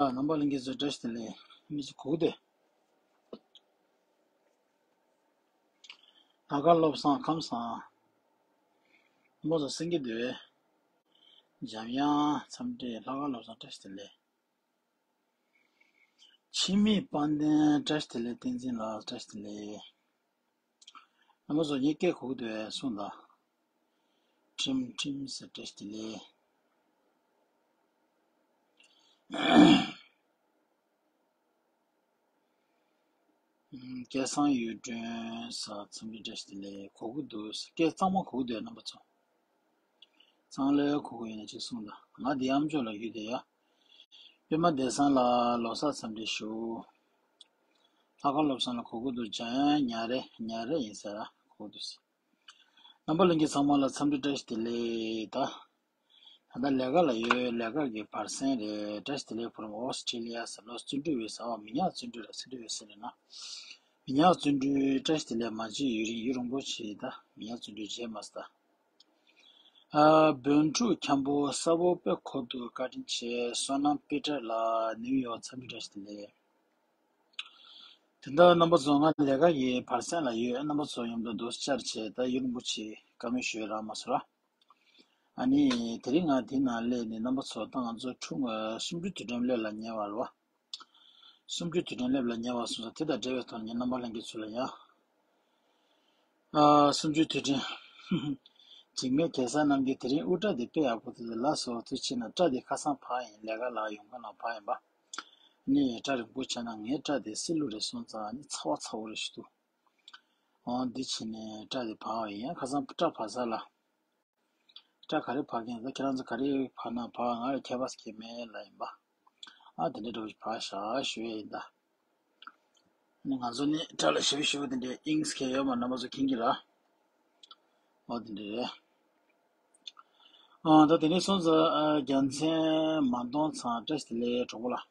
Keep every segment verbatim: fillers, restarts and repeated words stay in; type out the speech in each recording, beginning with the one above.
རྣམ་པ་ལྷན་རྒྱས་ཚོ་བཀྲ་ཤིས་བདེ་ལེགས། མི་ཚོ་གུག་སྟེ། ལྷག་དཀར་བློ་བཟང་ཁམས་བཟང་། རྣམ་པ་ཚོ་སེང་གེ་སྡེ་བའི་འཇམ་དབྱངས་འཚམས་འདྲི། ལྷག་དཀར་བློ་བཟང་བཀྲ་ཤིས་བདེ་ལེགས། འཆི་མེད་དཔལ་ལྡན་བཀྲ་ཤིས་བདེ་ལེགས། བསྟན་འཛིན་ལགས་བཀྲ་ཤིས་བདེ་ལེགས། རྣམ་པ་ཚོ་ངའི་སྐད་གོ་གི་འདུག་གས། གསུངས་དང་། ཁྲིམས་ཁྲིམས་ཟེར། བཀྲ་ཤིས་བདེ་ལེགས། སྐལ་བཟང་གཡུ་སྒྲོན་ཟེར། འཚམས་འདྲི་བཀྲ་ཤིས་བདེ་ལེགས། གོ་གི་འདུག་སྐད་གཙང་མ་གོ་གི་འདུག་གས། རྣམ་པ་ཚོ། གཙང་ལས་གོ་གི་ཡོད་ན་ཅིག་གསུངས་དང་། ང་འདི་ཨམ་ཅོག་ལ་ཡོད་དེ་ཡ། པད་མ་བདེ་བཟང་ལགས་ལོ་གསར་འཚམས་འདྲི་ཞུ། ལྷག་དཀར་བློ་བཟང་ལགས་གོ་གི་འདུག་འཇམ་དབྱངས། ཉ་རེ་ཉ་རེ་ཡིན་ཟེར་ར། གོ་གི་འདུག་ཟེར། རྣམ་པ་ལྷན་རྒྱས་ཚང་མ་ལ་འཚམས་འདྲི་བཀྲ་ཤིས་བདེ་ལེགས། ད་ད་ལྟ་ལས་ཀ་ལ་ཡོད། ལས་ཀ་གི་བར་གསེང་རེད། བཀྲ་ཤིས་བདེ་ལེགས། ཕུལ་རམ། ཨོ་སི་ཀྲི་ལི་ཡ་ཟེར། ལོ་བརྩོན་འགྲུས་ཡོད་ཟེར། ཨོ་མི་ཉག་བརྩོན་འགྲུས་ལ་བརྩོན་འགྲུས་ཡོད་ཟེར་ན། མི་ཉག་བརྩོན་འགྲུས་བཀྲ་ཤིས་བདེ་ལེགས། མ་བརྗེད་ཡུན་རིང་། ཡུན་རིང་པོ་ཅིག་ད་མི་ཉག་བརྩོན་འགྲུས་མཇལ་མ་སོང་ད། ཨ། བོན་ཕྲུག་འཁྱམ་པོ་ས་བོན་པའི་འཁོར་དུ་བཀའ་དྲིན་ཆེ། བསོད་ནམས་པི་ཏར་ལགས་ནིའུ་ཡོག་འཚམས་འདྲི་བཀྲ་ཤིས་བདེ་ལེགས། དེ་འདྲ་རྣམ་པ་ཚོ་ང་ལས་ཀ་ཡི་བར་གསེང་ལ་ཡོད། རྣམ་པ་ཚོ་མཉམ་དུ་འདུག་སེ་བཅར་བྱས་ད་ཡུན་རིང་པོ་ཅིག་བཀའ་མོལ་ཞུ་ཡས་རག་མ་སོང་ར། ཨ་ནི་དེ་རིང་ང་དེ་ནང་སླེབས་ནས་རྣམ་པ་ཚོ་ད་ང་ཚོ་ཁྲུང་ཨ་སུམ་ཅུ་དུས་དྲན་སླེབས་ལ་ཉེ་བ་རེད་བ། སུམ་ཅུ་དུས་དྲན་སླེབས་ལ་ཉེ་བ་སོང་ཙང་དེ་དང་འབྲེལ་བའི་ཐོག་ནས་ངས་རྣམ་པ་ལྷན་རྒྱས་ཚོ་ལ་ཡང་། ཨ། སུམ་ཅུ་དུས་དྲན། འཇིགས་མེད་གེ་སར་རྣམ་རྒྱལ་དེ་རིང་དབུ་སྐྲ་དེ་དཔེ་ཡག་པོ་འདུག་ལགས་སོ། ཐུགས་རྗེ་ཆེ་གནང་། སྐྲ་དེ་ཁ་སང་ཕར་ཡིན། ལས་ཀ་ལ་ཡོང་ག་ན་ཕར་ཡིན་པ། ནི་སྐྲ་རིང་པོ་བྱས་ན་ངའི་སྐྲ་དེ་བསིལ་རླུང་རེ་སོང་ཙང་ནི་ཚ་བ་ཚ་བོ་རེ་ཞིག་འདུག་འོ་འདི་བྱས་ནས་སྐྲ་དེ་ཕར་བ་ཡིན། ཡང་ཁ་སང་སྐྲ་ཕར་ས་ལ། སྐྲ་ག་རེ་ཕར་མཁན་ད་ཁྱེད་རང་ཚོ་ག་རེ་ཕར་ན་ཕར། ང་ལ་ཁྱད་པར་གང་མེད་ལབ་ཡིན་པ། ཨ་དེ་འདྲའི་འདྲ་བོ་ཞིག་ཕར་བཞག་ཞུ་ཡས་ཡིན་ད། ནི་ང་ཚོ་ནི་སྐྲ་ལ་ཞིབ་ཞིབ་དེ་འདྲའི་དབྱིངས་སྐྱེ་ཡོད་མ། རྣམ་པ་ཚོ་མཁྱེན་གྱི་ར། འོ་དེ་འདྲ་རེད། ཨ་ད་དེ་ནས་སོང་ཙང་ཨ་རྒྱལ་མཚན་མ་གཏོང་ཚང་བཀྲ་ཤིས་བདེ་ལེགས་གྲོགས་པོ་ལགས།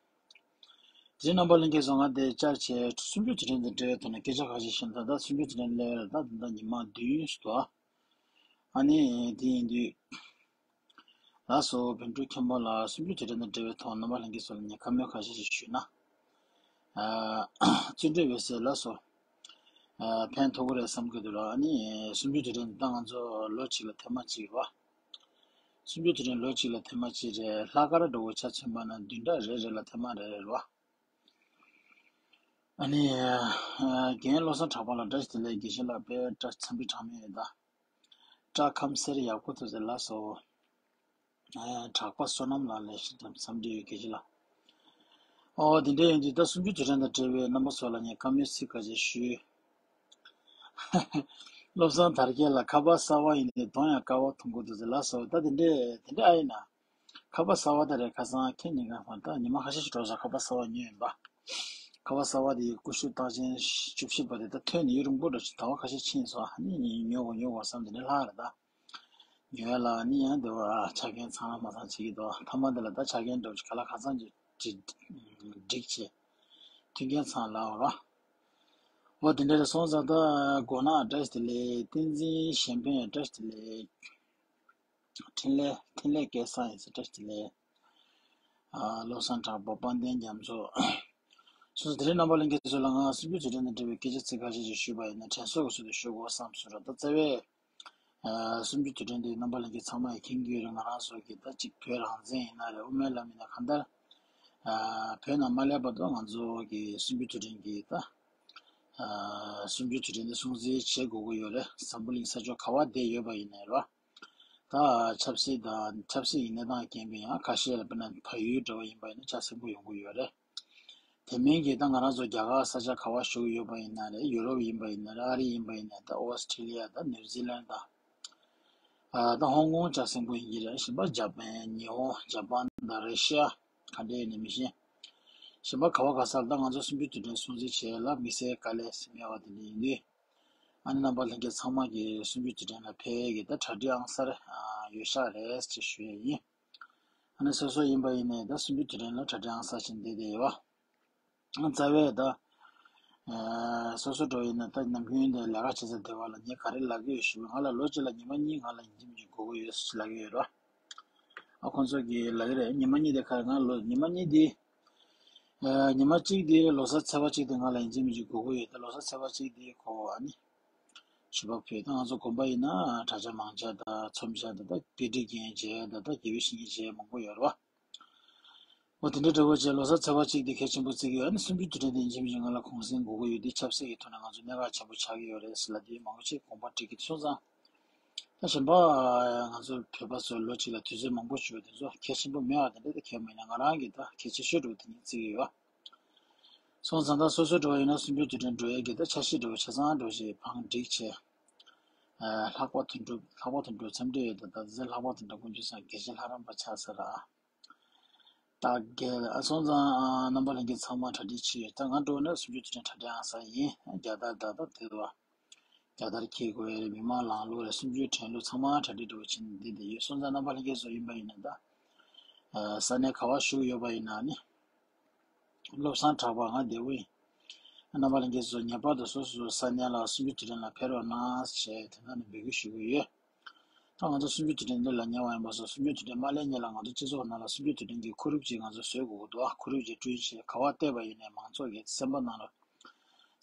དེ་རྣམ་པ་ལྷན་རྒྱས་ཚོ་ང་དེ་བཅར་བྱས་སུམ་ཅུ་དུས་དྲན་དང་འབྲེལ་བའི་ཐོག་ནས་སྐད་ཆ་ཁ་ཤས་བཤད་ན། ད་ལྟ་སུམ་ཅུ་དུས་དྲན་སླེབས་ལ་ད་ད་ལྟ་ཉི་མ་བདུན་ཙམ་འདུག་ཨ་ནི་དེ་ཡིན་དུས། ལགས་སོ། བོན་ཕྲུག་མཁན་པོ་ལགས་སུམ་ཅུ་དུས་དྲན་དང་འབྲེལ་བའི་ཐོག་རྣམ་པ་ལྷན་རྒྱས་ཚོ་ལ་ངས་བཀའ་མོལ་ཁ་ཤས་ཤིག་ཞུས་ན། ཨ་བརྩོན་འགྲུས་ཡོད་ཚད་ལགས་སོ། ཨ་ཕན་ཐོགས་ཀྱི་རེད་བསམ་གྱི་འདུག་ལགས། ཨ་ནི་སུམ་ཅུ་དུས་དྲན་ད་ང་ཚོ་ལོ་གཅིག་ལ་ཐེངས་མ་གཅིག་རེད་བ། སུམ་ཅུ་དུས་དྲན་ལོ་གཅིག་ལ་ཐེངས་མ་གཅིག་རེད། ལྷག་དཀར་འདྲ་བོ་ཆ་མཚོན་པ་ན་བདུན་ཕྲག་རེ་རེ་ལ་ཐེངས་མ་རེ་རེ་རེད་བ། ཨ་ནི་ཨ་རྒན་བློ་བཟང་གྲགས་པ་ལགས་བཀྲ་ཤིས་བདེ་ལེགས། དགེ་བཤེས་ལགས་དཔེ་སྐྲ་འཚམས་འདྲི་གྲངས་མེད་ཡོད་ད། སྐྲ་ཁམས་སེར་ཡག་པོ་ཐུག་ཚེ་ལགས་སོ། ཨ་གྲགས་པ་བསོད་ནམས་ལགས་ལེགས་ཤོམ་འཚམས་འདྲི་ཡོད་དགེ་བཤེས་ལགས། ཨོ་དེ་འདྲ་ཡིན་དུས་ད་སུམ་ཅུ་དུས་དྲན་དང་འབྲེལ་བའི་རྣམ་པ་ཚོ་ལ་ངས་བཀའ་མོལ་ཚིག་ཁ་ཤས་ཞུས། བློ་བཟང་དར་རྒྱས་ལགས་ཁ་པར་གསར་པ་ཡིན་ཏེ་གདོང་ཡང་དཀར་བ་མཐོང་གི་འདུག་ཟེར་ལགས་སོ། ད་དེ་འདྲས་དེ་འདྲས་ཨ་ཡིན་ན། ཁ་པར་གསར་པ་ད་རེད། ཁ་སང་ཁྱེད་ཉིན་གང་ཕར་ད་ཉི་མ་ཁ་ཤས་ཤིག་འགྲོ་སོང་། ཁ་པར་གསར་པ་ཉོས་ཡིན་པ། ཁ་པར་གསར་པ་དེ་ཀུ་ཤུ་རྟགས་ཅན་བཅུ་བཞི་པ་དེ་ད་ཐོན་ནས་ཡུན་རིང་པོ་འགྲོ་ཅིག་ཟླ་བ་ཁ་ཤས་ཕྱིན་སོང་། ཨ་ནི་ཉོ་དགོས་ཉོ་དགོས་བསམ་དེ་འདྲས་ལྷག་རེད་ད། ཉོ་ཡ་ལ་ཨ་ནི་ཡང་དེ་བ་ཆ་རྐྱེན་ཚང་མ་ཚང་བྱེད་ཀྱི་འདུག་མཐའ་མ་དེ་ལ་ད་ཆ་རྐྱེན་འགྲོ་ཅིག་ག་ལ་གང་འཚམ་ཅིག་འགྲིག་བྱས། མཐུན་རྐྱེན་ཚང་ལ་འོ་ར། འོ་དེ་འདྲ་རེད། སོང་ཙང་ད་མགོ་ནག་བཀྲ་ཤིས་བདེ་ལེགས། བསྟན་འཛིན་གཞན་ཕན་བཀྲ་ཤིས་བདེ་ལེགས། འཕྲིན་ལས་འཕྲིན་ལས་སྐལ་བཟང་ཡིན་ཟེར་བཀྲ་ཤིས་བདེ་ལེགས། ཨ་བློ་བཟང་གྲགས་པ་དཔལ་ལྡན་རྒྱ་མཚོ། སོ་སོ་དེ་རིང་རྣམ་པ་ལྷན་རྒྱས་ཚོ་ལ་ང་སུམ་ཅུ་དུས་དྲན་དང་འབྲེལ་བའི་སྐད་ཆ་ཚིག་ཁ་ཤས་ཤིག་ཞུས་པ་ཡིན་ན་དྲན་གསོ་གི་ཚུལ་དུ་ཞུ་དགོས་བསམ་སོང་ར། ད་རྩ་བའི་ཨ་སུམ་ཅུ་དུས་དྲན་དེ་རྣམ་པ་ལྷན་རྒྱས་ཚང་མ་ཡིས་མཁྱེན་གྱི་ཡོད་རེད། ང་རང་ཚོ་གི་ད་ཅིག་བོད་རང་བཙན་ཡིན་ན་རེད། དབུ་མའི་ལམ་ཡིན་ན་གང་ལྟར་ཨ་བོད་ནང་མ་སླེབས་བར་དུ་ང་ཚོ་གི་སུམ་ཅུ་དུས་དྲན་གྱི་ད་ཨ་སུམ་ཅུ་དུས་དྲན་དེ་སྲུང་བརྩི་བྱེད་དགོས་ཀྱི་ཡོད་རེད། འཛམ་བུ་གླིང་ས་ཕྱོགས་ག་བ་བསྡད་ཡོད་པ་ཡིན་ནའི་རེད་བ། ད་ཆབ་སྲིད་དང་ཆབ་སྲིད་ཀྱི་གནས་སྟངས་རྐྱེན་པས་ཡང་ཁ་ཤས་ལ་དཔེར་ན་བལ་ཡུལ་འདྲ་བ་ཡིན་པ་ཡིན་ན་ཆ་ཚང་པོ་ཡོང་གི་ཡོད་རེད། དེ་མིན་གྱི་ད་ང་རང་ཚོ་རྒྱ་གར་ས་ཆ་ག་བ་བཞུགས་ཡོད་པ་ཡིན་ན་རེད། ཡུ་རོབ་ཡིན་པ་ཡིན་ན་རེད། ཨ་རི་ཡིན་པ་ཡིན་ན་རེད། ད་ཨོ་སི་ཁྲི་ལི་ཡ་དང་ནིའུ་ཛི་ལན་དང་། ཨ་ད་ཧོང་ཀོང་ཆ་ཚང་པོ་ཡིན་གྱི་རེད། གཞན་པ་ཇ་པན་ཉི་ཧོང་ཇ་པན་དང་ར་ཤི་ཡ་ག་འདྲ་ཡིན་ནི་མི་ཤེས། གཞན་པ་ག་བ་ག་ས་ལ་ད་ང་ཚོ་སུམ་ཅུ་དུས་དྲན་སྲུང་བརྩི་བྱས་ལ་དམིགས་བསལ་དཀའ་ལས་སེམས་ཡོད་པ་དེ་འདྲ་ཡིན་དུས། ཨ་ནི་རྣམ་པ་ལྷན་རྒྱས་ཚང་མ་གིས་སུམ་ཅུ་དུས་དྲན་ལ་ཕེབས་ཀྱི་ད་གྲ་སྒྲིག་ཨང་གསར་ཡོད་ཤག་རེད་ཅེས་ཞུ་ཡས་ཡིན། ཨ་ནི་སོ་སོ་ཡིན་པ་ཡིན་ནའི་ད་སུམ་ཅུ་དུས་དྲན་ལ་གྲ་སྒྲིག་ཨང་གསར་བྱས་བསྡད་བསྡད་ཡོད་པ། རྩ་བའི་ད་སོ་སོ་འགྲོ་ཡིན་ན་ད་ནམ་རྒྱུན་དེ་ལས་ཀ་བྱེད་ས་དེ་བ་ལ་ངས་ག་རེ་ལབ་ཀྱི་ཡོད་ཞུ་བ། ང་ལ་ལོ་གཅིག་ལ་ཉི་མ་གཉིས་ང་ལ་ཡིན་གཅིག་མིན་གཅིག་དགོས་ཀྱི་ཡོད་ལབ་ཀྱི་ཡོད་ར། ཨ་ཁོང་ཚོ་གིས་ལབ་ཀྱི་རེད། ཉི་མ་གཉིས་དེ་ག་རེ་ང་ལོ་ཉི་མ་གཉིས་དེ་ ཉི་མ་གཅིག་དེ་ལོ་གསར་ཚེས་པ་གཅིག་དེ་ང་ལ་ཡིན་གཅིག་མིན་གཅིག་དགོས་ཀྱི་ཡོད། ད་ལོ་གསར་ཚེས་པ་གཅིག་དེ་གོ་ཨ་ནི་ཞུ་བ་ཕུལ། ད་ང་ཚོ་དགོན་པ་ཡིན་ན་གྲྭ་ཆ་མང་ཆ་དང་ཚོམས་ཆ་དང་ད་དཔེ་ཁྲིད་མཁན་བྱས་དང་ད་དགེ་བའི་བཤེས་གཉེན་བྱས་མང་པོ་ཡོད་རེད་བ། འོ་དེ་འདྲ་འདྲ་བོ་བྱས་ལོ་གསར་ཚེས་པ་གཅིག་དེ་གལ་ཆེན་པོ་བརྩི་གི་ཡོད། ཨ་ནི་གསུམ་བཅུའི་དུས་དྲན་དེ་ཡིན་གཅིག་མིན་གཅིག་ང་ལ་གུང་སེང་དགོས་ཀྱི་ཡོད། དེ་ཆབ་སྲིད་ཀྱི་ཐོག་ནས་ང་ཚོ་གནད་འགག་ཆེན་པོ་ཆགས་ཀྱི་ཡོད་རེད་ཟེར་ལབ་དེ་མང་པོ་ཅིག་དགོངས་པ་འགྲིག་གི་སོང་ཙང་། ད་གཞན་པ་ང་ཚོ་བོད་པ་ཚོ་ལོ་གཅིག་ལ་དུས་ཚོད་མང་པོ་བྱུང་བ་དེ་ཚོ་གལ་ཆེན་པོ་མེད་པ་དེ་འདྲ་དེ་གལ་མིན་ན་ང་རང་གི་ད་གལ་ཆེ་ཤོས་འགྲོ་དེ་ཉིད་བརྩི་གི་ཡོད། སོང་ཙང་ད་སོ་སོ་འགྲོ་བ་ཡིན་ན་གསུམ་བཅུའི་དུས་དྲན་འགྲོ་ཡས་ཀྱི་ད་འཆར་གཞི་འགྲོ་བ་ཆ་ཚང་འགྲོ་ཞེས་བང་བསྒྲིགས་བྱས། ལྷག་པ་དོན་གྲུབ་ལྷག་པ་དོན་གྲུབ་འཚམས་འདྲི་ཡོད་ད་ད་ཟེར་ལྷག་པ་དོན་གྲུབ་དཀོན་མཆོག་གསུམ་དགེ་བཤེས་ལྷ་རམས་པ་ཆགས་ས་ར། ད་རྒན་ཨ་སོང་ཙང་རྣམ་པ་ལྷན་རྒྱས་ཚང་མ་གྲ་སྒྲིག་བྱེད་ཡོད། ད་ང་འགྲོ་ན་གསུམ་བཅུའི་དུས་དྲན་གྲ་སྒྲིག་ཨང་ས་ཡིན། རྒྱ་དར་ད་ད་དེ་རུ་བ། རྒྱ་དར་འཁྱེར་དགོས་རེད། མི་མང་ལངས་ལུགས་རེད། གསུམ་བཅུའི་དྲན་གླུ་ཚང་མ་གྲ་སྒྲིག་འགྲོ་བྱེད་འདི་འདི་ཡོད་སོང་ཙང་རྣམ་པ་ལྷན་རྒྱས་ཚོ་ཡིན་པ་ཡིན་ན་ད། ས་གནས་ག་བ་བཞུགས་ཡོད་པ་ཡིན་ན་ནི། བློ་བཟང་གྲགས་པ་ང་བདེ་བོ་ཡིན། རྣམ་པ་ལྷན་རྒྱས་ཚོ་ངེས་པར་དུ་སོ་སོའི་ས་གནས་ལ་གསུམ་བཅུའི་དུས་དྲན་ལ་ཕེབས་རོགས་གནང་ཞེས་དེ་ནང་ནས་འབོད་སྐུལ་ཞུ་གི་ཡོད། ད་ང་ཚོ་གསུམ་བཅུའི་དུས་དྲན་འདི་ལ་ཉེ་བ་ཡིན་པ་སོགས་གསུམ་བཅུའི་དུས་དྲན་མ་སླེབས་སྔོན་ལ་ང་ཚོ་སྤྱི་ཚོགས་ནང་ལ་གསུམ་བཅུའི་དུས་དྲན་གྱི་ཁོར་ཡུག་ཅིག་ང་ཚོ་བཟོ་དགོས་ཀྱི་འདུག་ཁོར་ཡུག་ཅིག་བསྐྲུན་བྱས་ག་བ་བལྟས་པ་ཡིན་ནའི་མང་ཚོགས་ཀྱི་སེམས་པ་ནང་ལ་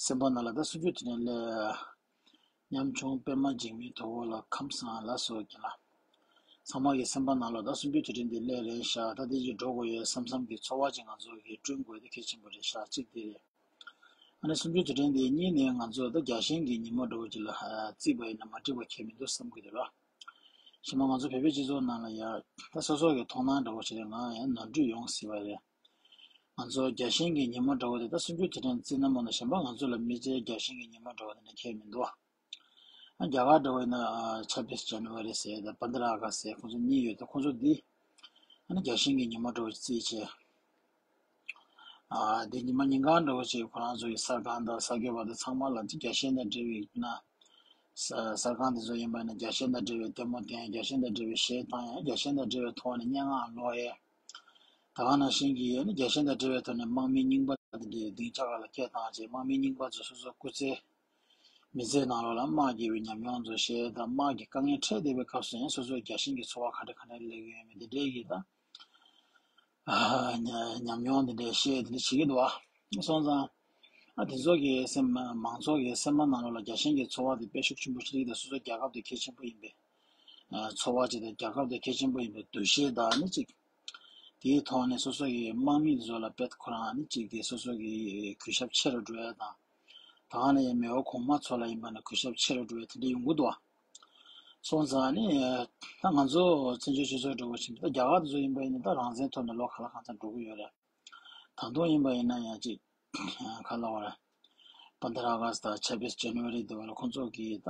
སེམས་པ་ནང་ལ་ད་གསུམ་བཅུའི་དུས་དྲན་སླེབས། ཉམ་ཆུང་པད་མ་འཇིགས་མེད་དོ་པོ་ལ་ཁམས་བཟང་ལ་སོགས་ཀྱི་ལ། ཚང་མ་གི་སེམས་པ་ནང་ལ་ད་གསུམ་བཅུའི་དུས་དྲན་འདི་སླེབས་རན་ཤག་ད་འདི་ཅིག་འགྲོ་དགོས་ཡོད་བསམ་བསམ་གྱི་ཚོར་བ་ཅིག་ང་ཚོ་གིས་བསྐྲུན་དགོས་དེ་གལ་ཆེན་པོ་རེད་ཤག་གཅིག་དེ་རེད། ཨ་ནི་གསུམ་བཅུའི་དུས་དྲན་འདི་གཉིས་ནས་ང་ཚོ་ད་རྒྱལ་ཞེན་གྱི་ཉིན་མོ་འདྲ་བོ་ཅིག་ལ་བརྩིས་པ་ཡིན་ན་མ་འགྲིག་པ་ཁྱད་མི་འདུག་བསམ་གྱི་འདུག་ལ། གཞན་པ་ང་ཚོ་བོད་པའི་སྤྱི་ཚོགས་ནང་ལ་ཡ་ད་སོ་སོ་གི་མཐོང་སྣང་འདྲ་བོ་ཞིག་ལ་ང་ཡང་ནོར་འཁྲུལ་ཡོང་སྲིད་པ་རེད། ང་ཚོ་རྒྱལ་ཞེན་གྱི་ཉིན་མོ་འདྲ་བོ་དེ་ད་གསུམ་བཅུའི་དུས་དྲན་བརྩིས་ན་མོ་ན་གཞན་པ་ང་ཚོ་ལ་མི་ཚེའི་རྒྱལ་ཞེན་གྱི་ཉིན་མོ་འདྲ་བོ་དེ་འདྲ་ཁྱད་མི་འདུག་ཨ་རྒྱ་གར་འདྲ་བོ་ཡིན་ན་ཆབ་བིས་ཇན་ཝ་རི་ཟེར་དང་པན་དྲ་ཨ་ག་སི་ཟེར་ཁོང་ཚོ་གཉིས་ཡོད་དེ་ཁོང་ཚོ་འདི་ཨ་ནི་རྒྱལ་ཞེན་གྱི་ཉིན་མོ་འདྲ་བོ་བརྩིས་བྱས། ཨ་འདི་ཉི་མ་ཉིན་གང་འདྲ་བོ་ཅིག་ཁོ་རང་ཚོ་ཡི་གསར་ཁང་དང་གསར་འགོད་པ་དང་ཚང་མ་ལ་འདི་རྒྱལ་ཞེན་དང་འབྲེལ་བའི་ན། ས་གསར་ཁང་དེ་ཚོ་ཡིན་པ་ན་རྒྱལ་ཞེན་དང་འབྲེལ་བའི་ལྟད་མོ་བསྟན། རྒྱལ་ཞེན་དང་འབྲེལ་བའི་གཞས་བཏང་ཡ། རྒྱལ་ཞེན་དང་འབྲེལ་བའི་ཐོག་ནས་སྙན་ངག་ཀློག་ཡ། ད་ག་ནང་བཞིན་གྱི་ཨ་ནི་རྒྱལ་ཞེན་དང་འབྲེལ་བའི་ཐོག་ནས་དམག་མིའི་རྙིང་པ་དེ་འདྲའི་སྡིངས་ཆ་ཁག་ལ་སྐད་བཏང་བྱས་དམག་མིའི་རྙིང་པ་ཚོ་སོ་སོ་སྐུ་ཚེ་མི་ཚེའི་ནང་ལོགས་ལ་དམག་རྒྱལ་བའི་ཉམས་མྱོང་ཚོ་བཤད་དང་དམག་གི་དཀའ་ངལ་འཕྲད་བསྡད་པའི་སྐབས་སུ་ཡང་སོ་སོའི་རྒྱལ་ཞེན་གྱི་ཚོར་བ་ག་འདྲ་ག་འདྲ་སླེབས་ཡོད་མེད་དེ་འདྲའི་གི་ད། ཨ་ཉ་ཉམས་མྱོང་དེ་འདྲའི་བཤད་དེ་འདྲ་བྱེད་ཀྱི་འདུག་ཨ། སོང་ཙང་། ཨ་དེ་ཚོ་གི་སེམས་མང་ཚོགས་ཀྱི་སེམས་པ་ནང་ལོགས་ལ་རྒྱལ་ཞེན་གྱི་ཚོར་བ་དེ་དཔེ་ཤུགས་ཆེན་པོ་ཞིག་སླེབས་ཀྱི་འདུག་སོ་སོ་རྒྱལ་ཁབ་དེ་གལ་ཆེན་པོ་ཡིན་པའི་ཨ་ཚོར་བ་ཅིག་དང་རྒྱལ་ཁབ་དེ་གལ་ཆེན་པོ་ཡིན་པའི་འདུ་ཤེས་དང་ནི་གཅིག་དེའི་ཐོག་ནས་སོ་སོ་གི་དམག་མི་དེ་ཚོ་ལ་དཔེ་ཁོ་རང་ནི་གཅིག་དེ་སོ་སོ་གི་གུས་ཞབས་ཆེ་རུ་འགྲོ་ཡ་དང་། ད་ག་ནས་མེས་པོ་གོང་མ་ཚོ་ལ་ཡིན་པ་ན་གུས་ཞབས་ཆེ་རུ་འགྲོ་ཡ་དེ་འདྲ་ཡོང་གི་འདུག་ཨ། སོང་ཙང་ནི། ད་ང་ཚོ་བཙན་བྱོལ་སྤྱི་ཚོགས་འདྲ་བོ་ཞིག་ད་རྒྱ་གར་དེ་ཚོ་ཡིན་པ་ཡིན་ན་ད་རང་བཙན་ཐོབ་ནས་ལོ་ག་ལ་གང་ཙམ་འགྲོ་གི་ཡོད་རེད། ད་དུང་ཡིན་པ་ཡིན་ན་ཡང་ཅིག་ག་ལ་བ་རེད། པན་དྲ་ཨ་ག་སི་ད་ཆབ་བིས་ཇན་ཝ་རི་དེ་བ་ལ་ཁོང་ཚོ་གིས་ད་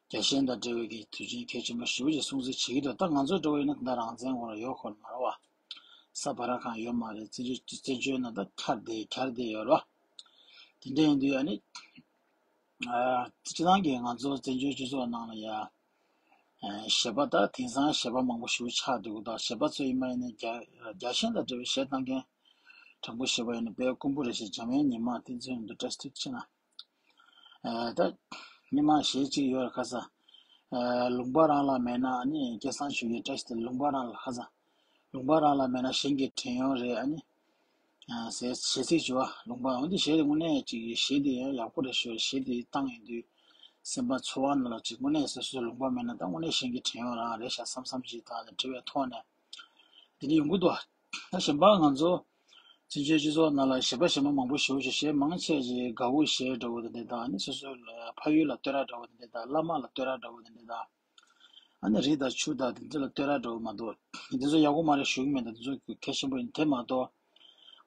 རྒྱལ་ཞེན་དང་འབྲེལ་བའི་གི་དུས་ཆེན་གལ་ཆེན་པོ་ཞེ་པོ་ཅིག་སྲུང་བརྩི་བྱེད་ཀྱི་འདུག་ད་ང་ཚོ་འདྲ་བོ་ཡིན་ན་ད་རང་བཙན་ཁོ་རང་ཡོད་ཁོ་མ་རེད་བ། ས་བར་ཁང་ཡོད་མ་རེད། བཙན་བྱོལ་བཙན་བྱོལ་ནང་ད་འཁྱར་བསྡད་འཁྱར་བསྡད་ཡོད་རེད་བ། དེ་འདྲ་ཡིན་དུས་ཨ་ནི། སྤྱི་བཏང་གི་ང་ཚོ་བཙན་བྱོལ་སྤྱི་ཚོགས་ནང་ལ་ཡ། གཞས་པ་ད་དེང་སང་གཞས་པ་མང་པོ་ཞེ་པོ་ཆགས་འདུག་ད་གཞས་པ་ཚོ་ཡིན་པ་ཡིན་ན་རྒྱ་རྒྱལ་ཞེན་དང་འབྲེལ་བའི་གཞས་བཏང་མཁན་དྲང་པོ་བཤད་པ་ཡིན་ན་དཔེ་དཀོན་པོ་རེད་ཞེས་འཇམ་དབྱངས་ཉི་མ་བསྟན་འཛིན་དུ་བཀྲ་ཤིས་བདེ་ལེགས་ཆེ་ན། ད་སྔོན་མ་གཞས་གཅིག་ཡོད་རེད་ཁ་ས། ལུང་པ་རང་ལ་མེད་ན་ནི་སྐལ་བཟང་ཆོས་ཀྱི་བཀྲ་ཤིས་བདེ་ལེགས། ལུང་པ་རང་ལ་ཁ་ས། ལུང་པ་རང་ལ་མེད་ན་གཞན་གྱིས་དྲན་ཡོང་རེད་ཨ་ནི། ཟེར་གཞས་ཚིག་བྱུང་བ་ལུང་པ་འོན་ཏེ་གཞས་དེ་དངོས་གནས་ཅིག་གཞས་དེ་ཡང་ཡག་པོ་རེད་ཤོད་གཞས་དེ་བཏང་ཡོང་དུས་སེམས་པ་ཚོར་བ་ནང་ལ་ཅིག་དངོས་གནས་སོ་སོའི་ལུང་པ་མེད་ན་ད་དངོས་གནས་གཞན་གྱིས་དྲན་ཡོང་རང་རེད་ཤག་བསམ་བསམ་ཅིག་དང་དྲི་བའི་ཐོག་ནས་དེ་འདྲ་ཡོང་གི་འདུག་ད་གཞན་པ་ང་ཚོ་བཙན་བྱོལ་སྤྱི་ཚོགས་ནང་ལ་གཞས་པ་གཞས་མ་མང་པོ་ཞེ་པོ་ཅིག་གཞས་མང་ཆེ་ཅིག་དགའ་བོ་གཞས་འདྲ་བོ་དེ་འདྲ་དང་ནི་སོ་སོའི་ཕ་ཡུལ་ལ་བསྟོད་ར་འདྲ་བོ་དེ་འདྲ་དང་བླ་མ་ལ་བསྟོད་ར་འདྲ་བོ་དེ་འདྲ་དང་། ཨ་ནི་རི་དང་ཆུ་དང་དེ་ཚོ་ལ་བསྟོད་ར་འདྲ་བོ་མ་གཏོགས་དེ་ཚོ་ཡག་པོ་མ་རེད་ཞུ་གི་མེད། ད་དེ་ཚོ་གལ་ཆེན་པོ་ཡིན། དེ་མ་གཏོགས་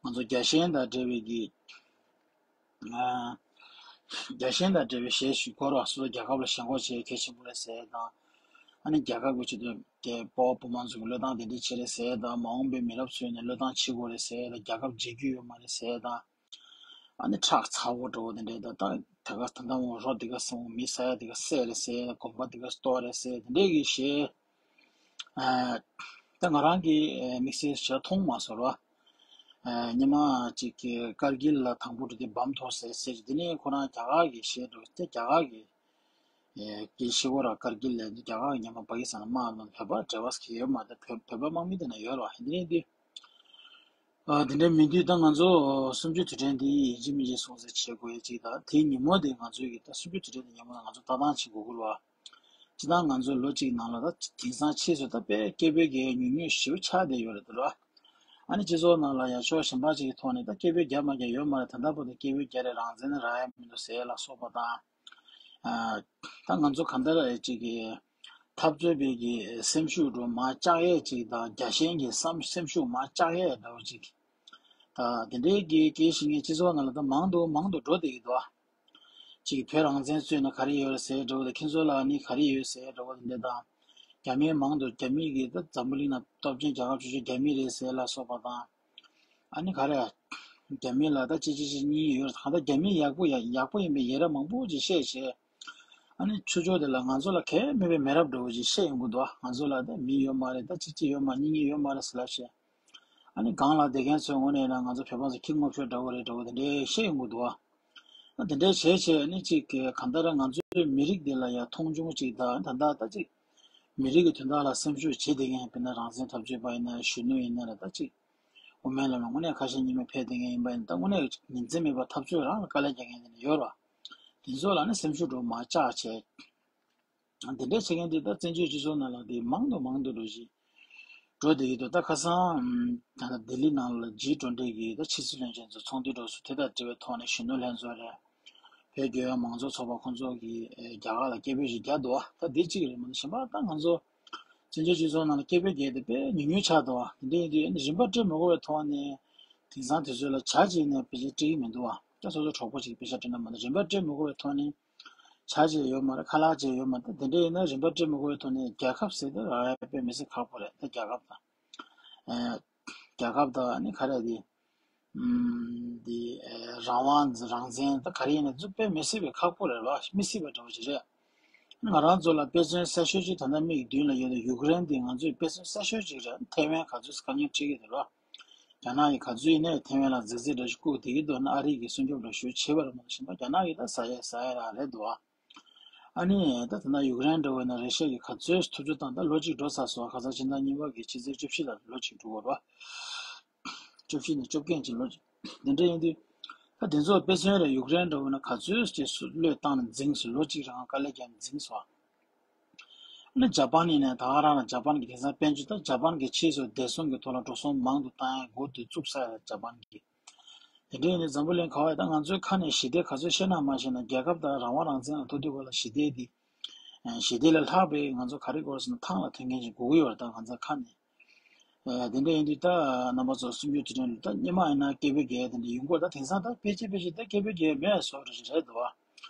ང་ཚོ་རྒྱལ་ཞེན་དང་འབྲེལ་བའི་གི་ཨ། རྒྱལ་ཞེན་དང་འབྲེལ་བའི་གཞས་ཞིག་དགོས་ར་སོ་སོ་རྒྱལ་ཁབ་ལ་ཞེན་ཁོག་བྱེད་གལ་ཆེན་པོ་རེད་ཟེར་དང་། ཨ་ནི་རྒྱལ་ཁབ་ཀྱི་ཆེད་དུ་དེ་སྤོ་བོ་བུ་མོ་ཚོ་གི་བློས་བཏང་དེ་འདྲ་བྱེད་རེད་ཟེར་དང་མ་འོངས་པའི་མི་རབས་ཚོས་ནས་བློས་བཏང་བྱེད་དགོས་རེད་ཟེར་དང་རྒྱལ་ཁབ་བརྗེ་རྒྱུ་ཡོད་མ་རེད་ཟེར་དང་། ཨ་ནི་ཁྲག་ཚ་བོ་འགྲོ་བ་དེ་འདྲའི་ད་ལྟ་དེ་ག་ད་ལྟ་འོང་རོ་དེ་ག་སོང་མི་ཟ་ཡ་དེ་ག་བསད་རེད་ཟེར་དགོན་པ་དེ་ག་གཏོར་རེད་ཟེར་དེ་འདྲའི་གི་གཞས། ཨ་ད་ང་རང་གི་དམིགས་བསལ་ཞེ་མཐོང་མ་སོང་ར། ཨ་ཉི་མ་གཅིག་གི་ཀར་གིལ་ལ་དང་པོ་འགྲོ་དེ་བམ་ཐོག་ཟེར་ཟེར་གྱི་དེ་ནས་ཁོ་རང་རྒྱ་གར་གི་གཞས་འགྲོ་དེ་རྒྱ་གར་གི་གི་ཤི་བོ་ར་ཀར་གིལ་ལས་འདི་རྒྱ་གར་གི་ཉི་མ་པ་ཀི་སི་ཐན་ལ་དམག་ལ་བོད་པ་འབྲེལ་བ་ཟེར་གྱི་ཡོད་མ་རེད། བོད་བོད་པ་དམག་མི་དེ་ན་ཡོད་ར་དེ་ནས་འདི། ཨ། དེ་འདྲའི་མི་འདུག་ད་ང་ཚོ་གསུམ་བཅུ་དུས་དྲན་འདི་ཡིན་གཅིག་མིན་གཅིག་སྲུང་བརྩི་བྱེད་དགོས་ཡ་གཅིག་དང་། དེའི་ཉིན་མོ་དེ་ང་ཚོའི་གི་ད་གསུམ་བཅུ་དུས་དྲན་དེ་ཉིན་མོ་ལ་ང་ཚོ་ལྟ་སྟངས་བྱེད་དགོས་ཀྱི་རེད་བ། སྤྱིར་བཏང་ང་ཚོ་ལོ་གཅིག་ནང་ལ་ད་དེང་སང་ཕྱིས་སུ་ད་དཔེ་སྐད་འབོད་རྒྱག་ཉུང་ཉུང་ཞེ་པོ་ཆགས་བསྡད་ཡོད་རེད་འདུག་ར། ཨ་ནི་སྤྱི་ཚོགས་ནང་ལ་ཡ་ཕྱོགས་གཞན་པ་ཅིག་གི་ཐོག་ནས་ད་སྐད་འབོད་རྒྱག་མ་རྒྱག་ཡོད་མ་རེད། ད་ལྟ་བར་དུ་སྐད་འབོད་རྒྱག་རེད། རང་བཙན་ནི་རག་ཡ་མི་འདུག་ཟེར་ལ་སོགས་པ་དང་། ཨ། ད་ང་ཚོ་གང་ལྟར་ཅིག་གི་འཐབ་རྩོད་པའི་གི་སེམས་ཤུགས་འགྲོ་མར་བཅག་ཡས་ཅིག་དང་། རྒྱལ་ཞེན་གྱི་བསམ་སེམས་ཤུགས་མར་བཅག་ཡས་འདྲ་བོ་ཅིག་ད་དེ་འདྲའི་གི་སྐད་ཤེས་མཁན་སྤྱི་ཚོགས་ནང་ལ་ད་མང་དུ་མང་དུ་འགྲོ་བསྡད་ཀྱི་འདུག་ཨ། ཅིག་བོད་རང་བཙན་རྩོད་ན་ག་རེ་ཡོད་རེད་ཟེར་འདྲ་བོ་དང་། ཁྱེད་ཚོ་ལ་ནི་ག་རེ་ཡོད་ཟེར་འདྲ་བོ་དེ་འདྲ་དང་། རྒྱ་མིའི་མང་དུ་རྒྱ་མི་གི་ད་འཛམ་བུ་གླིང་ན་སྟོབས་ཆེན་རྒྱལ་ཁབ་ཆུང་ཆུང་རྒྱ་མི་རེད་ཟེར་ལ་སོགས་པ་དང་། ཨ་ནི་ག་རེ། རྒྱ་མི་ལ་ད་ཅི་ཅི་ཅི་གཉིས་ཡོད་རེད། གང་ལྟར་རྒྱ་མི་ཡག་པོ་ཡ་ཡག་པོ་ཡིན་པའི་ཡ་རབས་མང་པོ་ཅིག་བཤད་བྱས། ཨ་ནི་ཆུ་ཕྱོགས་དེ་ལ་ང་ཚོ་ལ་གལ་མེད་པའི་མི་རབས་འདྲ་བོ་ཅིག་བཤད་ཡོང་གི་འདུག་ང་ཚོ་ལ་ད་མི་ཡོད་མ་རེད། ད་ཅི་ཅི་ཡོད་མ་གཉིས་གཉིས་ཡོད་མ་རེད་ཟེར་ལབ་བྱས། ཨ་ནི་སྒང་ལ་བསྡད་མཁན་ཚོའི་ངོས་ནས་ན་ང་ཚོ་བོད་པ་ཚོ་ཁྱི་ངོ་ཤོར་འདྲ་བོ་རེད་འདྲ་བོ་དེ་འདྲའི་བཤད་ཡོང་གི་འདུག་ཨ་དེ་འདྲའི་བྱས་བྱས་ཨ་ནི་ཅིག་གང་ལྟར་ང་ཚོའི་མི་རིགས་འདི་ལ་ཡ་མཐོང་ཆུང་ཅིག་དང་། ད་ལྟ་ད་ཅིག་མི་རིགས་ཀྱི་དོན་དག་ལ་སེམས་ཤུགས་བྱེད་བསྡད་མཁན། དཔེར་ན་རང་བཙན་འཐབ་རྩོད་པ་ཡིན་ན། གཞོན་ནུ་ཡིན་ན་རེད། ད་ཅིག་དབུ་མའི་ལམ་ལ་དངོས་གནས་ཁ་ཞེ་གཉིས་མེད་ཕེབས་བསྡད་མཁན་ཡིན་པ་ཡིན་ན། ད་དངོས་གནས་ཉིན་མཚན་མེད་པར་འཐབ་རྩོད་རང་ལ་དཀའ་ལས་རྒྱག་མཁན་དེ་འདྲ་ཡོད་རེད་བ། དེ་ཚོ་ལ་ནི་སེམས་ཤུགས་འགྲོ་མར་བཅག་བྱས། དེ་འདྲ་བྱེད་མཁན་དེ་ད་བཙན་བྱོལ་སྤྱི་ཚོགས་ནང་ལ་དེ་མང་དུ་མང་དུ་འགྲོ་བཞིན་འགྲོ་བསྡད་ཀྱི་འདུག་ད་ཁ་སང་ད་ལྟ་ལྡི་ལི་ནང་ལ་ཇི་ཊུ་ཝེན་ཊི་གི་ད་ཕྱི་སྲིད་བློན་ཆེན་ཚོ་ཚོགས་འདུ་འགྲོ་སོང་། དེ་དང་འབྲེལ་བའི་ཐོག་ནས་གཞོན་ནུ་ལྷན་ཚོགས་རེད། བོད་རྒྱལ་ཡོངས་མང་གཙོ་ཚོགས་པ་ཁོང་ཚོ་གིས་རྒྱ་གར་ལ་སྐད་འབོད་ཞིག་བརྒྱབ་འདུག་ད་འདི་གཅིག་རེད། མ་གཞན་པ་ད་ང་ཚོ་བཙན་བྱོལ་སྤྱི་ཚོགས་ནང་ལ་སྐད་འབོད་རྒྱག་དེ་དཔེ་ཉུང་ཉུང་ཆགས་འདུག་དེ་འདྲ་ཡིན་དུས་རིན་པ་སྤྲད་མི་དགོས་པའི་ཐོག་ནས་དེང་སང་དུས་ཚོད་ལ་བྱ་བྱས་ནས་དཔེ་ཆ་སྤྲད་ཀྱི་མི་འདུག་ད་སོ་སོ་གྲོགས་པོ་ཅིག་དཔེ་ཆ་སྤྲད་ན་མ་གཏོགས་རིན་པ་སྤྲད་མི་དགོས་པའི་ཐོག་ནས་བྱ་བྱས་ཡོད་མ་རེད། ཁ་ལག་བྱས་ཡོད་མ་རེད། དེ་འདྲ་ཡིན་ན་རིན་པ་སྤྲད་མི་དགོས་པའི་ཐོག་ནས་རྒྱལ་ཁབ་ཟེར་དེ་རག་ཡ་དཔེ་མི་སྲིད་ཁག་པོ་རེད། ད་རྒྱལ་ཁབ་དང་། ཨེ། རྒྱལ་ཁབ་དང་ཨ་ནི་ག་རེ་དེ། ཨམ། འདི། ཨེ། རང་དབང་རང་བཙན་ད་ག་རེ་ཡིན་ན་ཚོ་དཔེ་མི་སྲིད་པའི་ཁག་པོ་རེད་བ། མི་སྲིད་པ་འདྲ་བོ་ཞིག་རེད། ང་རང་ཚོ་ལ་དཔེ་མཚོན་གསལ་ཤོས་ཅིག་ད་ལྟ་མིག་མདུན་ལ་ཡོད་དེ་ཡུཀ་རེན་འདི་ང་ཚོའི་དཔེ་མཚོན་གསལ་ཤོས་ཅིག་རེད། ཐེ་ཝན་ག་ཚོད་དཀའ་ངལ་འཕྲད་ཀྱི་འདུག་ར། རྒྱ་ནག་གིས་ག་ཚོད་ཡིན་ནའི་ཐེ་ཝན་ལ་རྫིག་རྫིག་འདྲ་ཞིག་བཀུག་བསྡད་ཀྱི་འདུག་ན། ཨ་རི་གིས་སྲུང་སྐྱོབ་འདྲ་ཞིག་བྱེད་པ་རེད་མ་གཏོགས། གཞན་པ་རྒྱ་ནག་གིས་ད་ཟ་ཡ་ཟ་ཡ་རང་རེད་འདུག་ཨ། ཨ་ནི་ད་ད་ལྟ་ཡུཀ་རེན་འདྲ་བོ་ཡིན་ན་ར་ཤ་གིས་ག་ཚོད་ཐུབ་ཚོད་བཏང་། ད་ལོ་གཅིག་འགྲོ་ཚར་སོང་། ཁ་སང་ཕྱི་ཟླ་གཉིས་པ་གི་ཕྱི་ཚེས་བཅུ་བཞི་ལ་ལོ་གཅིག་འགྲོ་གི་རེད་བ། བཅུ་བཞི་ནས་བཅོ་བརྒྱད་ཅིག་ལོ་གཅིག་དེ་འདྲ་ཡིན་དུས། ད་དེ་ཚོ་དཔེ་མཚོན་རེད། ཡུཀ་རེན་འདྲ་བོ་ན་ག་ཚོད་ཅིག་སུ་བློས་བཏང་ནས་འཛིངས་སོང་། ལོ་གཅིག་རང་དཀའ་ལས་བརྒྱབ་ནས་འཛིངས་སོང་། ཨ་ནི་ཇ་པན་ཡིན་ནའི་ད་ག་རང་ལ་ཇ་པན་གྱི་དེང་སང་དཔལ་འབྱོར། ད་ཇ་པན་གྱི་ཕྱིས་སུ་བདེ་སྲུང་གི་ཐོག་ལ་འགྲོ་སོང་མང་དུ་བཏང་ཡ་འགོ་དེ་བཙུགས་ས་ཡ་ཇ་པན་གྱིས། དེ་འདྲ་ཡིན་ནའི་འཛམ་བུ་གླིང་ག་བ་ཡི་ད་ང་ཚོའི་ཁ་ནས་ཞི་བདེ་ག་ཚོད་བཤད་ན་མ་བཤད་ན། རྒྱལ་ཁབ་དང་རང་དབང་རང་བཙན་ལ་ཐུག་དུས་སྐབས་ལ་ཞི་བདེ་འདི། ཞི་བདེ་ལས་ལྷག་པའི་ང་ཚོ་ག་རེ་དགོས་ཟེར་ན་ཐང་ལ་ཐོན་མཁན་ཞིག་དགོས་ཀྱི་ཡོད་རེད། ད་ང་ཚོའི་ཁ་ནས། ཨ། དེ་འདྲ་ཡིན་དུས་ད་རྣམ་པ་ཚོ་གསུམ་བཅུ་དུས་དྲན་ལ་ད་སྔོན་མ་ཡིན་ན་སྐད་འབོད་རྒྱག་ཡ་དེ་འདྲ་ཡོང་གི་ཡོད་རེད། ད་དེང་སང་ད་ཕལ་ཆེར་ཕལ་ཆེར་ད་སྐད་འབོད་རྒྱག་ཡ་མེད་བཟོ་འདྲ་ཞིག་རེད་འདུག་བ།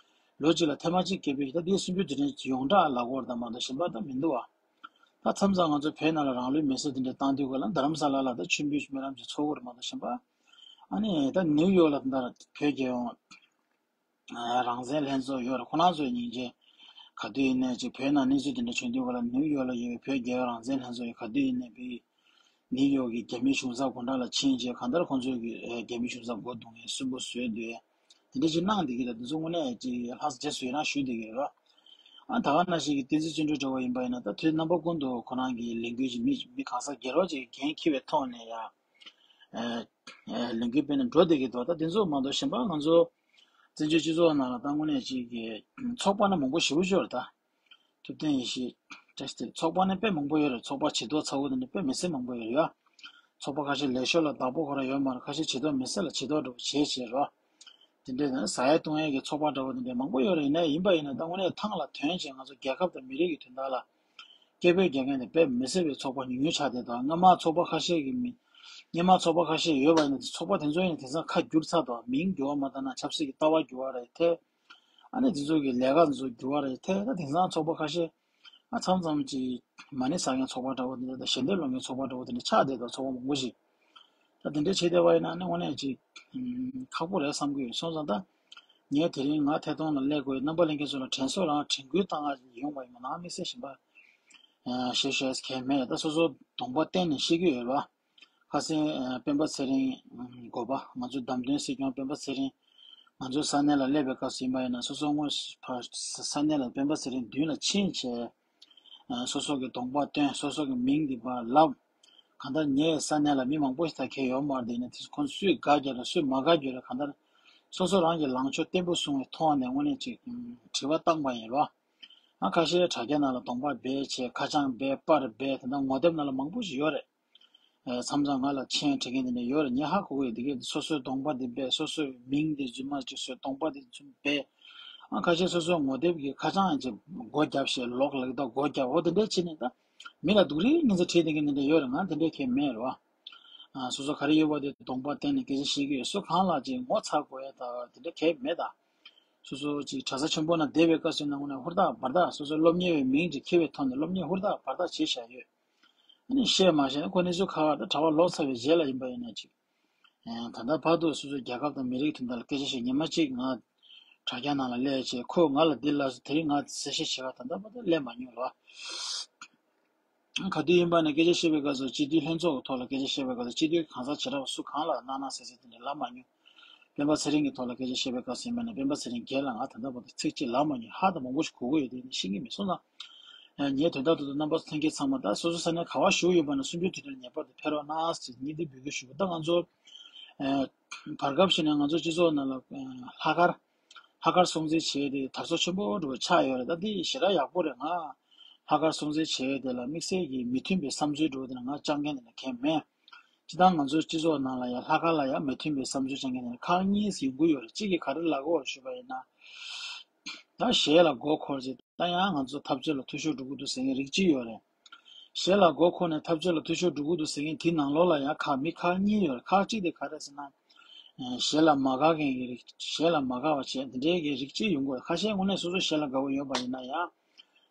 ལོ་གཅིག་ལ་ཐེངས་མ་གཅིག་སྐད་འབོད་ཞིག་ད་དེའི་གསུམ་བཅུ་དུས་དྲན་ཡོངས་གྲགས་ལབ་དགོས་རེད། ད་མ་གཏོགས་གཞན་པ་ད་མི་འདུག་བ། ད་མཚམས་མཚམས་ང་ཚོ་བོད་ནང་ལ་རང་ལུས་མེར་སྲེག་དེ་འདྲ་བཏང་དུས་སྐབས་ལ་རྡ་རམ་ས་ལ་ལ་ད་མཆོད་འབུལ་སྨོན་ལམ་ཅིག་ཚོགས་ཀྱི་རེད་མ་གཏོགས། གཞན་པ་ཨ་ནི་ད་ནིའུ་ཡོག་ལ་ད་ལྟ་བོད་རྒྱལ་ཡོངས་རང་བཙན་ལྷན་ཚོགས་ཡོད་རེད། ཁོ་རང་ཚོའི་སྙིང་རྗེ། ག་དུས་ཡིན་ནའི་ཅིག་བོད་ནང་གནས་ཚུལ་དེ་འདྲ་བྱུང་དུས་སྐབས་ལ་ནིའུ་ཡོག་ལ་ཡོད་པའི་བོད་རྒྱལ་ཡོངས་རང་བཙན་ལྷན་ཚོགས་ཡིན། ག་དུས་ཡིན་ནའི་བོད་ནིའུ་ཡོག་གི་རྒྱ་མིའི་གཞུང་ཚབ་སྒོ་འགྲམ་ལ་ཕྱིན་བྱས། གང་ལྟར་ཁོང་ཚོས་ཀྱི་རྒྱ་མིའི་གཞུང་ཚབ་སྒོ་རྡུང་ཡས་སུན་པོ་བཟོས་སྡོད་ཡས་དེ་འདྲ་ཅིག་གནང་བསྡད་ཀྱི་རེད། དེ་ཚོ་དངོས་གནས་ཅིག་ལྷག་བསམ་རྗེས་སུ་ཡི་རང་ཞུ་བསྡད་ཀྱི་རེད་བ། ཨ། ད་ག་ནང་བཞིན་གྱི་བསྟན་འཛིན་བརྩོན་འགྲུས་འདྲ་བོ་ཡིན་པ་ཡིན་ན། ད་དུས་རྣམ་པ་ཀུན་ཏུ་ཁོ་རང་གི་ལས་འགུལ་ཅིག་མི་མི་གང་ཟག་སྒེར་བ་ཅིག་གི་འགན་འཁྱེར་བའི་ཐོག་ནས་ཡ། ཨ། ཨ། ལས་འགུལ་སྤེལ་ནས་འགྲོ་བསྡད་ཀྱི་འདུག་ད་དེ་ཚོ་མ་གཏོགས་གཞན་པ་ང་ཚོ་བཙན་བྱོལ་སྤྱི་ཚོགས་ནང་ལ་ད་དངོས་གནས་ཅིག་གི་ཚོགས་པ་ནི་མང་པོ་ཞེ་པོ་ཅིག་ཡོད་རེད་ད། ཐུབ་བསྟན་ཡེ་ཤེས་བཀྲ་ཤིས་བདེ་ལེགས། ཚོགས་པ་ནི་དཔེ་མང་པོ་ཡོད་རེད། ཚོགས་པ་བྱེ་རྡོག་ཚ་བོ་དེ་འདྲ་དཔེ་མི་སྲིད་མང་པོ་ཡོད་རེད་ཡ། ཚོགས་པ་ཁ་ཤས་ལས་ཤོར་ལ་བདག་པོ་ཁོ་རང་ཡོད་མ་རེད། ཁ་ཤས་བྱེ་རྡོག་མི་སེར་ལ་བྱེ་རྡོག་འདྲ་བོ་བྱས་བྱས་རོ། དེ་འདྲའི་ནང་ཟ་ཡ་བཏུང་ཡ་གི་ཚོགས་པ་འདྲ་བོ་དེ་འདྲ་མང་པོ་ཡོད་རེད། ཡིན་ན་ཡིན་པ་ཡིན་ན་ད་དངོས་གནས་ཐང་ལ་ཐོན་བྱས་ང་ཚོ་རྒྱལ་ཁབ་དང་མི་རིགས་ཀྱི་དོན་དག་ལ་སྐད་འབོད་རྒྱག་མཁན་དེ་དཔེ་མི་སྲིད་པའི་ཚོགས་པ་ཉུང་ཉུང་ཆགས་བསྡད་འདུག་སྔ་མ་ཚོགས་པ་ཁ་ཤས་ཀྱི་མི། སྔོན་མ་ཚོགས་པ་ཁ་ཤས་ཡོད་པ་ཡིན་ན་ཚོགས་པ་དེ་ཚོ་ཡིན་ན་དེང་སང་ཁ་བསྒྱུར་ཚར་འདུག་མིང་འགྱུར་བ་མ་བཏང་ན་ཆབ་སྲིད་ཀྱི་ལྟ་བ་འགྱུར་བ་རེད་དེ། ཨ་ནི་དེ་ཚོ་གི་ལས་ཀ་ཚོ་འགྱུར་བ་རེད་དེ། ད་དེང་སང་ཚོགས་པ་ཁ་ཤས་ཨ་མཚམས་མཚམས་ཀྱི་མ་ཎི་བསགས་མཁན་ཚོགས་པ་འདྲ་བོ་དེ་འདྲ་དང་ཞལ་འདེབས་སློང་མཁན་ཚོགས་པ་འདྲ་བོ་དེ་འདྲ་ཆགས་བསྡད་འདུག་ཚོགས་པ་མང་པོ་ཞིག་ད་དེ་འདྲ་བྱས་བསྡད་པ་ཡིན་ན་ཨ་ནི་དངོས་གནས་ཅིག་ཁག་པོ་རེད་བསམ་གྱི་ཡོད། སོང་ཙང་ད་ངས་དེ་རིང་ང་ཐད་གཏོང་ལ་སླེབས་དགོས། རྣམ་པ་ལྷན་རྒྱས་ཚོ་ལ་དྲན་གསོ་རང་དྲན་སྐུལ་བཏང་ཡ་ཡོང་བ་ཡིན། ནང་དམིགས་བསལ་གཞན་པ་ཞེ་ཞེས་གལ་མེད། ད་སོ་སོ་གདོང་པ་བསྟན་ནས་བཤད་ཀྱི་ཡོད་པ། ཁ་སང་ཨ་སྤེན་པ་ཚེ་རིང་འགོ་པ། ང་ཚོའི་བདམས་ཐོན་སྲིད་སྐྱོང་སྤེན་པ་ཚེ་རིང་ང་ཚོའི་ས་གནས་ལ་སླེབས་པའི་སྐབས་སུ་ཡིན་པ་ཡིན་ན། སོ་སོ་སྔོན་ཕ་ས་གནས་ལ་སྤེན་པ་ཚེ་རིང་མདུན་ལ་ཕྱིན་བྱས། ཨ་སོ་སོ་གི་གདོང་པ་སྟོན། སོ་སོ་གི་མིང་འདི་པར་ལབ། གང་ལྟར་ངའི་ས་གནས་ལ་མི་མང་པོ་ཞིག་ད་གས་ཡོད་མ་རེད། དེ་ནས་དེ་ཁོང་སུས་དགའ་རྒྱུ་རེད། སུས་མ་དགའ་རྒྱུ་རེད། གང་ལྟར་སོ་སོ་རང་གི་ལངས་ཕྱོགས་བརྟན་པོ་བཟུང་བའི་ཐོག་ནས་དངོས་གནས་ཅིག་དྲི་བ་བཏང་པ་ཡིན་རོ། ཨ་ཁ་ཤས་དྲ་རྒྱ་ནང་ལ་གདོང་པ་སྦས་བྱས། ཁ་བྱང་སྦས། པར་སྦས། དེ་འདྲ་ངོ་དེབ་ནང་ལ་མང་པོ་ཞིག་ཡོད་རེད། ཨ་མཚམས་མཚམས་ང་ལ་མཆན་འབྲི་མཁན་དེ་འདྲ་ཡོད་རེད། ངས་ཧ་གོ་གི་ཡོད། དེ་གས་སོ་སོའི་གདོང་པ་དེ་སྦས། སོ་སོའི་མིང་དེ་རྫུན་མ་ཅིག་བཟོས། གདོང་པ་དེ་རྫུན་སྦས། ཨ་ཁ་ཤས་སོ་སོའི་ངོ་དེབ་ཀྱི་ཁ་བྱང་ཅིག་སྒོ་བརྒྱབ་བྱས། ལོག་ལབ་ཀྱི་འདུག་སྒོ་བརྒྱབ། འོ་དེ་འདྲ་བྱས་ནས་ད་མི་ལ་སྡུག་རུས་ངན་ཚ་བྲིས་བསྡད་མཁན་དེ་འདྲ་ཡོད་རེད། ང་དེ་འདྲ་གས་མེད་རེད་བ། ཨ་སོ་སོ་ག་རེ་ཡོད་པ་དེ་གདོང་པ་བསྟན་ནས་སྐད་ཆ་བཤད་ཀྱི་ཡོད། སུ་གང་ལ་ཅིག་ངོ་ཚ་དགོས་ཡ་ད་དེ་འདྲ་གས་མེད་ད། སོ་སོ་ཅིག་གྲྭ་ས་ཆེན་པོ་ནང་བསྡད་པའི་སྐབས་སུ་ཡིན་ན་དངོས་གནས་ཧུར་ཐག་འབར་ཐག་སོ་སོ་སློབ་གཉེར་བའི་མིང་ཅིག་འཁྱེར་བའི་ཐོག་ནས་སློབ་གཉེར་ཧུར་ཐག་འབར་ཐག་བྱས་བཞག་ཡོད། ཨ་ནི་བཤད་མ་བཤད་ན་ཁོ་གནས་ཚུལ་ཁག་ཁག་ད་གྲྭ་པ་ལོག་ཚར་བའི་རྗེས་ལ་ཡིན་པ་ཡིན་ན་ཅིག་ཨེ་ད་ལྟ་བར་དུ་སོ་སོའི་རྒྱལ་ཁབ་དང་མི་རིགས་དོན་དག་ལ་སྐད་ཆ་བཤད། ཉི་མ་གཅིག་ང་དྲ་རྒྱ་ནང་ལ་སླེབས་བྱས། ཁོས་ང་ལ་འདི་ལབ་སོང་། དེ་རིང་ང་གསལ་བཤད་བྱེད་ག་ད་ལྟ་བར་དུ་སླེབས་མ་མྱོང་ལ། ག་དུས་ཡིན་པ་ན་སྐད་ཆ་བཤད་པའི་སྐབས་སུ་སྤྱི་འཐུས་ལྷན་ཚོགས་ཀྱི་ཐོག་ལ་སྐད་ཆ་བཤད་པའི་སྐབས་སུ་སྤྱི་འཐུས་གང་ཟག་བྱེ་བྲག་པ་སུ་གང་ལ་གནང་གནང་ཟེར་ཟེར་དེ་འདྲ་ལབ་མ་མྱོང་། སྤེན་པ་ཚེ་རིང་གི་ཐོག་ལ་སྐད་ཆ་བཤད་པའི་སྐབས་སུ་ཡིན་པ་ན་སྤེན་པ་ཚེ་རིང་སྒེར་ལ་ང་ད་ལྟ་བར་དུ་ཚིག་གཅིག་ལབ་མ་མྱོང་། ཧ་ད་མང་པོ་ཞིག་གོ་གི་ཡོད་དེ་ནི་ཤེས་ཀྱི་མེད་སོང་ཙང་། ངས་དོན་དག་ཏུ་རྣམ་པ་ལྷན་རྒྱས་ཚང་མ་ད་སོ་སོ་ས་གནས་ག་བ་བཞུགས་ཡོད་པ་ན་གསུམ་བཅུའི་དུས་དྲན་ངེས་པར་དུ་ཕེབས་རོགས་གནང་ཟེར་སྙིང་བསྡུས་འབོད་སྐུལ་ཞུ་གི། ད་ང་ཚོ་བར་སྐབས་ཤིག་ནས་ང་ཚོ་སྤྱི་ཚོགས་ནང་ལ་ལྷག་དཀར་ལྷག་དཀར་སྲུང་བརྩི་བྱས་ཏེ་དར་སྲོལ་ཆེན་པོ་འགྲོ་བ་ཆགས་ཡོད་རེད། ད་འདི་ཞེ་དྲག་ཡག་པོ་རེད། ང་ལྷག་དཀར་སྲུང་བརྩི་བྱས་དེ་ལ་དམིགས་བསལ་གྱི་མི་མཐུན་པའི་བསམ་ཚུལ་འགྲོ་བ་དེ་ང་བཅངས་མཁན་དེ་ལ་གལ་མེད། སྤྱི་བཏང་ང་ཚོའི་སྤྱི་ཚོགས་ནང་ལ་ཡང་ལྷག་དཀར་ལ་ཡང་མི་མཐུན་པའི་བསམ་ཚུལ་བཅངས་མཁན་དེ་ལ་ཁག་གཉིས་ཡོང་གི་ཡོད་རེད། གཅིག་གིས་ག་རེ་ལབ་ཀྱི་ཡོད་རེད་ཞུས་པ་ཡིན་ན། ད་གཞས་ལ་མགོ་འཁོར་ཅིག་ད་ཡང་ང་ཚོ་འཐབ་རྩོད་ལ་འཐུས་ཤོར་འགྲོ་གི་འདུག་ཟེར་མཁན་རིགས་གཅིག་ཡོད་རེད། གཞས་ལ་མགོ་འཁོར་ནས་འཐབ་རྩོད་ལ་འཐུས་ཤོར་འགྲོ་གི་འདུག་ཟེར་མཁན་དེའི་ནང་ལོགས་ལ་ཡང་ཁག་མི་ཁག་གཉིས་ཡོད་རེད། ཁག་གཅིག་དེ་ག་རེ་ཟེར་ན། གཞས་ལ་མ་དགའ་མཁན་གྱི་རིགས། གཞས་ལ་མ་དགའ་བ་བྱས་དེ་འདྲའི་གི་རིགས་གཅིག་ཡོང་གི་རེད། ཁ་ཤས་དངོས་གནས་སོ་སོ་གཞས་ལ་དགའ་བོ་ཡོད་པ་ཡིན་ན་ཡང་།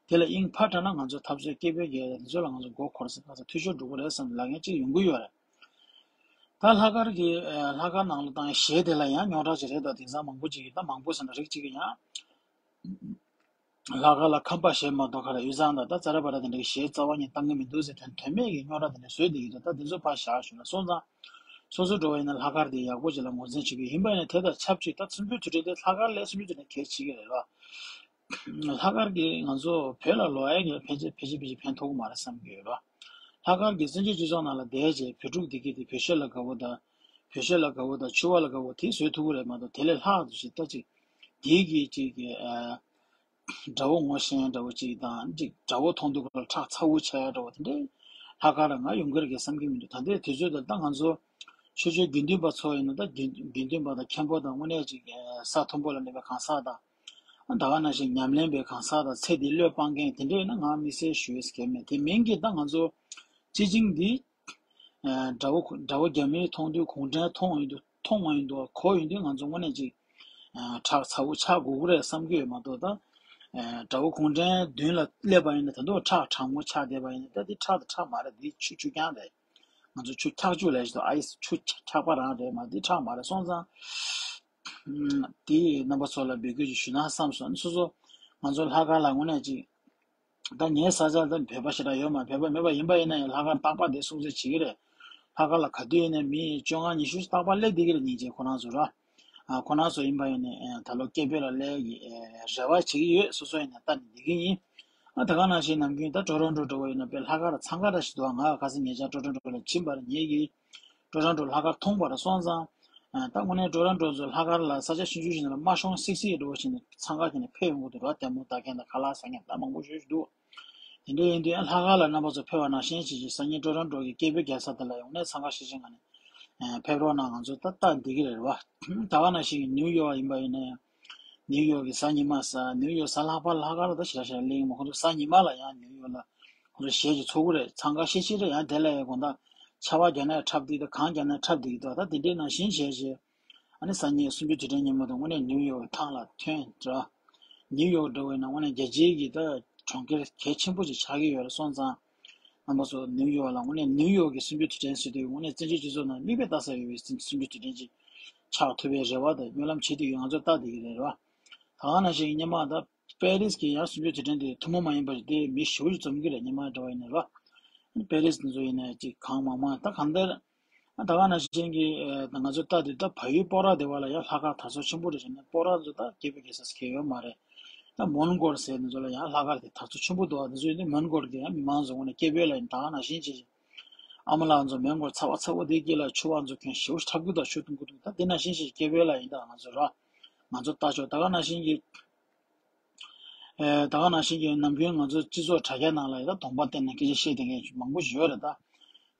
དེ་ལ་དབྱིངས་ཕར་དྲངས་ན་ང་ཚོ་འཐབ་རྩོད་སྐད་འབོད་རྒྱག་ཡ་དེ་ཚོ་ལ་ང་ཚོ་མགོ་འཁོར་ཟེར་ཁ་ཚ་འཐུས་ཤོར་འགྲོ་གི་རེད་བསམ་ལབ་མཁན་གཅིག་ཡོང་གི་ཡོད་རེད། ད་ལྷག་དཀར་གྱི་ཨ་ལྷག་དཀར་ནང་ལ་བཏང་གཞས་དེ་ལ་ཡང་རྙོག་དྲ་ཅིག་རེད། ད་དེང་སང་མང་པོ་ཅིག་གིས་ད་མང་པོ་ཟེར་ན་རིགས་གཅིག་གིས་ཡང་། ལྷག་དཀར་ལ་ཁམས་པ་གཞས་མ་གཏོགས་ག་ལ་དབུས་གཙང་དང་ད་ཙ་ར་བ་ར་དེ་འདྲ་གི་གཞས་རྩ་བ་ཉིད་བཏང་གི་མི་འདུག་ཟེར་དོན་དོན་མེད་ཀྱི་རྙོག་དྲ་དེ་འདྲ་བཟོས་བསྡད་ཀྱི་འདུག་ད་དེ་ཚོ་ཕར་བཞག་ཞུ་ན་སོང་ཙང་། སོ་སོ་འགྲོ་བ་ཡིན་ན་ལྷག་དཀར་དེ་ཡག་པོ་ཅིག་ལ་ངོས་འཛིན་བྱེད་ཀྱི་ཡིན་པ་ཡིན་ན་དེ་དང་ཆབས་ཅིག་ད་གསུམ་བཅུའི་དུས་དྲན་དེ་ལྷག་དཀར་ལས་གསུམ་བཅུའི་དུས་དྲན་གལ་ཆེ་གི་རེད་བ། ལྷག་དཀར་གྱིས་ང་ཚོ་བོད་ལ་ལོག་ཡ་གི་ཕན་ཆད་ཕལ་ཆེར་ཕལ་ཆེར་ཕན་ཐོགས་ཀྱི་མ་རེད་བསམ་གྱི་ཡོད་བ། ལྷག་དཀར་གྱིས་བཙན་བྱོལ་སྤྱི་ཚོགས་ནང་ལ་བསྡད་རྗེས་བོད་ཕྲུག་དེ་གས་དེ་བོད་གཞས་ལ་དགའ་བོ་དང་། བོད་གཞས་ལ་དགའ་བོ་དང་ཕྱུ་པ་ལ་དགའ་བོ་དེ་བཟོས་ཐུབ་ཀྱི་རེད་མ་གཏོགས་དེ་ལས་ལྷག་ཏུ་ཞིག་ད་ཅིག་དེའི་གི་ཅིག་གི་ཨ། དགྲ་བོ་ངོ་ཤེས་འདྲ་བོ་ཅིག་དང་ཅིག་དགྲ་བོ་མཐོང་དུས་ཁོ་ལ་ཁྲག་ཚ་བོ་ཆགས་ཡ་འདྲ་བོ་དེ་འདྲའི་ལྷག་དཀར་ལ་ང་ཡོང་གི་རེད་གི་བསམ་གྱི་མི་འདུག་ད་ལྟའི་དུས་ཚོད་དུ་ད་ང་ཚོ་ཆོས་བརྒྱུད་དགེ་འདུན་པ་ཚོ་ཡིན་ན་ད་དགེ་དགེ་འདུན་པ་དང་མཁན་པོ་དང་དངོས་གནས་ཅིག་ས་མཐོན་པོ་ལ་གནས་པའི་གང་ཟག་དང་། ད་ག་ནང་བཞིན་ཉམས་ལེན་པའི་གང་ཟག་དང་ཚེ་འདི་བློས་སྤང་མཁན་དེ་འདྲ་ཡིན་ན་ང་དམིགས་བསལ་ཞུ་ཡས་གལ་མེད། དེ་མིན་གྱི་ད་ང་ཚོ་སྤྱི་བྱིངས་འདི། ཨ་དགྲ་བོ་དགྲ་བོ་རྒྱ་མིས་མཐོང་དུས་གུང་ཁྲན་མཐོང་ཡོང་དུས་མཐོང་ཡོང་དུས་གོ་ཡོང་དུས་ང་ཚོ་དངོས་གནས་ཅིག་ཨ་ཁྲག་ཚ་བོ་ཆགས་དགོས་ཀྱི་རེད་བསམ་གྱི་ཡོད་མ་གཏོགས་ད། ཨ་དགྲ་བོ་གུང་ཁྲན་མདུན་ལ་སླེབས་པ་ཡིན་ན་ད་དུང་ཁྲག་གྲང་མོ་ཆགས་བསྡད་པ་ཡིན་ན་ད་འདི་ཁྲག་དང་ཁྲག་མ་རེད། འདི་ཆུ་ཆུ་རྐྱང་རེད། ང་ཚོ་ཆུ་འཁྱག་ཆུ་ལབ་ཞིག་འདུག་ཨའི་སི་ཆུ་འཁྱག་པ་རང་རེད་མ་འདི་ཁྲག་མ་རེད་སོང་ཙང་། ཨ་དེ་རྣམ་པ་ཚོ་ལ་འབོད་སྐུལ་ཅིག་ཞུ་ན་བསམ་སོང་། སོ་སོ་ང་ཚོ་ལྷག་དཀར་ལ་དངོས་གནས་ཅིག་ད་ངའི་ས་ཆ་ད་བོད་པ་ཞེ་དྲག་ཡོད་མ་རེད། བོད་པ་མེད་པ་ཡིན་པ་ཡིན་ན་ཡང་ལྷག་དཀར་རྟག་པར་དེ་སྲུང་བརྩི་བྱེད་ཀྱི་རེད། ལྷག་དཀར་ལ་ག་དུས་ཡིན་ནའི་མི་བཅོ་ལྔ་ཉི་ཤུ་རྟག་པར་སླེབས་བསྡད་ཀྱི་རེད་སྙིང་རྗེ་ཁོ་རང་ཚོ་ར། ཨ་ཁོ་རང་ཚོ་ཡིན་པ་ཡིན་ནའི་ཨ་ད་ལོ་སྐད་འབོད་ལ་སླེབས་ཀྱི་ཨ་རེ་བ་བྱེད་ཀྱི་ཡོད། སོ་སོ་ཡིན་ནའི་ལྟ་ནས་བསྡད་ཀྱི་ཡིན། ཨ་ད་ག་ནང་བཞིན་ནམ་རྒྱུན་ད་ཊོ་རོན་ཊོ་འགྲོ་བ་ཡིན་ན་དཔེ་ལྷག་དཀར་འཚང་ཁ་འདྲ་ཞིག་འདུག་ང་ཁ་སང་ཉེ་ཆར་ཊོ་རོན་ཊོ་ལ་ཕྱིན་པ་རེད། ངེད་ཀྱིས་ཊོ་རོན་ཊོ་ལྷག་དཀར་མཐོང་བ་རེད་སོང་ཙང་། ཨ་ད་དངོས་གནས་ཊོ་རོན་ཊོ་ཚོ་ལྷག་དཀར་ལ་ས་ཆ་ཆུང་ཆུང་ཞིག་ནང་ལ་དམར་ཤོང་སིག་སིག་འགྲོ་བཞིན་འཚང་ཁ་བྱས་ནས་ཕེབས་ཡོང་གི་འདུག་ར། ལྟད་མོ་ལྟ་མཁན་དང་ཁ་ལག་ཟ་མཁན་ད་མང་པོ་ཞེ་ཅིག་འདུག་དེ་འདྲ་ཡིན་དུས་ཨ་ལྷག་དཀར་ལ་རྣམ་པ་ཚོ་ཕེབས་པ་ནང་བཞིན་བྱེད་ཀྱི་སང་ཉིན་ཊོ་རོན་ཊོ་གི་སྐད་འབོད་རྒྱག་ས་དེ་ལ་ཡོང་ནས་འཚང་ཁ་ཤིག་ཤིག་ངང་ནས་ཕེབས་རོགས་གནང་། ང་ཚོ་ད་ལྟ་འདི་གི་རེད་བ། ད་ག་ནང་བཞིན་ནིའུ་ཡོག་ཡིན་པ་ཡིན་ན་ཡང་། ནིའུ་ཡོག་གི་གཟའ་ཉི་མ་གཟའ་ནིའུ་ཡོག་གཟའ་ལྷག་པ་ལྷག་དཀར་ད་ཞེ་དྲག་ཞེ་དྲག་གླེང་མ་ཁོང་ཚོ་གཟའ་ཉི་མ་ལ་ཡང་ནིའུ་ཡོག་ལ་ཁོང་ཚོ་གཞས་ཀྱི་ཚོགས་ཀྱི་རེད། འཚང་ཁ་ཤས་ཤིག་རེད། ཡང་དེ་ལ་ཡང་དགོང་དག་ཆར་པ་བརྒྱབ་ན་ཡང་འཁྲབ་བསྡད་ཀྱི་འདུག་གངས་བརྒྱབ་ན་འཁྲབ་བསྡད་ཀྱི་འདུག་ད་དེ་འདྲའི་ནང་བཞིན་བྱས་བྱས། ཨ་ནི་སང་ཉིན་གསུམ་བཅུའི་དུས་དྲན་ཉིན་མོ་དང་དངོས་གནས་ནིའུ་ཡོག་གི་ཐང་ལ་ཐོན་འདྲ། ནིའུ་ཡོག་འགྲོ་བས་ན་དངོས་གནས་རྒྱལ་སྤྱིའི་གི་ད་གྲོང་ཁྱེར་གལ་ཆེན་པོ་ཅིག་ཆགས་ཀྱི་ཡོད་རེད་སོང་ཙང་། རྣམ་པ་ཚོ་ནིའུ་ཡོག་ལ་དངོས་གནས་ནིའུ་ཡོག་གི་གསུམ་བཅུའི་དུས་དྲན་ཟེར་དུས་དངོས་གནས་བཙན་བྱོལ་སྤྱི་ཚོགས་ནང་མིག་དཔེ་ལྟ་ས་ཡོད་པའི་གསུམ་བཅུའི་དུས་དྲན་ཅིག་ཆགས་ཐུབ་པའི་རེ་བ་དང་སྨོན་ལམ་བྱེད་དུས་ང་ཚོ་ལྟ་བསྡད་ཀྱི་རེད་རེད་བ། ད་ག་ནང་བཞིན་སྔོན་མ་ད་པེ་རིས་ཀྱི་ཡང་གསུམ་བཅུའི་དུས་དྲན་དེ་ཐུན་མོང་མ་ཡིན་པ་ཞིག་དེ་མི་ཞེ་པོ་ཅིག་འཛོམས་ཀྱི་རེད། སྔོན་མ་འདྲ་བ་ཡིན་ན་རེད་བ། པེ་རིས་དེ་ཚོ་ཡིན་ན་ཅིག་གང་མང་མང་ད་གང་ལྟར། ད་ག་ནང་བཞིན་གྱི་ཨ་ང་ཚོ་ལྟ་དུས་ད་བལ་ཡུལ་སྤོག་ར་སྡེ་བ་ལ་ཡང་ལྷག་དཀར་དར་སྲོལ་ཆེན་པོ་རེད་བྱས་ན་སྤོག་ར་ཚོ་ད་སྐད་འབོད་རྒྱག་ས་གང་ཡོད་མ་རེད། ད་མོན་གྷོ་ཟེར་དེ་ཚོ་ལ་ཡང་ལྷག་དཀར་དེ་དར་སྲོལ་ཆེན་པོ་འདུག་ཨ་དེ་ཚོ་ཡིན་དུས་མོན་གྷོ་གི་ཡང་མི་མང་ཚོ་དངོས་གནས་སྐད་འབོད་ལ་ཡིན་ད་ག་ནང་བཞིན་བྱས་ཤིང་། ཨ་མ་ལགས་ཚོ་མེ་འཁོར་ཚ་བ་ཚ་བོ་དེ་དཀྱིལ་ལ་ཆུ་བ་ཚོ་གྱོན་ཞེ་པོ་ཞིག་འཁྲབ་ཀྱི་འདུག་ཆུ་འཐུང་གི་འདུག་ད་དེ་ནང་བཞིན་ཞིག་སྐྱེ་བོ་ལ་ཡིན་ད་ང་ཚོ་ར། ང་ཚོ་ལྟ་ཆོག་ད་ག་ནང་བཞིན་གྱི། ཨེ་ད་ག་ནང་བཞིན་གྱི་ནམ་རྒྱུན་ང་ཚོ་སྤྱི་ཚོགས་དྲ་རྒྱ་ནང་ལ་ཡང་ད་གདོང་པ་བསྟན་ནས་སྐད་ཆ་བཤད་བསྡད་མཁན་མང་པོ་ཞིག་ཡོད་རེད་ད།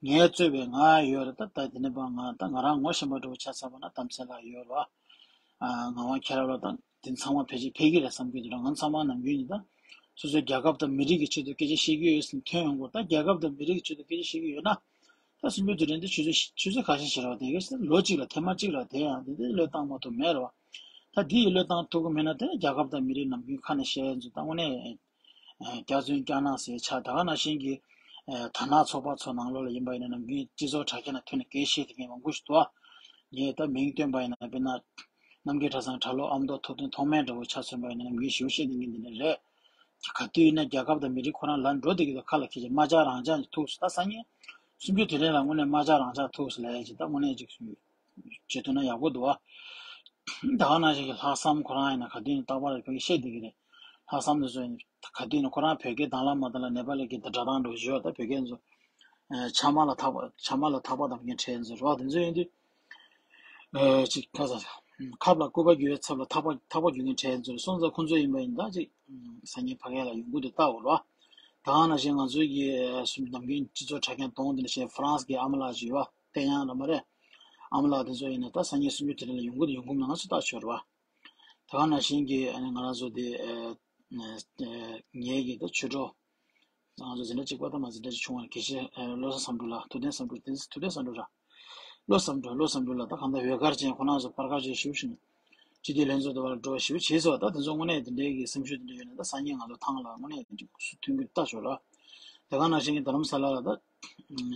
ངའི་གཙོས་པའི་ང་ཡོད་རེད་ད། ད་དེ་ནས་པ་ང་ད་ང་རང་ངོ་ཤེས་པ་འདྲ་བོ་ཆགས་ཚར་བ་ན་གཏམ་ཚེ་ལགས་ཡོད་རེད་བ། ཨ་ངག་དབང་མཁྱེན་རབ་ལགས་དང་དེ་ཚང་མ་ཕལ་ཆེར་ཕེབས་ཀྱི་རེད་བསམ་གྱི་འདུག་ང་ཚང་མ་ནམ་རྒྱུན་ནས་ད་སོ་སོའི་རྒྱལ་ཁབ་དང་མི་རིགས་ཀྱི་ཆེད་དུ་སྐད་ཆ་བཤད་ཀྱི་ཡོད་ཟེར་ཐོན་ཡོང་གི་ད་རྒྱལ་ཁབ་དང་མི་རིགས་ཀྱི་ཆེད་དུ་སྐད་ཆ་བཤད་ཀྱི་ཡོད་ན། ད་གསུམ་བཅུ་དུས་དྲན་འདི་ཆུ་ཚོད་ཆུ་ཚོད་ཁ་ཤས་ཤིག་རེད་བ། དེ་ག་ལོ་གཅིག་ལ་ཐེངས་མ་གཅིག་རེད་བ། དེ་ཡང་དེ་འདྲའི་བློས་བཏང་མ་ཐུབ་མེད་རེད་བ། ད་འདི་ཡི་བློས་བཏང་ཐུབ་ཀྱི་མེད་ན་དེ་ནི་རྒྱལ་ཁབ་དང་མི་རིགས་ནམ་རྒྱུན་ཁ་ནས་བཤད་ཡ་ཚོ་ད་དངོས་གནས་སྐྱག་རྫུན་སྐྱག་ནག་ཟེར་ཆགས། ད་ག་ནང་བཞིན་གྱི་དར་ནག་ཚོགས་པ་ཚོ་ནང་ལོགས་ལ་ཡིན་པ་ཡིན་ན་ནམ་རྒྱུན་སྤྱི་ཚོགས་དྲ་རྒྱ་ནང་ཐོན་ནས་སྐད་བཤད་དེ་མཁན་མང་པོ་ཞིག་འདུག་བ། ངས་ད་མིང་བཏོན་པ་ཡིན་ན་དཔེར་ན། རྣམ་རྒྱལ་གྲྭ་ཚང་གྲྭ་ལོག་ཨ་མདོ་ཐུབ་བསྟན་ཐོགས་མེད་འདྲ་བོ་ཆ་མཚོན་པ་ཡིན་ན་ནམ་རྒྱུན་ཞེ་པོ་བཤད་བསྡད་མཁན་འདི་འདྲ་རེད། ག་དུས་ཡིན་ན་རྒྱལ་ཁབ་དང་མི་རིགས་ཁོ་རང་ལ་འགྲོ་བསྡད་ཀྱི་འདུག་ཁ་ལ་ཁྱེད་ཀྱི་རྨ་བྱ་རང་བྱ་ནས་ཐུག་སོང་། ད་སང་ཉིན་གསུམ་བཅུ་དུས་དྲན་ལ་དངོས་གནས་རྨ་བྱ་རང་བྱ་ཐུག་སོང་ལབ་ཡ་ཅིག་ད་དངོས་གནས་ཅིག་བྱེད་ཐུབ་ན་ཡག་པོ་འདུག་ཨ། ད་ག་ནང་བཞིན་གྱི་ལྷག་བསམ་ཁོ་རང་ཡིན་ན་ག་དུས་ཡིན་རྟག་པར་བོད་སྐད་བཤད་བསྡད་ཀྱི་རེད། ལྷག་བསམ་དེ་ཚོ་ཡིན་ག་དུས་ཡིན་ན་ཁོ་རང་བོད་སྐད་དང་བླངས་མ་དང་བླངས་ནེ་པ་ལི་སྐད་དང་སྒྲ་གདངས་འདྲ་བོ་ཞིག་ཡོད། ད་བོད་སྐད་ཚོ་ཆ་མ་ལ་ཐག་པ་ཆ་མ་ལ་ཐག་པ་དམ་མཁན་གྲས་ཚོ་རེད་བ། དེ་ཚོ་ཡིན་དུས། ཨེ་ཅིག་ཁ་ས་ཁབ་ལ་སྐུད་པ་རྒྱུ་བའི་ཚབ་ལ་ཐག་པ་ཐག་པ་རྒྱུ་མཁན་གྲས་ཚོ་སོང་ཙང་ཁོང་ཚོ་ཡིན་པ་ཡིན་ད་ཅིག་སང་ཉིན་ཕ་གི་ལ་ཡོང་གི་འདུག་ལྟ་འོ་ར། ད་ག་ནང་བཞིན་ང་ཚོའི་གི་སུམ་ནམ་རྒྱུན་སྤྱི་ཚོགས་དྲ་རྒྱ་གདོང་དེ་འདྲ་བཤད་ཧྥ་རན་སི་གི་ཨ་མ་ལགས་ཅིག་ཡོད་བ། བསྟན་དབྱངས་ལ་མ་རེད། ཨ་མ་ལགས་དེ་ཚོ་ཡིན་ན་ད་སང་ཉིན་གསུམ་བཅུ་དེ་འདྲ་ལ་ཡོང་གི་འདུག་ཡོང་གི་མིན་ང་ཚོ་ལྟ་ཆོག་ར་བ། ད་ག་ནང་བཞིན་གྱི་ཨ་ནི་ང་རང་ཚོ་དེ་ཨ་ཨ་ངའི་གི་ད་ཆོས་གྲོགས། ང་ཚོ་འཛིན་གྲྭ་གཅིག་པ་དང་མ་འཛིན་གྲྭ་གཅིག་ཆུང་བ་དགེ་བཤེས་ཨ་བློ་བཟང་བསམ་གྲུབ་ལགས། ཐུབ་བསྟན་བསམ་གྲུབ། བསྟན་འཛིན་ཐུབ་བསྟན་བསམ་གྲུབ་ར། བློ་བཟང་གྲུབ། བློ་བཟང་གྲུབ་ལགས་ད་གང་ལྟར་འོད་དཀར་ཅན་ཁོ་རང་ཚོ་པར་དཀར་ཅན་ཞེ་པོ་ཞིག་སྤྱི་འཐུས་ལྷན་ཚོགས་དུ་བར་འགྲོ་ཞེ་པོ་བྱས་སོང་། ད་དེ་ཚོ་དངོས་གནས་དེ་འདྲའི་གི་སེམས་ཤུགས་དེ་འདྲ་ཡོད་ན་ད་སང་ཉིན་ང་ཚོ་ཐང་ལ་དངོས་གནས་དེ་འདྲ་སུ་མཐུན་གྱི་ལྟ་ཆོག་ར། ད་ག་ནང་བཞིན་གྱི་རྡ་རམ་ས་ལ་ལ་ད་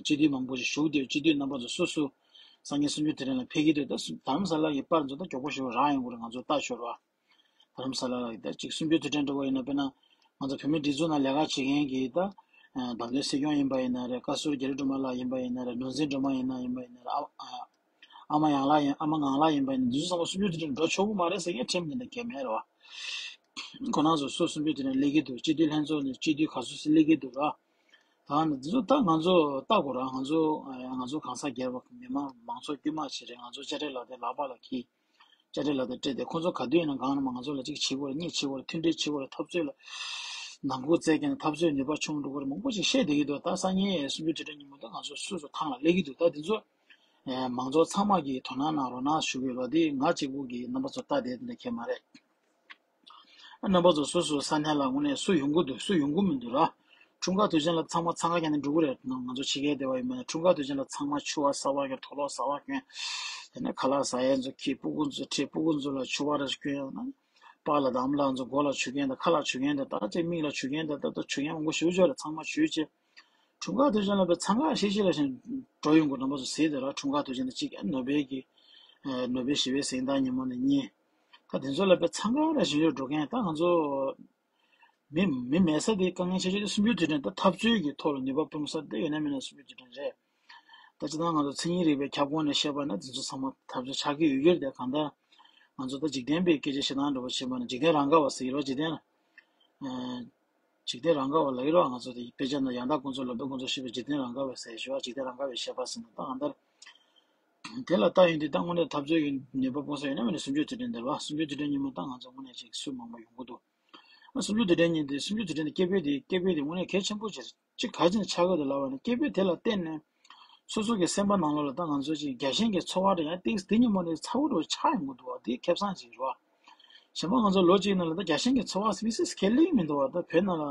སྤྱི་འཐུས་མང་པོ་ཞིག་བཞུགས་བསྡད། སྤྱི་འཐུས་རྣམ་པ་ཚོ་སོ་སོ་སང་ཉིན་གསུམ་བཅུ་དུས་དྲན་ལ་ཕེབས་ཀྱི་འདུག་ད་རྡ་རམ་ས་ལ་གི་པར་ཚོ་ད་མགྱོགས་པོ་ཞེ་པོ་རག་ཡོང་གི་རེད། ང་ཚོ་ལྟ་ཆོག་ར། རྡ་རམ་ས་ལ་ལ་ཡི་ད་ཅིག་གསུམ་བཅུ་དུས་དྲན་འདྲ་བོ་ཡིན་ན་དཔེར་ན་ང་ཚོ་བོད་མི་སྒྲིག་འཛུགས་ནང་ལས་ཀ་བྱེད་མཁན་གྱི་ད་བདམས་ཐོན་སྲིད་སྐྱོང་ཡིན་པ་ཡིན་ན་རེད། བཀའ་ཟུར་རྒྱ་རི་སྒྲོལ་མ་ལགས་ཡིན་པ་ཡིན་ན་རེད། ནོར་འཛིན་སྒྲོལ་མ་ཡིན་ན་ཡིན་པ་ཡིན་ན་རེད། ཨ་ཨ་མ་ཡང་ལགས་ཡིན། ཨ་མ་ངང་ལགས་ཡིན་པ་ཡིན་ན་འདི་ཚོ་ཚང་མ་གསུམ་བཅུ་དུས་དྲན་འགྲོ་ཆོག་གི་མ་རེད་ཟེར་མཁན་ཁྲིམས་འདི་འདྲ་གལ་མེད་རེད་བ། ཁོ་རང་ཚོ་སོ་གསུམ་བཅུ་དུས་དྲན་སླེབས་ཀྱི་འདུག་སྤྱི་འཐུས་ལྷན་ཚོགས་ནས་སྤྱི་འཐུས་ག་ཚོད་སླེབས་ཀྱི་འདུག་ར། ད་འདི་ཚོ་ད་ང་ཚོ་ལྟ་དགོས་ར། ང་ཚོ་ང་ཚོ་གང་ཟག་སྒེར་བ་མི་མང་མང་ཚོགས་དཀྱུས་མ་ཞིག་རེད། ང་ཚོ་དཔྱ་ཁྲལ་ལག་དེབ་ལག་པ་ལ་འཁྱེར། དཔྱ་ཁྲལ་ལག་དེབ་སྤྲད་དེ་ཁོ་ཚོ་ག་དུས་ཡིན་ན་གང་ན་མ་ང་ཚོ་ལ་གཅིག་བྱེད་དགོས་རེད། གཉིས་བྱེད་དགོས་རེད། མཐུན་སྒྲིལ་བྱེད་དགོས་རེད། འཐབ་རྩོད་ལ་ནང་ཁུལ་བཙལ་མཁན་འཐབ་རྩོད་ནུས་པ་ཆུང་འགྲོ་གི་རེད། མང་པོ་ཞིག་བཤད་བསྡད་ཀྱི་འདུག་ད་སང་ཉིན་གསུམ་བཅུ་དུས་དྲན་ཉིན་མོ་ད་ང་ཚོ་སོ་སོ་ཐང་ལ་སླེབས་ཀྱི་འདུག་ད་འདི་ཚོ་མང་ཚོགས་ཚང་མ་གིས་དོ་སྣང་གནང་རོགས་གནང་ཞུ་གི་ཡོད་རེད། འདི་ང་གཅིག་པུ་གིས་རྣམ་པ་ཚོ་ལྟ་བསྡད་འདི་འདྲ་ཁྱད་མ་རེད། རྣམ་པ་ཚོ་སོ་སོའི་ས་གནས་ལ་དངོས་གནས་སུ་ཡོང་གི་འདུག་སུ་ཡོང་གི་མི་འདུག་ར། འཁྲུངས་སྐར་དུས་ཆེན་ལ་ཚང་མ་འཚང་ཁ་བརྒྱབ་ནས་འགྲོ་གི་རེད། ང་ཚོ་ཕྱི་རྒྱལ་སྡོད་པ་ཡིན་པ་ན་འཁྲུངས་སྐར་དུས་ཆེན་ལ་ཚང་མ་ཕྱུ་པ་གསར་པ་གྱོན། དུག་ལོག་གསར་པ་གྱོན། དེ་ནས་ཁ་ལག་ཟ་ཡས་ཚོ་འཁྱེར། སྤུ་གུ་ཚོ་ཁྲིད། སྤུ་གུ་ཚོ་ལ་ཕྱུ་པ་ར་ཞིག་གྱོན་ཡོང་ན། པཱ་ལགས་དང་ཨ་མ་ལགས་ཚོ་མགོ་ལ་བྱུག་མཁན་དང་ཁ་ལ་བྱུག་མཁན་དང་ད་ཅིག་མིག་ལ་བྱུག་མཁན་དང་ད་ལྟ་བྱུག་མཁན་མང་པོ་ཞེ་པོ་ཅིག་ཡོད་རེད། ཚང་མ་བྱུག་བྱས། འཁྲུངས་སྐར་དུས་ཆེན་ལ་དཔེ་འཚང་ཁ་ཤིག་ཤིག་ལ་ཞིག་འགྲོ་ཡོང་དགོས། རྣམ་པ་ཚོ་གཟིགས་དེ་ར། འཁྲུངས་སྐར་དུས་ཆེན་དེ་གཅིག་ནོ་བེལ་གྱི་ནོ་བེལ་ཞི་བའི་གཟེངས་རྟགས་ཉིན་མོ་ནས་གཉིས། ད་དེ་ཚོ་ལ་དཔེ་འཚང་ཁ་ར་ཞིག་ཡོད་འགྲོ་མཁན། ད་ང་ཚོ་མི་མི་མེད་ས་དེ་དཀའ་ངལ་ཆེ་ཤོས་དེ་གསུམ་བཅུ་དུས་དྲན། ད་འཐབ་རྩོད་ཀྱི་ཐོག་ལ་ནུས་པ་སྤུངས་ས་དེ་ཡོད་ན་མེད་ན་གསུམ་བཅུ་དུས་དྲན་རེད། ད་སྤྱིར་བཏང་ང་ཚོ་མཚན་ཉིད་རིག་པའི་ཁྱབ་ཁོངས་ནས་བཤད་པ་ན་དེ་ཚོ་ཚང་མ་འཐབ་རྩོད་ཆགས་ཀྱི་ཡོད་ཀྱི་རེད་དེ། གང་ལྟར་ང་ཚོ་ད་འཇིག་རྟེན་པའི་སྐད་ཆ་བཤད་སྟངས་འདྲ་པོ་བྱས་པ་ན་འཇིག་རྟེན་རང་དགའ་བ་ཟེར་གྱི་རེད་བ། འཇིག་རྟེན་ཨ་འཇིག་རྟེན་རང་དགའ་བ་ལབ་ཀྱི་རེད་བ། ང་ཚོ་དེ་དཔེ་ཆ་ནང་ཡང་དག་ཀུན་རྫོབ་ལབ་དུས་ཁོང་ཚོ་ཤེས་པའི་འཇིག་རྟེན་རང་དགའ་བའི་ཟེར་ཞུ་བ། འཇིག་རྟེན་རང་དགའ་བའི་བཤད་པ་ཟེར་ན་ད་གང་ལྟར་དེ་ལ་ལྟ་ཡོང་དུས་ད་དངོས་གནས་འཐབ་རྩོད་ཀྱི་ནུས་པ་སྤུངས་ས་ཡོད་ན་མེད་ན་གསུམ་བཅུ་དུས་དྲན་འདིར་བ། གསུམ་བཅུ་དུས་དྲན་ཉིན་མོ་ད་ང་ཚོ་དངོས་གནས་ཅིག་སུ་མང་པོ་ཡོང་གི་འདུག་ཨ་གསུམ་བཅུ་དུས་དྲན་ཉིན་དེ་གསུམ་བཅུ་དུས་དྲན་དེ་སྐད་འབོད་དེ་སྐད་འབོད་དེ་དངོས་གནས་གལ་ཆེན་པོ་ཅིག་ཅིག་ག་ཅིག་ནས་ཆགས་ཀྱི་འདུག་ལབ་པ་ན། སྐད་འབོད་དེ་ལ་བརྟེན་ནས་སོ་སོ་གི་སེམས་པ་ནང་ལོགས་ལ་ད་ང་ཚོ་ཅིག་རྒྱལ་ཞེན་གྱི་ཚོར་བ་རེ་ཡང་ཏིག་དེ་ཉིན་མོ་ནས་ཚ་བོ་འདྲ་བོ་ཆགས་ཡོང་གི་འདུག་བ། དེ་ཁེ་བཟང་ཅིག་རེད་བ། གཞན་པ་ང་ཚོ་ལོ་གཅིག་ནང་ལ་ད་རྒྱལ་ཞེན་གྱི་ཚོར་བ་མི་སྲིད་ཁས་ལེན་མི་འདུག་བ། ད་བོད་ནང་ལ་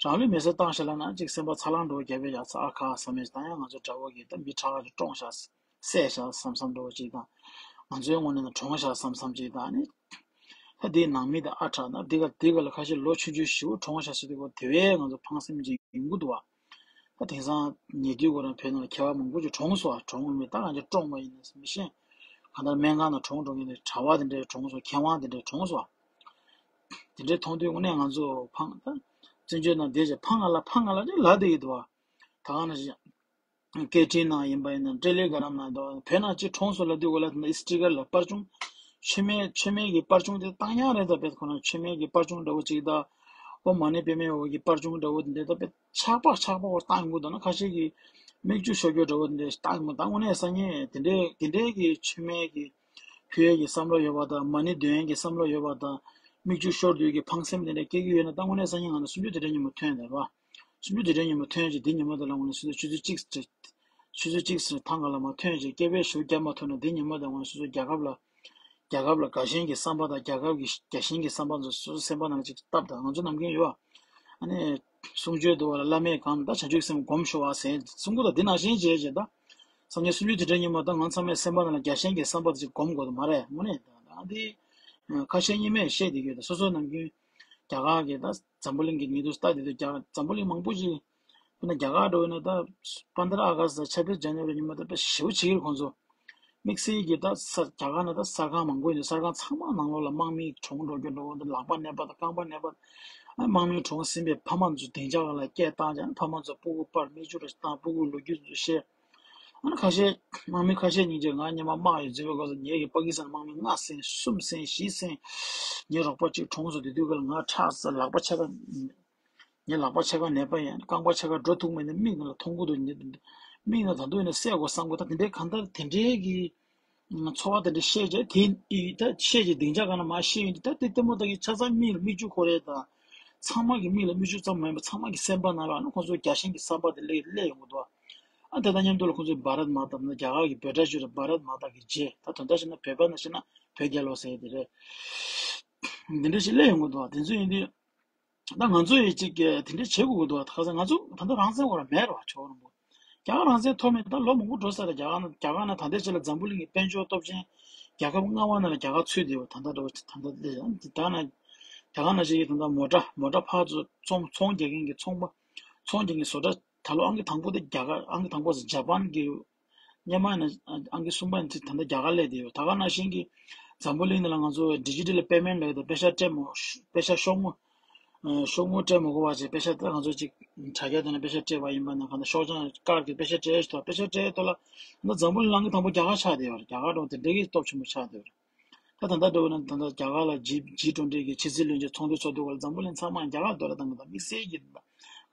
རང་ལུས་མེར་སྲེག་བཏང་བཞག་ལབ་ན་ཅིག་སེམས་པ་ཚ་ལང་འདྲ་བོ་རྒྱབ་པའི་ཡ་ཚ་ཨ་ཁ་བསམ་མེད། ད་ཡང་ང་ཚོ་དགྲ་བོ་གིས་ད་མི་ཁྲག་ཁ་ཅིག་བཀྲོངས་བཞག་བསད་བཞག་བསམ་བསམ་འདྲ་བོ་ཅིག་དང་། ང་ཚོའི་ངོས་ནས་ན་གྲོངས་བཞག་བསམ་བསམ་ཅིག་དང་ནི། ད་དེའི་ནང་མི་དང་ཨ་ཁྲག་ན་དེ་ག་དེ་ག་ལ་ཁ་ཤས་ལོ་ཆུང་ཆུང་ཞེ་པོ་གྲོངས་བཞག་ཟེར་དུས་སྐབས་དེ་བས་ང་ཚོ་ཕངས་སེམས་ཅིག་ཡོང་གི་འདུག་བ། ད་དེང་སང་ཉེ་དུས་ཁོ་རང་བོད་ནང་ལ་མཁས་པ་མང་པོ་ཅིག་གྲོངས་སོང་བ། གྲོངས་མེད་ད་ང་ཚོ་བཀྲོངས་པ་ཡིན་ན་མི་ཤེས། གང་ལྟར་སྨན་ཁང་ནང་གྲོངས་འགྲོ་མཁན་དེ་གྲྭ་པ་དེ་འདྲས་གྲོངས་སོང་། མཁས་དབང་དེ་འདྲས་གྲོངས་སོང་བ། དེ་འདྲས་མཐོང་དུས་དངོས་གནས་ང་ཚོ་ཕངས། ད་བཙན་བྱོལ་ནང་བསྡད་བྱས་ཕངས་ང་ལ་ཕངས་ང་ལ་ཅིག་ལབ་བསྡད་ཀྱི་འདུག་བ། ད་ག་ནང་བཞིན། སྐད་འཕྲིན་ནང་ཡིན་པ་ཡིན་ན་ཊེ་ལེ་གྷ་རམ་ནང་དང་བོད་ནང་ཅིག་གྲོངས་སོང་ལབ་དུས་འོ་ལ་དེ་འདྲ་སི་ཊི་ཀར་ལ་པར་བྱུང་། མཆོད་མེ་མཆོད་མེ་གི་པར་བྱུང་དེ་བཏང་ཡག་རེད། ད་དཔེ་ཁོ་ན་མཆོད་མེ་གི་པར་བྱུང་འདྲ་བོ་ཅིག་དང་། ཨོཾ་མ་ཎི་པདྨེ་ཧཱུྃ་གི་པར་བྱུང་འདྲ་བོ་དེ་འདྲ་ད་དཔེ་ཆག་པག་ཆག་པག་པར་བཏང་ཡོང་གི་འདུག་ན། ཁ་ཤས་ཀྱིས་ མིག་ཆུ་ཤོར་རྒྱུ་འདྲ་བོ་འདི་ལྟ་མ་ད་དངོས་གནས་སང་ཉིན་དེ་འདྲའི་དེ་འདྲའི་གི་མཆོད་མེ་གི་ཕུལ་ཡས་ཀྱི་བསམ་བློ་ཡོད་པ་དང་། མ་ཎི་འདོན་ཡས་ཀྱི་བསམ་བློ་ཡོད་པ་དང་། མིག་ཆུ་ཤོར་དུས་ཀྱི་ཕངས་སེམས་དེ་འདྲ་སྐྱེ་གི་ཡོད་ན། ད་དངོས་གནས་སང་ཉིན་ང་ཚོ་གསུམ་བཅུ་དེ་འདྲའི་ཉིན་མོ་ཐོན་དེ་རེད་བ། གསུམ་བཅུ་དེ་འདྲའི་ཉིན་མོ་ཐོན་རྗེས་དེ་ཉིན་མོ་དེ་ལ་དངོས་གནས་སོ་སོ་ཆུ་ཚོད་གཅིག་ཆུ་ཚོད་གཅིག་ཙམ་ཐང་ག་ལ་མ་ཐོན་རྗེས་སྐད་འབོད་ཞུ་རྒྱབ་མ་ཐུབ་ན། དེ་ཉིན་མོ་དེ་དངོས་གནས་སོ་སོ་རྒྱལ་ཁབ་ལ་རྒྱལ་ཁབ་ལ་དགའ་ཞེན་གྱི་བསམ་པ་དང་། རྒྱལ་ཁབ་ཀྱི་དགའ་ཞེན་གྱི་བསམ་པ་ཚོ་སོ་སོ་སེམས་པ་ནང་གཅིག་བཏབ་དང་། ང་ཚོ་ནམ་རྒྱུན་ཡོད་བ། ཨ་ནི་གསུང་ཆོས་འདུག་བ་ལ་བླ་མས་གང་ད་བྱང་ཆུབ་སེམས་སྒོམ་ཤོག་ཨ་ཟེར་གསུང་གི་འདུག་དེ་ནང་བཞིན་བྱས་བྱས་ད། སང་ཉིན་གསུམ་བཅུ་དུས་དྲན་ཉིན་མོ་ད་ང་ཚང་མས་སེམས་པ་ནང་ལ་དགའ་ཞེན་གྱི་བསམ་པ་དེ་ཅིག་སྒོམ་དགོས་འདུག་མ་རེད། དངོས་གནས་ད་ད་འདི་ཁ་ཤས་གཉིས་མས་བཤད་བསྡད་ཡོད། ད་སོ་སོ་ནམ་རྒྱུན་རྒྱ་གར་གྱི་ད་འཛམ་བུ་གླིང་གི་ཉིན་ཐོ་ལྟ་བསྡད་དུས་རྒྱ་འཛམ་བུ་གླིང་མང་པོ་ཞིག་དཔེར་ན་རྒྱ་གར་འགྲོ་ཡོད་ན་ད་པན་དྲ་ཨ་ག་སི་ཆབ་ཡིབ་ཇན་ནི་ཝ་རི་ཉིན་མོ་ད་དཔེ་ཞེ་པོ་བྱེད་ཀྱི་རེད་ཁོང་ཚོ། དམིགས་བསལ་གྱི་ད་ས་རྒྱ་གར་ན་ད་གསར་ཁང་མང་པོ་ཡོད་འདུག་གསར་ཁང་ཚང་མ་ནང་ལོགས་ལ་དམག་མིའི་གྲོངས་འགྲོ་རྒྱུ་འདྲ་བོ་འདུག་ལག་པ་ནད་པ་དང་རྐང་པ་ནད་པ། ཨ་དམག་མིའི་གྲོངས་ཟིན་པའི་ཕ་མ་ཚོ་སྡིངས་ཆ་སྒང་ལ་སྐད་བཏང་བྱས། ཨ་ཕ་མ་ཚོ་སྤུ་གུ་པར་མིག་ཆུ་རེ་བཏང་། སྤུ་གུའི་ལོ་རྒྱུས་ཚོ་བཤད། ཨ་ནི་ཁ་ཤས་དམག་མི་ཁ་ཤས་སྙིང་རྗེ། ང་སྔོན་མ་དམག་ཡོད་ཚེ་བའི་སྐབས་སུ་ངེད་ཀྱི་པ་ཀི་སི་ཐན་དམག་མི་ལྔ་བསད། གསུམ་བསད། བཞི་བསད། ངའི་རོགས་པ་གཅིག་གྲོངས་སོང་། དེ་དུས་སྐབས་ལ་ང་ཁྲག་ཟ། ལག་པ་ཕྱེད་ཀ། ངའི་ལག་པ་ཕྱེད་ཀ་ནད་པ་ཡིན། རྐང་པ་ཕྱེད་ཀ་འགྲོ་ཐུབ་མེད་ནས་མིག་ནང་ལ་མཐོང་གི་འདུག་མིག་ནང་ད་དུང་ཡིན་ན་བསད་དགོས་བསམ་གི། ད་དེ་འདྲའི་གང་ལྟར་དེ་འདྲའི་གི་ཚོར་བ་དེ་འདྲ་བཤད་བྱས། དེ་ད་བཤད་བྱས་སྡིངས་ཆ་སྒང་ན་མར་བཤད་ཡོང་དུས། ད་དེ་ལྟད་མོ་ལྟ་མཁན་ཆ་ཚང་མིག་ལ་མིག་ཆུ་འཁོར་ཡས་དང་། ཚང་མ་གི་མིག་ལ་མིག་ཆུ་ཙམ་མ་ཡིན་པར་ཚང་མ་གི་སེམས་པ་ནང་ལ་ཨ་ནི་ཁོང་ཚོའི་རྒྱ་ཞེན་གྱི་བསམ་པ་དེ་སླེབས་སླེབས་ཡོང་གི་འདུག་ཨ་དེ་དང་མཉམ་དུ་ལ་ཁོང་ཚོས་བྷ་རད་མ་ཏ། རྒྱ་གར་གྱི་བྷོ་ཊ་ཞུ་རེད། བྷ་རད་མ་ཏ་གི་ཇེ། ད་དོན་དག་བཤད་ན་བོད་པ་ནང་བཤད་ན་བོད་རྒྱལ་ལོ་ཟེར་དེ་རེད། འདི་འདྲ་ཞིག་སླེབས་ཡོང་གི་འདུག་དེ་ཚོ་ཡིན་དུས། ད་ང་ཚོ་ཡི་གཅིག་གི་དེ་འདྲ་བྱེད་དགོས་ཀྱི་འདུག་ཁ་སང་ང་ཚོ་ད་ལྟ་རང་བཙན་ཁོ་རང་མེད་རེད་བ། ཇོ་བོ་རིན་པོ། རྒྱ་གར་རང་བཙན་ཐོབ་མེད་ད་ལོ་མང་པོ་འགྲོ་ས་རེད། རྒྱ་གར་ན་རྒྱ་གར་ན་ད་ལྟའི་ཆ་ལ་འཛམ་བུ་གླིང་གི་དཔལ་འབྱོར་སྟོབས་ཆེན་རྒྱལ་ཁབ་ལྔ་པ་ནང་ལ་རྒྱ་གར་ཚུད་བསྡད་ཡོད། ད་ལྟ་འགྲོ་ད་ལྟ་དེ་ད་ན་རྒྱ་གར་ནང་བཞིན་གྱི་ད་ལྟ་མོ་ཊ་མོ་ཊ་ཕར་ཚུར་ཚོང་ཚོང་རྒྱག་མཁན་གྱི་ཚོང་པ། ཚོང་རྒྱག་མཁན་བཟོ་གྲྭ་ད་ལོ་ཨང་ཀི་དང་པོ་དེ་རྒྱ་གར། ཨང་ཀི་དང་པོ་ཟེར་ཇ་པན་གྱི། སྔོན་མ་ཡིན་ན་ཨང་ཀི་གསུམ་པ་ཡིན་ཚེ་ད་ལྟ་རྒྱ་གར་སླེབས་བསྡད་ཡོད། ད་ག་ནང་བཞིན་གྱི་འཛམ་བུ་གླིང་འདི་ལ་ང་ཚོ་ཌི་ཇི་ཊལ་པེ་མེན་ཊི་ལབ་ཡས་དང་པེ་ཤག་སྤྲད་མ། པེ་ཤག་ཤོག་ངོས། ཨ་ཤོག་ངོས་སྤྲད་མ་དགོས་པ་བྱས། པེ་ཤག་ད་ང་ཚོ་ཅིག་དྲ་རྒྱ་དེ་ནས་པེ་ཤག་སྤྲད་པ་ཡིན་པ་ན། གང་ལྟར་ཤོག་བྱང་ཀར་གྱི་པེ་ཤག་སྤྲད་ཐུབ། པེ་ཤག་སྤྲད་ཐུབ་ལ། ད་འཛམ་བུ་གླིང་ལ་ཨང་ཀི་དང་པོ་རྒྱ་གར་ཆགས་བསྡད་ཡོད་རེད། རྒྱ་གར་འགྲོ་དེ་འདྲ་གི་སྟོབས་ཆེན་པོ་ཆགས་བསྡད་ཡོད་རེད། ད་ད་ལྟ་འགྲོ་བ་ན་ད་ལྟ་རྒྱ་གར་ལ་ཇི་ཇི་ཊུ་ཝེན་ཊི་གི་ཕྱི་སྲིད་བློན་ཆེན་ཚོགས་འདུ་ཚོགས་དུས་སྐབས་ལ་འཛམ་བུ་གླིང་ཚང་མ་རྒྱ་གར་འདོར་བ་བཏང་གི། ད་དམིགས་བསལ་གྱི་ད་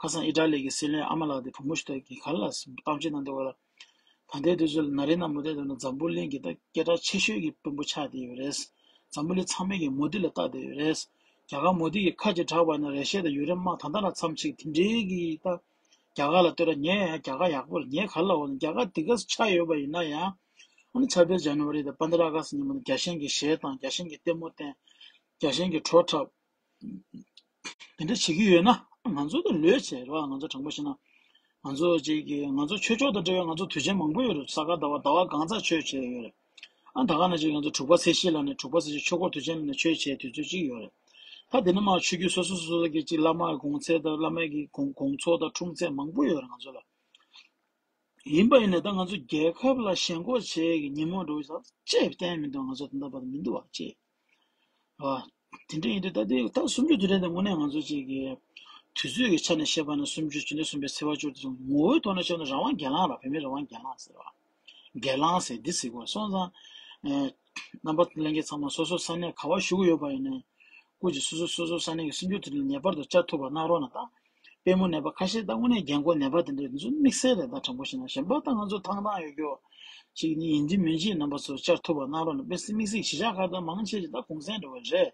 ཁ་སང་ཨི་ཊ་ལི་གི་སྲིད་བློན་ཨ་མ་ལགས་དེ་བུ་མོ་ཞིག་ད་གི་ག་ལ་གཏམ་བཤད་གནང་དུས་སྐབས་ལ། ད་ལྟའི་དུས་ཚོད་ལ་ན་རེ་ན་མོ་དེ་དུས་ན་འཛམ་བུ་གླིང་གི་ད་སྐད་གྲགས་ཆེ་ཤོས་ཀྱི་དཔོན་པོ་ཆགས་བསྡད་ཡོད་རེད། འཛམ་བུ་གླིང་ཚང་མས་ཀྱི་མོ་དི་ལ་བལྟ་བསྡད་ཡོད་རེད། རྒྱ་གར་མོ་དི་གི་ཁ་ཅིག་གྲགས་པ་ཡིན་ན་རེ་ཤེ་དང་ཡུ་རེབ་དམག་ད་ལྟ་ན་མཚམས་ཅིག་དེ་འདྲའི་གི་ད་རྒྱ་གར་ལ་ལྟོས་ར། ངས་ཡང་རྒྱ་གར་ཡག་པོ་རེད། ངས་ག་ལ་འོ་ན་རྒྱ་གར་དེ་ག་ཆགས་ཡོད་པ་ཡིན་ན་ཡང་། ཨ་ནི་ཆབ་ཡིབ་ཇན་ནི་ཝ་རི་དང་པན་དྲ་ཨ་ག་སི་ཉིན་མོ་ནི་རྒྱ་ཞེན་གྱི་གཞས་བཏང་། རྒྱ་ཞེན་གྱི་ལྟད་མོ་བསྟན། རྒྱ་ཞེན་གྱི་བྲོ་འཁྲབ། དེ་འདྲ་བྱེད་ཀྱི་ཡོད་ན་ང་ཚོ་ད་ལོས་བྱེད་རོགས། ང་ཚོ་དྲང་པོ་བཤད་ན། ང་ཚོ་ཅིག་གི་ང་ཚོ་ཆོས་ཕྱོགས་དང་འབྲེལ་བའི་ང་ཚོ་དུས་ཆེན་མང་པོ་ཡོད་རེད། ས་ག་ཟླ་བ་ཟླ་བ་གང་ཚ་ཆོས་བྱེད་ཡོད་རེད། ཨ་ད་ག་ནང་བཞིན་ང་ཚོ་དྲུག་པ་ཚེས་བཞི་ལ་ནི་དྲུག་པ་ཚེས་བཞི་ཆོས་འཁོར་དུས་ཆེན་ལ་ནི་ཆོས་བྱེད་དུས་ཚོད་ཅིག་ཡོད་རེད། ད་དེ་ནི་མ་ཆོས་བརྒྱུད་སོ་སོ་སོ་སོ་གི་ཅིག་བླ་མ་གི་དགོངས་ཚད་དང་། བླ་མ་གི་དགོངས་དགོངས་ཚོགས་དང་འཁྲུངས་ཚེས་མང་པོ་ཡོད་རེད་ང་ཚོ་ལ། ཡིན་པ་ཡིན་ན་ད་ང་ཚོ་རྒྱལ་ཁབ་ལ་ཞེན་ཁོག་བྱེད་ཀྱི་ཉིན་མོ་འགྲོ་ས་ཅེས་བསྟན་མི་འདུག་ང་ཚོ་ད་ལྟ་བར་དུ་མི་འདུག་བ་ཅེས། ཨ། དེ་འདྲ་ཡིན་དུས་ད་ལྟའི་ད་གསུམ་བཅུ་དུས་དྲན་དེ་དངོས་གནས་ང་ཚོ་ཅིག་གི་དུས་ཚོད་ཀྱི་ཆ་ནས་བཤད་པ་ན། གསུམ་བཅུ་ཕྱི་ཟླ་གསུམ་པའི་ཚེས་པ་བཅུ་དེ་ཚོ་ངོ་བོའི་ཐོག་ནས་བཤད་ན་རང་དབང་སྒེར་ལངས་ར། བོད་མིའི་རང་དབང་སྒེར་ལངས་ཟེར་བ། སྒེར་ལངས་ཟེར་འདི་ཟེར་དགོས་སོང་ཙང་། ཨེ། རྣམ་པ་ལྷན་རྒྱས་ཚང་མ་སོ་སོ་ས་གནས་ག་བ་བཞུགས་ཡོད་པ་ཡིན་ནའི། སྐུ་མཁྱེན་སོ་སོ་སོ་སོ་ས་གནས་ཀྱི་གསུམ་བཅུ་དུས་དྲན་ངེས་པར་དུ་བཅར་ཐུབ་པ་གནང་རོགས་གནང་། ད་དཔལ་མོ་ནད་པ་ཁ་ཤས་ད་དངོས་གནས་རྒན་གོག་ནད་པ་དེ་འདྲ་དེ་ཚོ་དམིགས་བསལ་རེད། ད་དྲང་པོ་བཤད་ན་གཞན་པ་ད་ང་ཚོ་ཐང་ཐང་ཡོད་རྒྱུ་ཅིག་ནི་ཡིན་གཅིག་མིན་གཅིག་རྣམ་པ་ཚོ་བཅར་ཐུབ་པ་གནང་རོགས་གནང་། དཔེ་སྲིད་དམིགས་བསལ་གཞིས་ཆགས་ཁག་ད་མང་ཆེ་ཅིག་ད་གུང་སེང་འགྲོ་བ་རེད།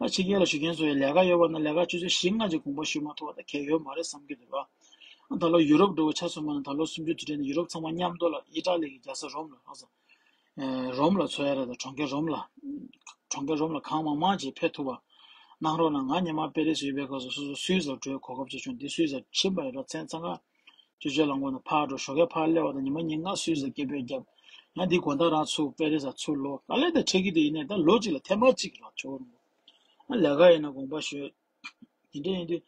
ད་ཕྱི་རྒྱལ་ལ་བཞུགས་མཁན་ཚོ་ཡི་ལས་ཀ་ཡོད་པ་ན་ལས་ཀ་ཆུ་ཚོད་བཞི་ལྔ་ཅིག་དགོངས་པ་ཞུ་མ་ཐུབ་པ་ད་གལ་ཡོད་མ་རེད་བསམ་གྱི་འདུག་ར། ད་ལོ་ཡུ་རོབ་འགྲོ་བ་ཆ་མཚོན་པ་ན་ད་ལོ་གསུམ་བཅུ་དུས་དྲན་ནི་ཡུ་རོབ་ཚང་མ་མཉམ་དུ་ལ་ཨི་ཊ་ལི་གི་རྒྱལ་ས་རོམ་ལ་ཧ་ས། ཨེ། རོམ་ལ་འཚོགས་ཡ་རེད། ད་གྲོང་ཁྱེར་རོམ་ལ། གྲོང་ཁྱེར་རོམ་ལ་གང་མང་མང་ཅིག་ཕེབས་ཐུབ་པ་གནང་རོགས་གནང་། ང་སྔོན་མ་པེ་རི་སི་ཡོད་པའི་སྐབས་སུ་སོ་སོ་སུད་སི་ལ་འགྲོ་གོ་སྐབས་ཅིག་བྱུང་། འདི་སུད་སི་ལ་ཕྱིན་པ་ཡིན་རོགས། མཚན་ཚང་ཁ་ཅོ་ཅོ་ལ་མགོ་ན་ཕར་འགྲོ། ཞོགས་ཀས་ཕར་སླེབས་པ་དང་ཉི་མ་ཉིན་ལྔ་སུད་སི་ལ་སྐད་འབོད་བརྒྱབ། ཡང་འདི་དགོང་དག་རང་ཚུར་པེ་རི་སི་ལ་ཚུར་ལོག། ག་ལེ་ད་འཕྲད་ཀྱི་དེ་ཡིན་ནའི་ད་ལོ་གཅིག་ལ་ཐེངས་མ་གཅིག་རོགས་ཆོག་རུང་། ལས་ཀ་ཡིན་ན་དགོངས་པ་ཞུ། དེ་འདྲ་ཡིན་དུས།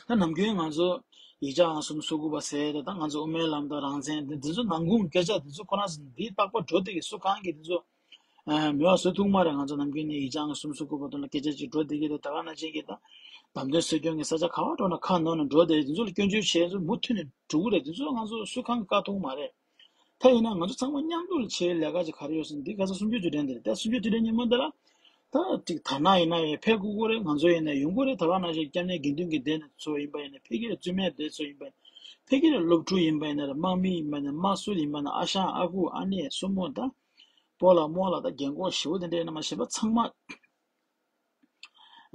ད་ནམ་རྒྱུན་ང་ཚོ་ཡིག་ཆ་ཨང་གསུམ་སོ་དགུ་པ་ཟེར་ད། ད་ང་ཚོ་དབུ་མའི་ལམ་དང་རང་བཙན་དེ་འདི་ཚོ་ནང་ཁུངས་སྐད་ཆ་འདི་ཚོ་ཁོ་རང་ཚོ་འདི་རྟག་པར་འགྲོ་བསྡད་ཀྱི་སུ་གང་གིས་འདི་ཚོ་ཨ་མེད་པ་བཟོ་ཐུབ་མ་རེད། ང་ཚོ་ནམ་རྒྱུན་ནས་ཡིག་ཆ་ཨང་གསུམ་སོ་དགུ་པ་དོན་ལ་སྐད་ཆ་ཅིག་འགྲོ་བསྡད་ཀྱི་རེད། ད་ག་ནང་བཞིན་གྱི་ད་བདམས་ཐོན་སྲོལ་རྒྱུན་གྱི་ས་ཆ་ག་བ་འགྲོ་ན་ཁ་ནོར་ནས་འགྲོ་བསྡད། འདི་ཚོ་ལ་སྐྱོན་བརྗོད་བྱས་ཚོ་མུ་མཐུད་ནས་འགྲོ་གི་རེད། འདི་ཚོ་ང་ཚོ་སུ་གང་གིས་བཀག་ཐུབ་མ་རེད། ད་ཡིན་ན་ང་ཚོ་ཚང་མ་མཉམ་དུ་ལ་བྱེད་ལས་ཀ་ཅིག་ག་རེ་ཡོད་ཟེར་ན། འདི་ག་ས་གསུམ་བཅུ་དུས་དྲན་འདི་རེད། ད་གསུམ་བཅུ་དུས་དྲན་ཉིན་མོ་འདི་ལ་ད་ཅིག་དར་ནག་ཡིན་ན་ཡང་ཕེབས་དགོས་ཀྱི་རེད། ང་ཚོ་ཡིན་ན་ཡོང་གི་རེད། ད་ག་ནང་བཞིན་སྐྱབས་གནས་དགེ་འདུན་གྱི་སྡེ་ནས་ཚོ་ཡིན་པ་ཡིན་ན། ཕ་གིར་བཙུན་མའི་སྡེ་ཚོ་ཡིན་པ་ཡིན་ན། ཕ་གི་ལ་སློབ་ཕྲུག་ཡིན་པ་ཡིན་ན་རེད། དམག་མི་ཡིན་པ་ཡིན་ན། དམག་ཟུར་ཡིན་པ་ཡིན་ན། ཨ་ཞང་ཨ་ཁུ་ཨ་ནེ་སྲུ་མོ་དང་སྤོ་ལགས་རྨོ་ལགས་དང་རྒན་གོག་ཞེ་པོ་དེ་འདྲ་ཡིན་ན་མ་ཤེས་པ་ཚང་མ།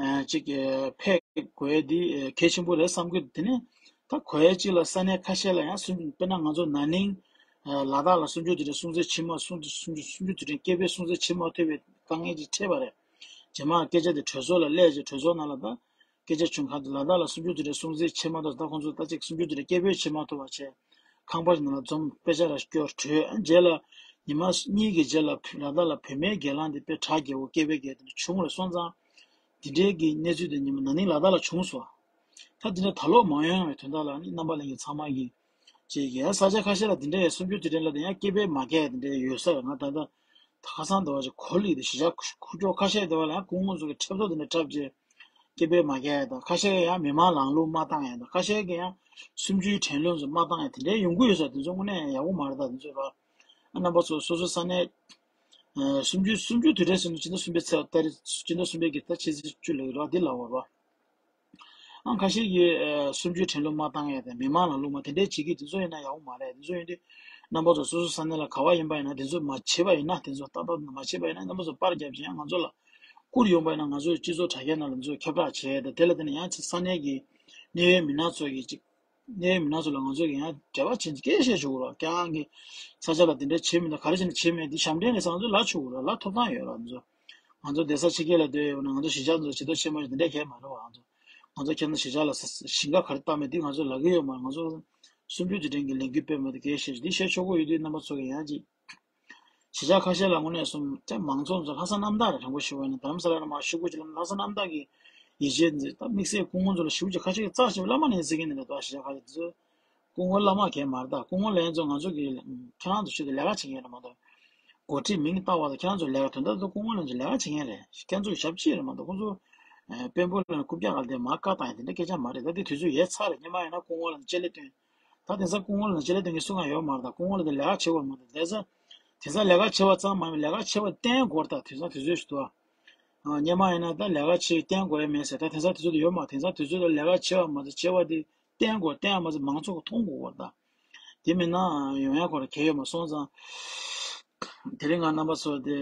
ཨ་ཅིག་ཨ་ཕེབས་དགོས་འདི་ཨ་གལ་ཆེན་པོ་རེད་བསམ་གི། དེ་ནས་ད་གོ་ཡ་གཅིག་ལ་ས་གནས་ཁ་ཤས་ལ་ཡང་སུམ་དཔེར་ན་ང་ཚོ་ན་ནིང་ཨ་ལ་དྭགས་ལ་སུམ་ཅུ་དུས་དྲན་སྲུང་བརྩི་ཆེན་མོ་སྲུང་སུམ་ཅུ་སུམ་ཅུ་དུས་དྲན་སྐད་འབོད་སྲུང་བརྩི་ཆེན་མོ་ཐེབས་པའི་དཀའ་ངལ་ཅིག་འཕྲད་པ་རེད། རྗེས་མ་སྐད་ཆ་དེ་གྲོས་ཚོགས་ལ་སླེབས་རྗེས་གྲོས་ཚོགས་ནང་ལ་ད་སྐད་ཆ་བྱུང་ཁ་དེ་ལ་དྭགས་ལ་སུམ་ཅུ་དུས་དྲན་སྲུང་བརྩི་ཆེན་མོ་ཐོབ། ད་ཁོང་ཚོ་ད་ཅིག་སུམ་ཅུ་དུས་དྲན་སྐད་འབོད་ཆེན་མོ་ཐོབ་པ་བྱས། ཁང་པ་ནང་ལ་འཛོམས། དཔེ་ཆ་ར་སྐྱོར་བྲོས། རྗེས་ལ་ཉི་མ་གཉིས་ཀྱི་རྗེས་ལ་ལ་དྭགས་ལ་བུད་མེད་སྒེར་ལངས་དེ་དཔེ་གྲགས་རྒྱས་པོ་སྐད་འབོད་རྒྱས་དེ་འདྲ་བྱུང་བ་རེད། སོང་ཙང་དེ་འདྲའི་གི་གནས་ཚུལ་དེ་ཉི་མ་ན་ནིང་ལ་དྭགས་ལ་བྱུང་སོང་། ད་དེ་འདྲ་ད་ལོག་མ་ཡོང་བའི་དོན་དག་ལ་ནི་རྣམ་པ་ལྷན་རྒྱས་ཚང་མ་གིས་ཅིག་ཡ་ས་ཆ་ཁ་ཤས་ལ་དེ་འདྲའི་སུམ་ཅུ་དུས་དྲན་ལ་དེ་ཡང་སྐད་འབོད་མ་རྒྱས་དེ་འདྲའི་ཡོད་ས་རེད། ང་ད་ལྟ་ད་ཁ་སང་འདྲ་བ་ཅིག་གོ་ལི་དེ་གཞིས་ཆགས་ཁུག་ཀྱོག་ཁ་ཤས་འདྲ་བ་ལ་ཡང་སྐུ་ངོ་ཚོ་གི་ཁྲབ་ཐོ་དེ་འདྲ་འཁྲབ་རྗེས། སྐད་འབོད་མ་རྒྱག་ཡ་དང་། ཁ་ཤས་ཀྱིས་ཡང་མི་མང་ལམ་ལུགས་མ་བཏང་ཡ་དང་། ཁ་ཤས་ཀྱིས་ཡང་སུམ་ཅུའི་དྲན་གླུ་ཚོ་མ་བཏང་ཡ་དེ་འདྲའི་ཡོང་གི་ཡོད་ས། དེ་ཚོ་དངོས་གནས་ཡག་པོ་མ་རེད། ད་དེ་ཚོ་ར་རྣམ་པ་ཚོ་སོ་སོ་ས་གནས་ཨ་སུམ་ཅུ་སུམ་ཅུ་དུས་དྲན་ཟེར་ན་སྤྱི་ཟླ་གསུམ་པའི་ཚེས་ཏ་རིག་སྤྱི་ཟླ་གསུམ་པའི་གི་ད་ཕྱི་ཚེས་བཅུ་ལ་ཡོད་ར། འདི་ལ་འོར་བ། ཨང་ཁ་ཤས་ཀྱིས་ཨ་སུམ་ཅུའི་དྲན་གླུ་མ་བཏང་ཡ་དང་མི་མང་ལམ་ལུགས་མ་དེ་འདྲའི་བྱེད་ཀྱི་དེ་ཚོ་ཡིན་ན་ཡག་པོ་མ་རེད། དེ་ཚོ་ཡིན་དུས་རྣམ་པ་ཚོ་སོ་སོ་ས་གནས་ལ་ག་བ་ཡིན་པ་ཡིན་ན་དེ་ཚོ་མ་བྱེད་པ་ཡིན་ན། དེ་ཚོ་ཏག་ཏག་མ་བྱེད་པ་ཡིན་ན་རྣམ་པ་ཚོ་པར་རྒྱབ་བྱས་ཡང་ང་ཚོ་ལ་བསྐུར་ཡོང་པ་ཡིན་ན་ང་ཚོའི་སྤྱི་ཚོགས་དྲ་རྒྱ་ནང་ལ་ཚོས་ཁྱབ་བསྒྲགས་བྱས་ཏེ། དེ་ལ་བརྟེན་ནས་ཡང་ཅིག་ས་གནས་ཀྱི་གནད་ཡོད་མི་སྣ་ཚོ་གིས་ཅིག་གནད་ཡོད་མི་སྣ་ཚོ་ལ་ང་ཚོ་གིས་ཡང་འབྲེལ་བ་བྱེད་སྐད་བཤད་ཆོག་གི་རེད། ཁྱེད་རང་གི་ས་ཆ་ལ་དེ་འདྲ་བྱེད་མི་འདུག་ག་རེ་བྱས་ནས་བྱེད་མེད་འདི་ཞབས་འདྲེན་རེད་ཟེར་ང་ཚོ་ལབ་ཆོག་གི་རེད། ལབ་ཐོབ་ཐང་ཡོད་རེད། ང་ཚོ་ང་ཚོ་སྡོད་ས་ཕྱི་རྒྱལ་ལ་སྡོད་ཡོད་ན་ང་ཚོ་གཞིས་ཆགས་ཚོ་བྱེད་དོ་བྱེད་མ་དེ་འདྲ་གལ་མ་རེད་བ། ང་ཚོ་ང་ཚོ་ཁྱེད་རང་གཞིས་ཆགས་ལ་ས་ཞིང་ཁ་ག་རེ་བཏབ་མེད་འདི་ང་ཚོ་ལབ་ཀྱི་ཡོད་མ་རེད། ང་ཚོ་སུམ་ཅུ་དུས་དྲན་གྱི་ལས་འགུལ་སྤེལ་མེད་དེ་གལ་བཤད་འདི་བཤད་ཆོག་གི་ཡོད་དུས་རྣམ་པ་ཚོ་གིས་ཡང་ཅིག་གཞིས་ཆགས་ཁ་ཤས་ལ་དངོས་གནས་སོང་ཙང་མང་ཚོགས་ཚོ་ལྷག་བསམ་རྣམ་དག་རེད། དྲང་པོ་ཞུ་བ་ཡིན་ན་རྡ་རམ་ས་ལ་ལ་མར་ཤོག་གུ་ཅིག་ལ་ལྷག་བསམ་རྣམ་དག་གིས་ཡིད་ཆེས་མཛད། ད་དམིགས་བསལ་སྐུ་ངོ་ཚོ་ལ་ཞུ་རྒྱུ་ཁ་ཤས་ཀྱིས་རྩ་ཆེ་བ་བླ་མ་ནས་ཟེར་གྱི་ནི་རེད། ད་གཞིས་ཆགས་ཁ་ཤས་དེ་ཚོ་སྐུ་ངོ་བླ་མ་གས་མ་རེད། ད་སྐུ་ངོ་ལ་ཡན་ཚོ་ང་ཚོ་གི་ཁྱེད་རང་ཚོ་ཆེད་དུ་ལས་ཀ་བྱེད་མཁན་རེད་མ་གཏོགས། འགོ་ཁྲིད་མིང་བཏགས་པ་དང་ཁྱེད་རང་ཚོ་ལས་ཀ་དོན་དག་ཏུ་སྐུ་ངོ་ལ་ཚོ་ལས་ཀ་བྱེད་མཁན་རེད། ཁྱེད་ཚོ་གི་ཞབས་ཕྱི་རེད་མ་གཏོགས་ཁོང་ཚོ་དཔོན་པོ་ལ་རྐུབ་བཀྱག་ག་ལ་དེ་མར་བཀའ་བཏང་ཡ་དེ་འདྲ་སྐད་ཆ་མ་རེད། ད་དེ་དུས་ཚོད་ཡལ་ཚར་རེད། སྔོན་མ་ཡིན་ན་སྐུ་ངོ་ལ་ནི་ལྕེ་ལེ་སྟོན། ད་དེང་སང་སྐུ་ངོ་ལ་ནི་ལྕེ་ལེ་སྟོན་མཁན་སུ་གང་ཡོད་མ་རེད། ད་སྐུ་ངོ་ལ་དེ་ལས་ཀ་བྱེད་དགོས་མ་རེད། དེང་སང་དེང་སང་ལས་ཀ་བྱེད་པ་ཙམ་མ་ཡིན་པར་ལས་ཀ་བྱེད་པ་བསྟན་དགོས་རེད། ད་དེང་སང་དུས་ཚོད་ཞིག་འདུག་ཨ། སྔོན་མ་ཡིན་ན་ད་ལས་ཀ་བྱེད་བསྟན་དགོས་ཡ་མེད་ཟེར། ད་དེང་སང་དུས་ཚོད་དེ་ཡོད་མ་རེད། དེང་སང་དུས་ཚོད་ལ་ལས་ཀ་བྱེད་པ་མ་ཟད་བྱེད་པ་དེ་བསྟན་དགོས། བསྟན་ཡ་མ་ཟད་མང་ཚོགས་ཀྱིས་མཐོང་དགོས་རེད་ད། དེ་མིན་ན་ཡོང་ཡ་ཁོ་ར་གལ་ཡོད་མ་སོང་ཙང་། དེ་རིང་ང་རྣམ་པ་ཚོ་དེ་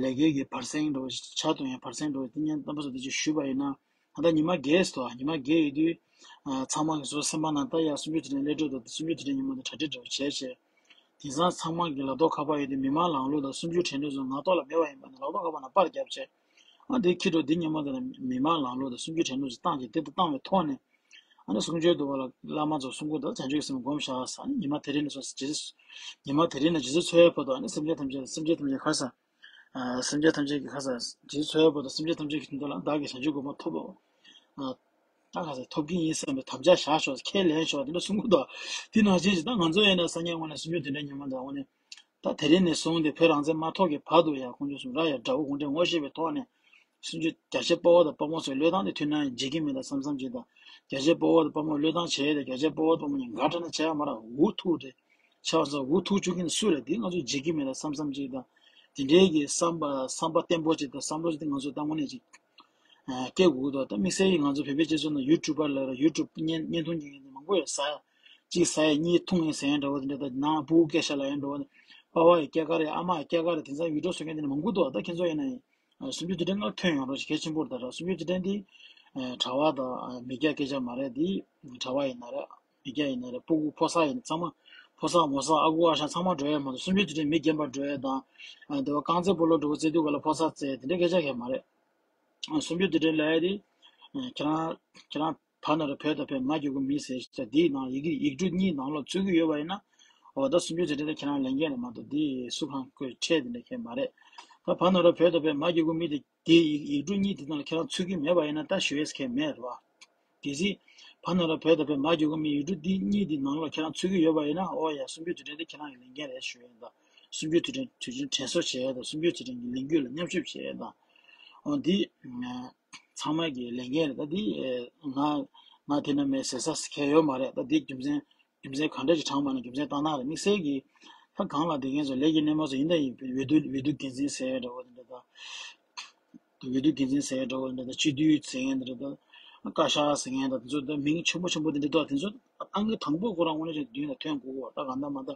ལས་ཀའི་གི་བར་གསེང་འགྲོ་ཆ་དུ་ཡང་བར་གསེང་འགྲོ་དེ་ཉན་རྣམ་པ་ཚོ་དེ་ཅིག་ཞུས་པ་ཡིན་ན། ད་ལྟ་ཉི་མ་བརྒྱད་ཙམ་འདུག་ཉི་མ་བརྒྱད་ཡོད་དུས། ཚང་མ་གི་སོ་སེམས་པ་ནང་ད་ཡ་སུམ་ཅུ་དུས་དྲན་སླེབས་འགྲོ་འདུག་སུམ་ཅུ་དུས་དྲན་ཉིན་མོ་དེ་གྲ་སྒྲིག་འགྲོ་བྱས་བྱས། དེང་སང་ཚང་མ་གི་ལག་ཐོག་ཁ་པར་ཡོད་དུས་མི་མང་ལམ་ལུགས་དང་སུམ་ཅུ་དྲན་གླུ་ཚོ་ངག་ཐོག་ལ་མེད་པ་ཡིན་པ་ནི་ལག་ཐོག་ཁ་པར་ནང་པར་བརྒྱབ་བྱས། ཨ་འདི་ཁྱི་འགྲོ་འདི་ཉིན་མོ་དེ་ལ་མི་མང་ལམ་ལུགས་དང་སུམ་ཅུ་དྲན་གླུ་ཚོ་བཏང་གི་དེ་དུ་བཏང་བའི་ཐོག་ནས། ཨ་ནི་གསུང་ཆོས་འདུག་བ་ལ་བླ་མ་ཚོ་གསུང་གི་འདུག་བྱང་ཆུབ་ཀྱི་སེམས་སྒོམ་བཞག་ཟེར། ཨ་ནི་ཉི་མ་དེ་རིང་ནས་བཟུང་རྗེས་སུ། ཉི་མ་དེ་རིང་ནས་རྗེས་སུ་འཚོ་བའི་བར་དུ་ཨ་ནི་སེམས་ཅན་ཐམས་ཅད་ལ་སེམས་ཅན་ཐམས་ཅད་ག་ས། ཨ་སེམས་ཅན་ཐམས་ཅད་ཀྱི་ག་ས། རྗེས་སུ་འཚོ་བའི་བར་དུ་སེམས་ཅན་ཐམས་ཅད་ཀྱི་དོན་དུ་ལ་བདག་གིས་བྱང་ཆུབ་གོ་འཕང་ཐོབ། ཨ་ད་ག་ས་ཐོབ་ཀྱི་ཡིན་བསམ་པའི་དམ་བཅའ་བཞག་ཤོག་ཁས་ལེན་ཤོག་དེ་འདྲ་གསུང་གི་འདུག་དེ་ནང་བཞིན་ཅིག་ད་ང་ཚོ་ཡིན་ན་སང་ཉིན་དངོས་གནས་སུམ་ཅུ་དུས་དྲན་ཉིན་མོ་འདི་དངོས་གནས། ད་དེ་རིང་ནས་བཟུང་སྟེ་བོད་རང་བཙན་མ་ཐོབ་ཀྱི་བར་དུ་ཡང་ཁོང་ཚོ་གསུམ་ར་ཡ་དགྲ་བོ་གུང་ཁྲན་ངོ་ཤེས་པའི་ཐོག་ནས། སུམ་ཅུ་རྒྱ་ཆེ་དཔའ་བོ་དང་དཔའ་མོ་ཚོའི་བློས་བཏང་དེ་ཐུབ་ན་བརྗེད་ཀྱི་མེད་ད་བསམ་བསམ་ཅིག་དང་། རྒྱ་ཆེ་དཔའ་བོ་དང་དཔའ་མོའི་བློས་བཏང་བྱས་ཏེ་རྒྱ་ཆེ་དཔའ་བོ་དཔའ་མོ་གཉིས་འགའ་འདྲ་ན་བྱས་ཡ་མ་ར་འུ་ཐུག་རེད། ཆ་ཚང་འུ་ཐུག་བཅུག་གིན་སུ་རེད། དེ་ང་ཚོ་བརྗེད་ཀྱི་མེད་ད་བསམ་བསམ་ཅིག་དང་། དེ་འདྲའི་གི་བསམ་པ་བསམ་པ་བརྟན་པོ་ཅིག་དང་བསམ་བློ་ཅིག་དེ་ང་ཚོ་ལྟ་མོ་ནས་ཅིག་སྐྱེ་དགོས་འདུག་ད་དམིགས་བསལ་ཡིན་ང་ཚོ་བོད་པའི་སྤྱི་ཚོགས་ནང་ཡུ་ཊུབ་པ་ལ་ར་ཡུ་ཊུབ་བརྙན་བརྙན་ཐུང་བརྒྱུད་མཁན་དེ་མང་པོ་ཡོད་ས། གཅིག་ཟ་ཡ་གཉིས་འཐུང་ཡིན་ཟེར་ཡ་འདྲ་བོ་དེ་འདྲ་དང་ནང་སྤུ་གུ་སྐད་ཆ་ལབ་ཡ་འདྲ་བོ་དང་། པ་ཕ་ཡི་སྐྱེས་སྐར་རེད། ཨ་མ་ཡི་སྐྱེས་སྐར་རེད། དེང་སང་བི་ཌིའོ་བཟོ་མཁན་དེ་འདྲ་མང་པོ་འདུག་ད་ཁྱེད་ཚོ་ཡིན་ན་ཡིན། སུམ་ཅུ་དུས་དྲན་སྔར་ཐོན་ཡོང་རོགས་ཞེས་གལ་ཆེན་པོར་ད་ར། སུམ་ཅུ་དུས་དྲན་འདི་གྲྭ་པ་དང་མི་སྐྱ་སྐད་ཆ་མ་རེད། འདི་གྲྭ་པ་ཡིན་ན་རེད། མི་སྐྱ་ཡིན་ན་རེད། སྤུ་གུ་ཕོ་གསར་ཡིན་ཚང་མ། ཕོ་གསར་མོ་གསར་ཨ་ཁུ་ཨ་ཞང་ཚང་མ་འགྲོ་ཡ་མ་གཏོགས་སུམ་ཅུ་དུས་དྲན་མི་རྒན་པ་འགྲོ་ཡ་དང་། དེ་བ་རྐང་རྩེད་སྤོ་ལོ་འགྲོ་བ་རྩེ་དུས་ག་ལ་ཕོ་གསར་རྩེ་དེ་འདྲ་སྐད་ཆ་གས་མ་རེད། སུམ་ཅུ་དུས་དྲན་ལབ་ཡ་དེ། ཁྱེད་རང་ཁྱེད་རང་ཕ་ན་ར་བོད་དང་བོད་མ་རྒྱུད་གོ་མི་ཟེར་ཞིག་དེའི་ནང་ཡི་གེ་ཡིག་འབྲུ་གཉིས་ནང་ལོགས་ཚུད་ཀྱི་ཡོད་པ་ཡིན་ན། འོ་ད་སུམ་ཅུ་དུས་དྲན་དེ་ཁྱེད་རང་ལས་འགན་རེད་མ་གཏོགས་དེ་སུ་གང་གོས་ཁྲལ་དེ་འདྲ་ཁྱེད་མ་རེད། ད་ཕ་ན་ར་བོད་དང་བོད་མ་རྒྱུད་གོ་མི་དེ་དེའི་ཡིག་ཡིག་འབྲུ་གཉིས་དེ་ནང་ལ་ཁྱེད་རང་ཚུད་ཀྱི་མེད་པ་ཡིན་ན་ད་ཞུ་ཡས་ཁྱེད་མེད་རེད་བ། གལ་སྲིད། ཕ་ན་ར་བོད་དང་བོད་མ་རྒྱུད་གོ་མི་ཡིག་འབྲུ་འདི་གཉིས་འདི་ནང་ལ་ཁྱེད་རང་ཚུད་ཀྱི་ཡོད་པ་ཡིན་ན། འོ་ཡ་སུམ་ཅུ་དུས་དྲན་འདི་ཁྱེད་རང་གི་ལས་འགན་རེད་ཞུ་ཡ་ཡིན་ད། སུམ་ཅུ་དུས་དྲན་དུས་ཆེན་དྲན་གསོ་བྱེད་ཡ་དང་སུམ་ཅུ་དུས་དྲན་གྱི་ལས་འགུལ་ལ་མཉམ་ཞུགས་བྱེད་ཡ་དང་། འོ་འདི། ཚང་མ་གི་ལས་འགན་རེད་ད་འདི། ང་ང་དེ་ན་མེད་ཟེར་ས་ཁྱད་ཡོད་མ་རེད། ད་འདི་རྒྱུ་མཚན་རྒྱུ་མཚན་གང་འདྲ་ཞིག་དྲངས་པ་ན་རྒྱུ་མཚན་བཏང་ན་རེད། དམིགས་བསལ་གྱི་ད་གང་ལ་དེ་མཁན་ཚོ་ལས་ཀྱི་སྣེ་མོ་ཚོ་ཡིན་ད་ཡིན། འོས་བསྡུ་འོས་བསྡུ་འགན་འཛིན་ཟེར་ཡ་འདྲ་བོ་དེ་འདྲ་ད། འོས་བསྡུ་འགན་འཛིན་ཟེར་ཡ་འདྲ་བོ་དེ་འདྲ་ད། སྤྱི་འཐུས་ཟེར་མཁན་དེ་འདྲ་ད། བཀའ་ཤག་ཟེར་མཁན་དང་དེ་ཚོ་ད་མིང་ཆེན་པོ་ཆེན་པོ་དེ་འདྲ་འདུག་དེ་ཚོ་ ཨང་ཀི་དང་པོ་ཁོ་རང་དངོས་གནས་ཀྱི་མདུན་ལ་ཐོན་དགོས་གོ། ད་གང་ལྟར་མ་ད་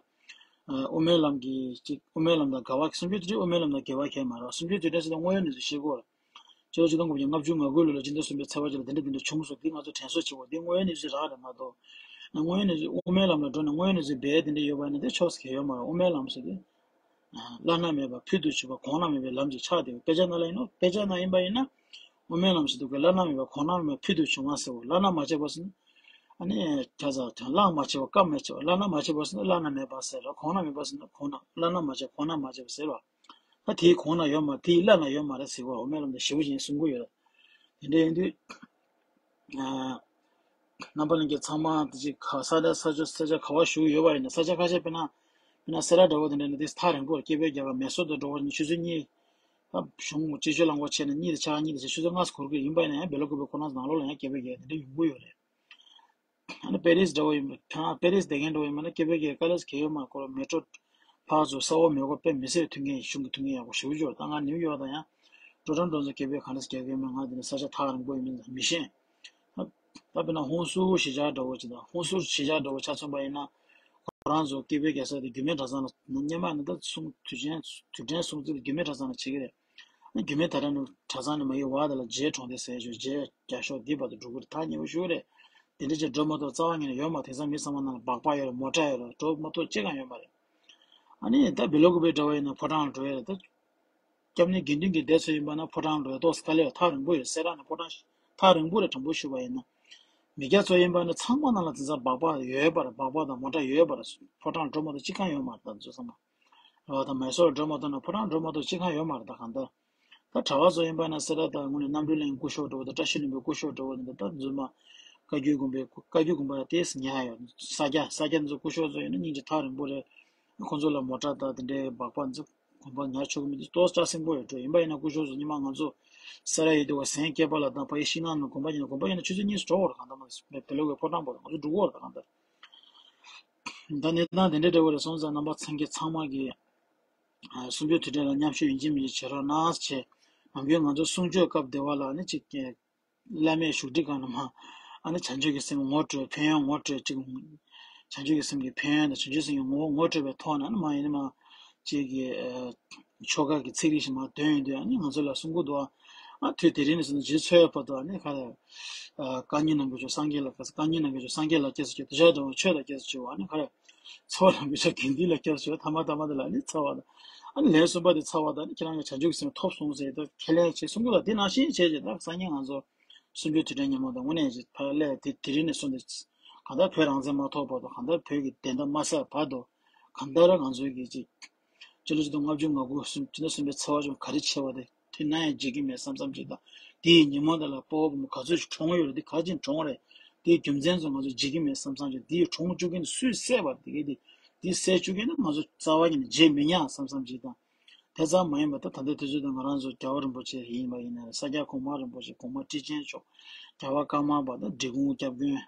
དབུ་མའི་ལམ་གྱི་གཅིག་དབུ་མའི་ལམ་དང་འགལ་བ། སུམ་ཅུ་དེ་དབུ་མའི་ལམ་དང་འགལ་བ་གང་ཡང་མ་རེད། སུམ་ཅུ་དེ་ཟེར་ན་དངོས་ཡོད་གནས་ཚུལ་ཤེས་དགོས། སྤྱི་ལོ་ཆིག་སྟོང་དགུ་བརྒྱ་ལྔ་བཅུ་ང་དགུ་ལོ་ལ་སྤྱི་ཟླ་གསུམ་པའི་ཚེས་པ་གཅིག་ལ་དེ་འདྲ་དེ་འདྲ་བྱུང་སོང་། འདི་ང་ཚོ་དྲན་གསོ་བྱེད་དགོས། འདི་དངོས་ཡོད་གནས་ཚུལ་རག་རེད་མ་གཏོགས། དངོས་ཡོད་གནས་ཚུལ་དབུ་མའི་ལམ་ལ་འགྲོ་ནས་དངོས་ཡོད་གནས་ཚུལ་རྦད་དེ་འདྲ་ཡོད་པ་ཡིན་ན་དེ་ཕྱོགས་སུ་གང་ཡང་ཡོད་མ་རེད། དབུ་མའི་ལམ་ཟེར་དེ། བླ་ན་མེད་པ་ཕུལ་དུ་ཕྱིན་པ་གོང་ན་མེད་པའི་ལམ་གྱི་ཆ་དེ་དཔེ་ཆ་ནང་ལ་ཡིན་ནོ། དཔེ་ཆ་ནང་ཡིན་པ་ཡིན་ན། དབུ་མའི་ལམ་ཟེར་དུས་ཀྱི་བླ་ན་མེད་པ་གོང་ན་མེད་པ་ཕུལ་དུ་བྱུང་བ་ཟེར་བ། བླ་ན་མ་བྱས་པ་ཟེར་ན། ཨ་ནི་ཁ་ས་དོན་བླ་མ་བྱས་པ་སྐབས་མ་བྱས་པ། བླ་ན་མ་བྱས་པ་ཟེར་ན་བླ་ན་མེད་པ་ཟེར་ར། གོང་ན་མེད་པ་ཟེར་ན་གོང་ན། བླ་ན་མ་བྱས་གོང་ན་མ་བྱས་པ་ཟེར་བ། ད་དེའི་གོང་ན་ཡོད་མ་དེའི་བླ་ན་ཡོད་མ་རེད་ཟེར་བ། དབུ་མའི་ལམ་དེ་ཞེ་པོ་ཅིག་གསུང་གི་ཡོད། དེ་འདྲ་ཡིན་དུས། རྣམ་པ་ལྷན་རྒྱས་ཚང་མ་དེ་ཅིག་ག་ས་ད་ས་ཆ་ས་ཆ་ག་བ་བཞུགས་ཡོད་པ་ཡིན་ན། ས་ཆ་ཁ་ཤས་དཔེར་ན་དཔེར་ན་སེ་ར་འདྲ་བོ་དེ་འདྲ་ནི་དེ་ཐག་རིང་པོ་རེད། སྐྱེ་བོ་རྒྱལ་ཁབ་མེ་སོར་དུ་འགྲོ་བ་ནི་ཆུ་ཚོད་གཉིས། ད་གཞུང་སྤྱི་སྤྱོད་རླངས་འཁོར་ཆེ་ན་གཉིས་དང་ཕྱེད་ཆུ་ཚོད་ལྔ་ཙམ་འགོར་གི་ཡིན་པ་ཡིན་ན་ཡང་། བེ་ལོ་ཀུ་པེ་ཁོ་རང་ཚོ་ནང་ལོགས་ལ་ཡང་སྐྱེ་བོ་རྒྱལ་དེ་འདྲ་ཡོང་གི་ཡོད་རེད། ཨ་ནི་པེ་རིས་འདྲ་བོ་ཡིན་པ། ད་པེ་རིས་བསྡད་མཁན་འདྲ་བོ་ཡིན་པ་ན་སྐྱེ་བོ་རྒྱལ་དཀའ་ལས་ཁག་ཡོད་མ་རེད། ཁོ་རང་མེ་ཊོ་ཕར་ཚུར་ས་འོག་མེ་འཁོར་དཔེ་མི་སྲིད་མཐུན་རྐྱེན་གཞུང་གི་མཐུན་རྐྱེན་ཡག་པོ་ཞེ་པོ་ཅིག་ཡོད་རེད། ད་ང་ནིའུ་ཡོག་དང་ཡང་། འགྲོ་གྲོན་འགྲོ་ཚོ་སྐྱེ་བོས་ག་འདྲ་སྐྱེལ་གི་ཡོད་མེད་ང་དེ་ནི་ས་ཆ་ཐག་རིང་པོ་ཡིན་མིན་མི་ཤེས། ད་ད་དཔེར་ན་ཧོན་སུར་གཞིས་ཆགས་འདྲ་བོ་ཅིག་དང་། ཧོན་སུར་གཞིས་ཆགས་འདྲ་བོ་ཆ་མཚོན་པ་ཡིན་ན། ཁོ་རང་ཚོ་སྐྱེ་བོའི་རྒྱལ་ས་དེ་རྒྱུད་སྨད་གྲྭ་ཚང་ལ་སྔོན་མ་ནི་ད་སྲུང་དུས་ཆེན་དུས་དྲན་སྲུང་བརྩི་རྒྱུད་སྨད་གྲྭ་ཚང་ལ་བྱེད་ཀྱི་རེད། རྒྱུད་སྨད་ད་ལྟ་ནི་གྲྭ་ཚང་ནི་མ་གི་བར་དེ་ལ་རྗེ་གྲོང་སྡེ་ཟེར་ཞོག་རྗེ་རྒྱ་ཤོག་འདི་བར་དུ་འགྲོ་གི་རེད། ཐག་ཉེ་པོ་ཞིག་རེད། དེ་འདྲ་ཅིག་འགྲོ་མ་གཏོགས་རྩ་བ་ཉིད་ནས་ཡོད་མ་རེད། དེང་སང་མི་ཚང་མ་ནང་ལ་སྦག་སྦག་ཡོད་རེད། མོ་ཊ་ཡོད་རེད། འགྲོ་མ་གཏོགས་ཅི་གང་ཡོད་མ་རེད། ཨ་ནི་ད་བེ་ལོ་ཀུ་པེ་འདྲ་བ་ཡིན་ན་ཕོ་བྲང་ལ་འགྲོ་ཡ་རེད། ད་སྐྱབས་གནས་དགེ་འདུན་གྱི་སྡེ་ཚོ་ཡིན་པ་ན་ཕོ་བྲང་ལ་འགྲོ་ཡ་ཏོག་ཙམ་དཀའ་ལས་ཐག་རིང་པོ་ཡོད། སེ་ར་ནས་ཕོ་བྲང་ཐག་རིང་པོ་རེད། དྲང་པོ་ཞུས་པ་ཡིན་ན། མི་སྐྱ་ཚོ་ཡིན་པ་ན་ཚང་མ་ནང་ལ་དེང་སང་སྦག་སྦག་ཡོད་པ་རེད། སྦག་སྦག་དང་མོ་ཊ་ཡོད་པ་རེད། ཕོ་བྲང་འགྲོ་མ་གཏོགས་ཅི་གང་ཡོད་མ་རེད། ད་ཚོ་ཚང་མ། རེད་བ། ད་མེ་སོར་འགྲོ་མ་གཏོགས་ན་ཕོ་བྲང་འགྲོ་མ་གཏོགས་ཅི་གང་ཡོད་མ་རེད། ད་གང་ལྟར། ད་གྲྭ་བ་ཚོ་ཡིན་པ་ན་སེ་ར་ད་དངོས་གནས་རྣམ་གྲོལ་གླིང་སྐུ་ཞབས་འདྲ་བོ་དང་བཀྲ་ཤིས་ལྷུན་པོའི་སྐུ་ཞབས་འདྲ་བོ་དང་། ད་རྫུན་མ་བཀའ་བརྒྱུད་དགོན་པའི་བཀའ་བརྒྱུད་དགོན་པ་ལ་ཏོག་ཙམ་ཉར་ཡོད། ས་སྐྱ་ས་སྐྱ་ཚོ་སྐུ་ཞབས་ཚོ་ཡིན་ན་སྙིང་རྗེ་ཐག་རིང་པོ་རེད། ཁོང་ཚོ་ལ་མོ་ཊ་དང་དེ་འདྲའི་སྦག་སྦག་ཚོ་དགོན་པ་ཉར་ཆོག་གི་མི་འདུག་ཏོག་ཙམ་སྐྲག་སེང་པོ་ཡོད་འགྲོ། ཡིན་པ་ཡིན་ན་སྐུ་ཞབས་ཚོ་ཉི་མ་ང་ཚོ་སེ་ར་ཡོད་དུས་བ་གཟན་སྐྱེས་པ་ལ་དང་ཕ་ཡི་ཤིང་ནགས་ནང་དགོན་པ་ཡིན་ན་དགོན་པ་ཡིན་ན་ཆུ་ཚོད་གཉིས་སུ་འགྲོ་བར་གང་ལྟར་མ་རེད། བེ་ལོ་ཀུ་པེ་ཕོ་བྲང་བར་ང་ཚོ་འགྲོ་གི་ཡོད་རེད། ད་གང་ལྟར། ད་གནས་སྟངས་དེ་འདྲ་འདྲ་བོ་རེད་སོང་ཙང་རྣམ་པ་ཚང་གི་ཚང་མ་གི་ཨ་གསུང་ཆོས་དུས་དྲན་ལ་མཉམ་ཞུགས་ཡིན་གཅིག་མིན་གཅིག་བྱེད་རོགས་གནང་ཞེས། ནམ་རྒྱུན་ང་ཚོ་གསུང་ཆོས་སྐབས་བདེ་བ་ལ་ནི་གཅིག་བླ་མའི་བཞུགས་ཁྲི་སྒང་ལ་མར་ཨ་ནི་བྱང་ཆུབ་ཀྱི་སེམས་ངོ་སྤྲོད། ཕན་ཡོན་ངོ་སྤྲོད་ཅིག་བྱང་ཆུབ་ཀྱི་སེམས་ཀྱི་ཕན་ཡོན་དང་བྱང་ཆུབ་སེམས་ཀྱི་ངོ་བོ་ངོ་སྤྲོད་པའི་ཐོག་ནས་ཨ་ནི་མར་ཡིན་ནི་མར་གཅིག་གི་ཨ་ཆོ་ག་གི་ཚིག་རིས་ཤིག་མར་འདོན་ཡོང་དུས། ཨ་ནི་ང་ཚོ་ལ་གསུང་གི་འདུག་ཨ་དུས་དེ་རིང་ནས་བཟུང་ནས་རྗེས་ཚོལ་བར་དུ་ཨ་ནི་ག་རེ། ཨ་བཀའ་ཉོན་ནམ་མཁའི་མཆོག་སངས་རྒྱས་ལ་བཀའ་སྩལ། བཀའ་ཉོན་ནམ་མཁའི་མཆོག་སངས་རྒྱས་ལ་སྐྱབས་སུ་མཆིའོ། དེ་ཕྱོགས་དང་ཆོས་ལ་སྐྱབས་སུ་མཆིའོ། ཨ་ནི་ག་རེ། ཚ་བ་ལམ་པའི་མཆོག་དགེ་འདུན་ལ་སྐྱབས་སུ་མཆིའོ། ཐ་མ་ཐ་མ་དེ་ལ་ནི་ཚ་བ་དང་། ཨ་ནི་ལན་གསུམ་པ་དེ་ཚ་བ་དང་ནི་ཁྱེད་རང་གི་བྱང་ཆུབ་ཀྱི་སེམས་ཐོབ་སོང་ཟེར་ཏེ་ཁས་ལེན་བྱེད་གསུང་གི་ལ། དེ་ནང་བཞིན་བྱས་རྗེས་ད་སང་ཉིན་ང་ཚོ་གསུང་ཆོས་དུས་དྲན་ཉིན་མོ་དང་དངོས་གནས་ཀྱི་ཕ་ལས་དེ་དེ་རིང་ནས་བཟུང་སྟེ་གང་ལྟར་བོད་རང་བཙན་མ་ཐོབ་བར་དུ། གང་ལྟར་བོད་ཀྱི་བདེན་མཐའ་མ་གསལ་བར་དུ། གང་ལྟར་ང་ཚོའི་གི་ཅིག་སྤྱི་ལོ་ཆིག་སྟོང་ལྔ་བཅུ་ང་དགུ་གསུམ་སྤྱི་ཟླ་གསུམ་པའི་ཚེས་པ་བཅུ་ག་རེ་བྱས་པ་དེ་དེ་ན་ཡང་བརྗེད་ཀྱི་མེད་བསམ་བསམ་ཅིག་དང་། དེའི་ཉིན་མོ་དེ་ལ་སྤོ་བོ་བུ་མོ་ག་ཚོད་ཅིག་གྲོངས་ཡོད་རེད། དེ་ག་ཅིག་གྲོངས་རེད། དེའི་རྒྱུ་མཚན་ཚོ་ང་ཚོ་བརྗེད་ཀྱི་མེད་བསམ་བསམ་ཅིག། དེའི་གྲོངས་བཅུག་མཁན་དེ་སུས་བསད་པ་རེད། དེ་གས་དེ་དེ་བསད་བཅུག་མཁན་དེ་ང་ཚོ་རྩ་བ་ཉིད་ནས་བརྗེད་མི་ཉན་བསམ་བསམ་ཅིག་དང་། དེ་ཙམ་མ་ཡིན་པ་ད་ད་ལྟའི་དུས་ཚོད་དུ་ང་རང་ཚོ་རྒྱལ་བ་རིན་པོ་ཆེ་ཡིན་པ་ཡིན་ན། ས་སྐྱ་གོང་མ་རིན་པོ་ཆེ། གོང་མ་ཁྲི་ཆེན་མཆོག་རྒྱལ་བ་ཀརྨ་པ་དང་འབྲི་གུང་སྐྱབས་མགོན།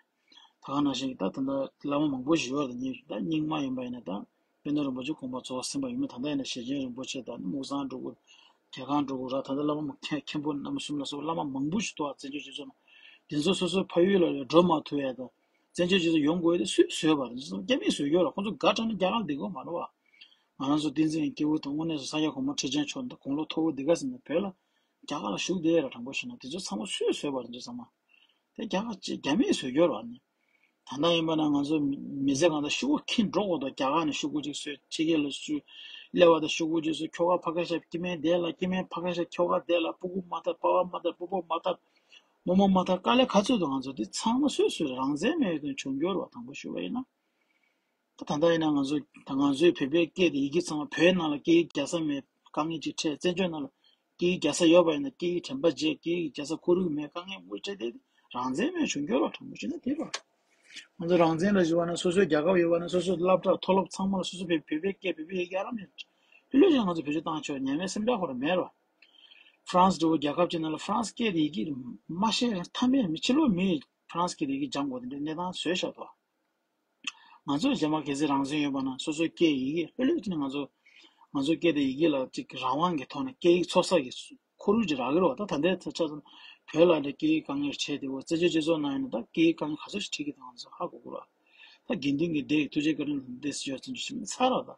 ད་ག་ནང་བཞིན་ད་ད་ལྟ་བླ་མ་མང་པོ་ཞིག་ཡོད་རེད། ད་རྙིང་མ་ཡིན་པ་ཡིན་ན་ད་དཔལ་ལྡན་རིན་པོ་ཆེ་དགོངས་པ་རྫོགས་ཟིན་པ་ཡིན་མིན། ད་ལྟ་ཡིན་ན་ཞེ་ཆེན་རིན་པོ་ཆེ་དང་། མུག་ཚང་སྤྲུལ་སྐུ། རྒྱལ་ཁང་སྤྲུལ་སྐུ་ར། ད་ལྟ་བླ་མ་མཁན་མཁན་པོ་རྣམ་གསུམ་ལ་སོགས་བླ་མ་མང་པོ་ཞིག་འདུག་བ། བཙན་བྱོལ་སྤྱི་ཚོགས་ནང་། དེ་ཚོ་སོ་སོའི་ཕ་ཡུལ་ལ་འགྲོ་མ་ཐུབ་ཡ་དང་། བཙན་བྱོལ་སྤྱི་ཚོགས་ཡོང་དགོས་ཡ་དེ་སུས་བཟོས་པ་རེད། རྒྱ་མིས་བཟོས་ཡོད་ར། ཁོང་ཚོ་དགའ་དྲགས་ནས་རྒྱ་གར་ལ་བསྡད་དགོས་མ་རེད་བ། ང་རང་ཚོ་བསྟན་འཛིན་གྱི་སྐྱེས་བུ་དང་དངོས་གནས་སུ་ས་སྐྱ་གོང་མ་ཁྲི་ཆེན་མཆོག་དང་དགུང་ལོ་མཐོ་བོ་འདི་ག་ཟེར་ན་བོད་ལ་རྒྱ་གར་ལ་བཞུགས་བསྡད་ཡོད་ར། དྲང་པོ་བཤད་ན་དེ་ཚོ་ཚང་མ་སུས་བཟོས་པ་རེད། འདི་ཚང་མ་དེ་རྒྱ་གར་ཅིག་རྒྱ་མིས་བཟོས་ཡོད་ར་ནི། ད་ལྟ་ཡིན་པ་ན་ང་ཚོ་མི་ཚེ་གང་ལྟར་ཤོག་གུ་འཁྱེར་འགྲོ་དགོས་དོ། རྒྱ་གར་ནས་ཤོག་གུ་ཅིག་བཟོས། ཕྱི་རྒྱལ་ལ་བཞུགས་སླེབས་པ་དང་ཤོག་གུ་ཅིག་བཟོས། ཁྱོ་ག་ཕ་ག་ཤ་སྐྱེ་དམན་དེ་ལ། སྐྱེ་དམན་ཕ་ག་ཤ་ཁྱོ་ག་དེ་ལ། སྤུ་གུ་མ་དར་པ་ཕ་མ་དར་པོ་ཕ་མ་མ་དར། རྨོ་མོ་མ་དར། དཀའ་ལས་ག་ཚོད་འདུག་ང་ཚོ་དེ་ཚང་མ་སོས་སོས་རང་བཙན་མེད་དུ་བྱུང་རྒྱུ་རེད་བ། དྲང་པོ་ཞུ་བ་ཡིན་ན། ད་ད་ལྟ་ཡིན་ན་ང་ཚོ་ད་ང་ཚོའི་བོད་པའི་སྐད་དེ་ཡི་གེ་ཚང་མ་བོད་ནང་ལ་སྐད་ཡིག་རྒྱག་ས་མེད། དཀའ་ངལ་ཅིག་འཕྲད། བཙན་བྱོལ་ནང་ལ་སྐད་ཡིག་རྒྱག་ས་ཡོད་པ་ཡིན་ན་སྐད་ཡིག་དྲན་པ་བརྗེད། སྐད་ཡིག་རྒྱག་ས་ཁོར་ཡུག་མེད། དཀའ་ངལ་མང་པོ་འཕྲད་དེ་རང་བཙན་མེད་བྱུང་རྒྱུ་རེད་བ། དྲང་པོ་བཤད་ན་དེ་རེད་བ། ང་ཚོ་རང་བཙན་ལ་བཞུགས་པ་ན་སོ་སོའི་རྒྱལ་ཁབ་ཡོད་པ་ན་སོ་སོའི་སློབ་གྲྭ་མཐོ་སློབ་ཚང་མ་ལ་སོ་སོ་བོད་བོད་པའི་སྐད་བོད་པའི་ཡི་གེ་ཨ་རམ་ཡོད། ལྷོད་ལྷོད་བྱས་ང་ཚོ་བེད་སྤྱོད་བཏང་ཆོག་ཉམས་མེད་སེམས་ཁྲལ་ཁོ་རང་མེད་རེད་བ། ཧྥ་རན་སི་འདྲ་བོ་རྒྱལ་ཁབ་ཅིག་ནང་ལ་ཧྥ་རན་སི་སྐད་དེ་ཡི་གེ་མ་ཤེས་མཐའ་མེད་མི་ཕྱི་ལོགས་མི་ཧྥ་རན་སི་སྐད་དེ་ཡི་གེ་སྦྱང་དགོས་དེ་འདྲའི་གནས་སྟངས་བཟོས་བཞག་འདུག་ང་ཚོ་རྗེས་མ་གལ་སྲིད་རང་བཙན་ཡོད་པ་ན་སོ་སོའི་སྐད་ཡི་གེ་ལྷོད་ལྷོད་བྱས་ནས་ང་ཚོ་ང་ཚོའི་སྐད་དང་ཡི་གེ་ལ་ཅིག་རང་དབང་གི་ཐོག་ནས་སྐད་ཡིག་ཚོགས་ས་གི་ཁོར་ཡུག་ཅིག་རག་གི་རེད་བ། ད་ད་ལྟའི་ཆ་ཚང་བོད་ལ་ནི་སྐད་ཡིག་དཀའ་ངལ་འཕྲད་དེ་བ། བཙན་བྱོལ་སྤྱི་ཚོགས་ནང་ཡིན་ན་ད་སྐད་ཡིག་དཀའ་ངལ་ག་ཚོད་ཞིག་འཕྲད་ཀྱི་འདུག་ང་ཚོ་ཧ་གོ་གི་རེད་བ། ད་དགེ་འདུན་གྱི་སྡེ་ཐུགས་རྗེ་བཀའ་དྲིན་ལ་འདི་སུ་ཡོད་ཚུལ་ཞིག་ཚར་བ་དང་།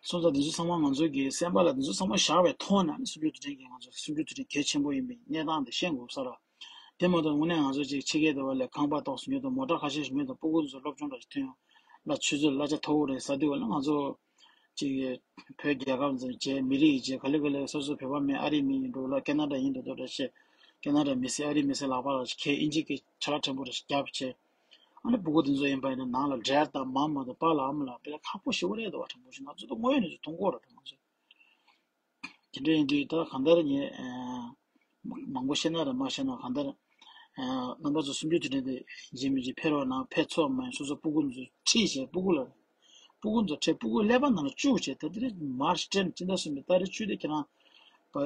སོང་ཙང་འདི་ཚོ་ཚང་མ་ང་ཚོ་གི་སེམས་པ་ལ་འདི་ཚོ་ཚང་མ་བཞག་པའི་ཐོག་ནས་ནི་སུམ་ཅུ་དུས་དྲན་གྱི་ང་ཚོ་སུམ་ཅུ་དུས་དྲན་གལ་ཆེན་པོ་ཡིན་པའི་གནས་སྟངས་དེ་ཤེས་དགོས་ས་རེད། དེ་མ་གཏོགས་དངོས་གནས་ང་ཚོ་ཅིག་ཕྱི་རྒྱལ་དུ་བ་ལས་ཁང་པ་ཏོག་ཙམ་ཉོས་དང་མོ་ཊ་ཁ་ཤས་ཤིག་ཉོས་དང་སྤུ་གུ་ཚོ་སློབ་སྦྱོང་འདྲ་ཞིག་ཐོན་ཡོང་། ལ་ཆུ་ཚོད་གླ་ཆ་མཐོ་བོ་རེད་ཟ་དུས་བ་ལ་ང་ཚོ་ཅིག་བོད་རྒྱལ་ཁབ་འཛིན་བྱས་མི་རིགས་ཀྱི་རྗེས་ག་ལེ་ག་ལེ་སོ་སོ་བོད་པ་མིན་ཨ་རི་མི་ཡིན་འགྲོ་ལ་ཁེ་ན་ཌ་ཡིན་འགྲོ་འདུག་འདྲ་བཤད། ཁེ་ན་ཌ་མི་སེར་ཨ་རི་མི་སེར་ལག་པ་ལ་ཁྱེད་ཨིན་ཇི་གི་ཆ་ལག་ཕྲན་བུ་རེ་ཞིག་བརྒྱབ་བྱས། ཨ་ནི་སྤུ་གུ་དེ་ཚོ་ཡིན་པ་ཡིན་ན་ནང་ལ་འབྲེལ་དང་མ་མ་དང་པཱ་ལགས་ཨ་མ་ལགས་དཔེ་ཁག་པོ་ཞེ་པོ་རེད་འདུག་བ། དྲང་པོ་ཞིག་ང་ཚོ་ད་དངོས་ཡོད་གནས་ཚུལ་མཐོང་གི་ཡོད་རེད་ད་ང་ཚོ། དེ་འདྲ་ཡིན་དུས་ད་གང་ལྟར་ངས་མང་པོ་བཤད་ན་རེད་མ་བཤད་ན་གང་ལྟར་རྣམ་པ་ཚོ་སུམ་ཅུ་དུས་དྲན་དེ་ཡིན་མིན་གྱི་ཕེབས་རོགས་གནང་། ཕེབས་ཆོག་མ་ཡིན་སོ་སོ་སྤུ་གུ་ཚོ་ཁྲིད་བྱས་སྤུ་གུ་ལ་སྤུ་གུ་ཚོ་ཁྲིད་སྤུ་གུ་ཀླད་པ་ནང་ལ་བཅུག་བྱས་ད་དེ་རིང་མར་སྤྲད་སྤྱི་ཟླ་གསུམ་པའི་ཏ་རིག་བཅུ་དེ་ཁྱེད་རང་པ་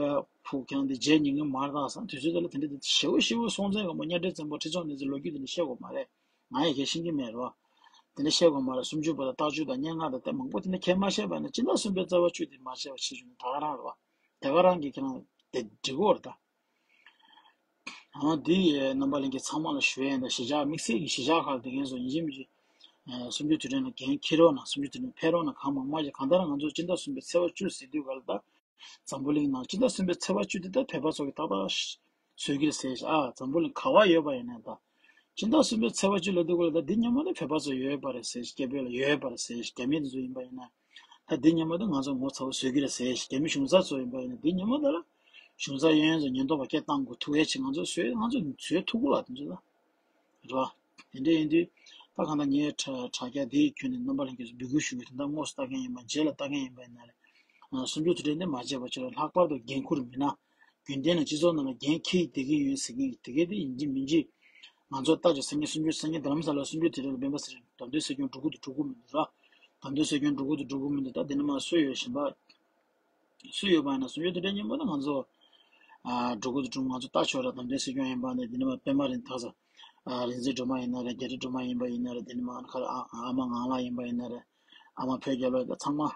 ཕུག་ཁྱེད་རང་དེ་རྗེས་ཉིན་གྱི་མར་བཏང་སང་དུས་ཚོད་དེ་ལ་དེ་འདྲ་དེ་ཞེ་བོ་ཞེ་བོ་སྲོང་བཙན་སྒམ་པོ་གཉའ་ཁྲི་བཙན་པོ་ཁྲི་སྲོང་ལྡེ་བཙན་ལོ་རྒྱུས་དེ་འདྲ་བཤད་དགོས་མ་རེད། ང་ཡང་གལ་ཤེས་ཀྱི་མེད་རོ། དེ་འདྲ་བཤད་དགོས་མ་རེད། སུམ་ཅུ་པ་དང་རྟགས་བཅུ་དང་སྙན་ངག་དང་དེ་མང་པོ་དེ་འདྲ་ཁས་མ་བཤད་པ་ཡིན་ན་སྤྱི་ཟླ་གསུམ་པའི་རྩ་བ་བཅུ་དེ་མ་བཤད་པ་ཆེ་ཆུང་ད་ག་རང་རེད་བ། དེ་ག་རང་གི་ཁྱེད་རང་དེ་འགྲིག་གོ་རེད་ད། ཨ་འདི་རྣམ་པ་ལྷན་རྒྱས་ཚང་མ་ལ་ཞུ་ཡས་ཡིན་ད་གཞིས་ཆགས་དམིགས་བསལ་གྱི་གཞིས་ཆགས་ཁག་དེ་ངས་བཟོ་ཡིན་གཅིག་མིན་གཅིག་སུམ་ཅུ་དུས་དྲན་ལ་འགན་འཁྱེར་རོགས་གནང་། སུམ་ཅུ་དུས་དྲན་ཕེབས་རོགས་གནང་། གང་མང་མང་ཞིག་གང་ལྟར་ང་ཚོ་སྤྱི་ཟླ་གསུམ་པའི་ཚེས་པ་བཅུ་ཟེར་དུས་ག་ལ་ད། འཛམ་བུ་གླིང་ནང་སྤྱི་ཟླ་གསུམ་པའི་ཚེས་པ་བཅུ་དེ་ད་བོད་པ་ཚོ་གི་ཏག་ཏག་བཟོས་ཀྱི་རེད་ཟེར་ཞིག་ཨ་འཛམ་བུ་གླིང་ག་བ་ཡོད་པ་ཡིན་ན་ད། སྤྱི་ཟླ་གསུམ་པའི་ཚེས་པ་བཅུ་ལ་འདུག་ག་ལ་ད་འདི་ཉིན་མོ་ད་བོད་པ་ཚོ་ཡོད་པ་རེད་ཟེར་ཞིག་སྐད་འབོད་ལ་ཡོད་པ་རེད་ཟེར་ཞིག་རྒྱ་མི་དེ་ཚོ་ཡིན་པ་ཡིན་ན། ད་འདི་ཉིན་མོ་ད་ང་ཚོ་ངོ་ཚ་བོ་བཟོས་ཀྱི་རེད་ཟེར་ཞིག་རྒྱ་མི་གཞུང་ཚབ་ཚོ་ཡིན་པ་ཡིན་ན་འདི་ཉིན་མོ་ད་ལ། གཞུང་ཚབ་ཡོན་ཚོ་ཉེན་རྟོག་པ་སྐད་བཏང་དགོས་ཐུག་ཡས་ཆེ་ང་ཚོ་བཟོས་ང་ཚོ་བཟོས་ཐུབ་གི་ལ་དེ་ཚོ་ད། རེད་བ། དེ་འདྲ་ཡིན་དུས། ད་གང་ལྟར་ངའི་དྲ་དྲ་རྒྱ་དེའི་ཁྱོན་ནས་རྣམ་པ་ལྷན་རྒྱས་ཚོ་འབོད་སྐུལ་ཞུ་གི་དེ་འདྲ་དངོས་སུ་ལྟ་མཁན་ཡིན་པ་རྗེས་ལ་ལྟ་མཁན་ཡིན་པ་ཡིན་ན་རེད། སུམ་ཅུ་དུས་དྲན་འདི་མ་བརྗེད་པ་བྱས་ལྷག་པར་དུ་འགན་འཁུར་མི་སྣ། རྒྱུན་ལྡན་ནས་སྤྱི་ཚོགས་ནང་ལ་འགན་འཁྱེར་བསྡད་ཀྱི་ཡོད་ཟེར་མཁན་དེ་གས་དེ་ཡིན་གཅིག་མིན་གཅིག་ང་ཚོ་ལྟ་ཅི་སང་ཉིན་སུམ་ཅུ་སང་ཉིན་རྡ་རམ་ས་ལ་སུམ་ཅུ་དུས་དྲན་ལ་སྤེན་པ་ཚེ་རིང་བདམས་ཐོན་སྲིད་སྐྱོང་འགྲོ་གི་འདུག་འགྲོ་གི་མི་འདུག་ར། བདམས་ཐོན་སྲིད་སྐྱོང་འགྲོ་གི་འདུག་འགྲོ་གི་མི་འདུག་ད་འདི་ནས་མར་སུ་ཡོད་བཞིན་པ། སུ་ཡོད་པ་ཡིན་ན་སུམ་ཅུ་དུས་དྲན་ཉིན་མོ་ད་ང་ཚོ། ཨ་འགྲོ་གི་འདུག་ང་ཚོ་ལྟ་ཆོག་ར་བདམས་ཐོན་སྲིད་སྐྱོང་ཡིན་པ་ནས་འདི་ནས་མར་པད་མ་རིན་ཐག་ས། ཨ་རིག་འཛིན་སྒྲོལ་མ་ཡིན་ན་རེད། རྒྱ་རི་སྒྲོལ་མ་ཡིན་པ་ཡིན་ན་རེད། འདི་ནས་མར་ཁ་ཨ་ཨ་མ་ངང་ལགས་ཡིན་པ་ཡིན་ན་རེད། ཨ་མ་བོད་རྒྱལ་ལོ་ད་ཚང་མ།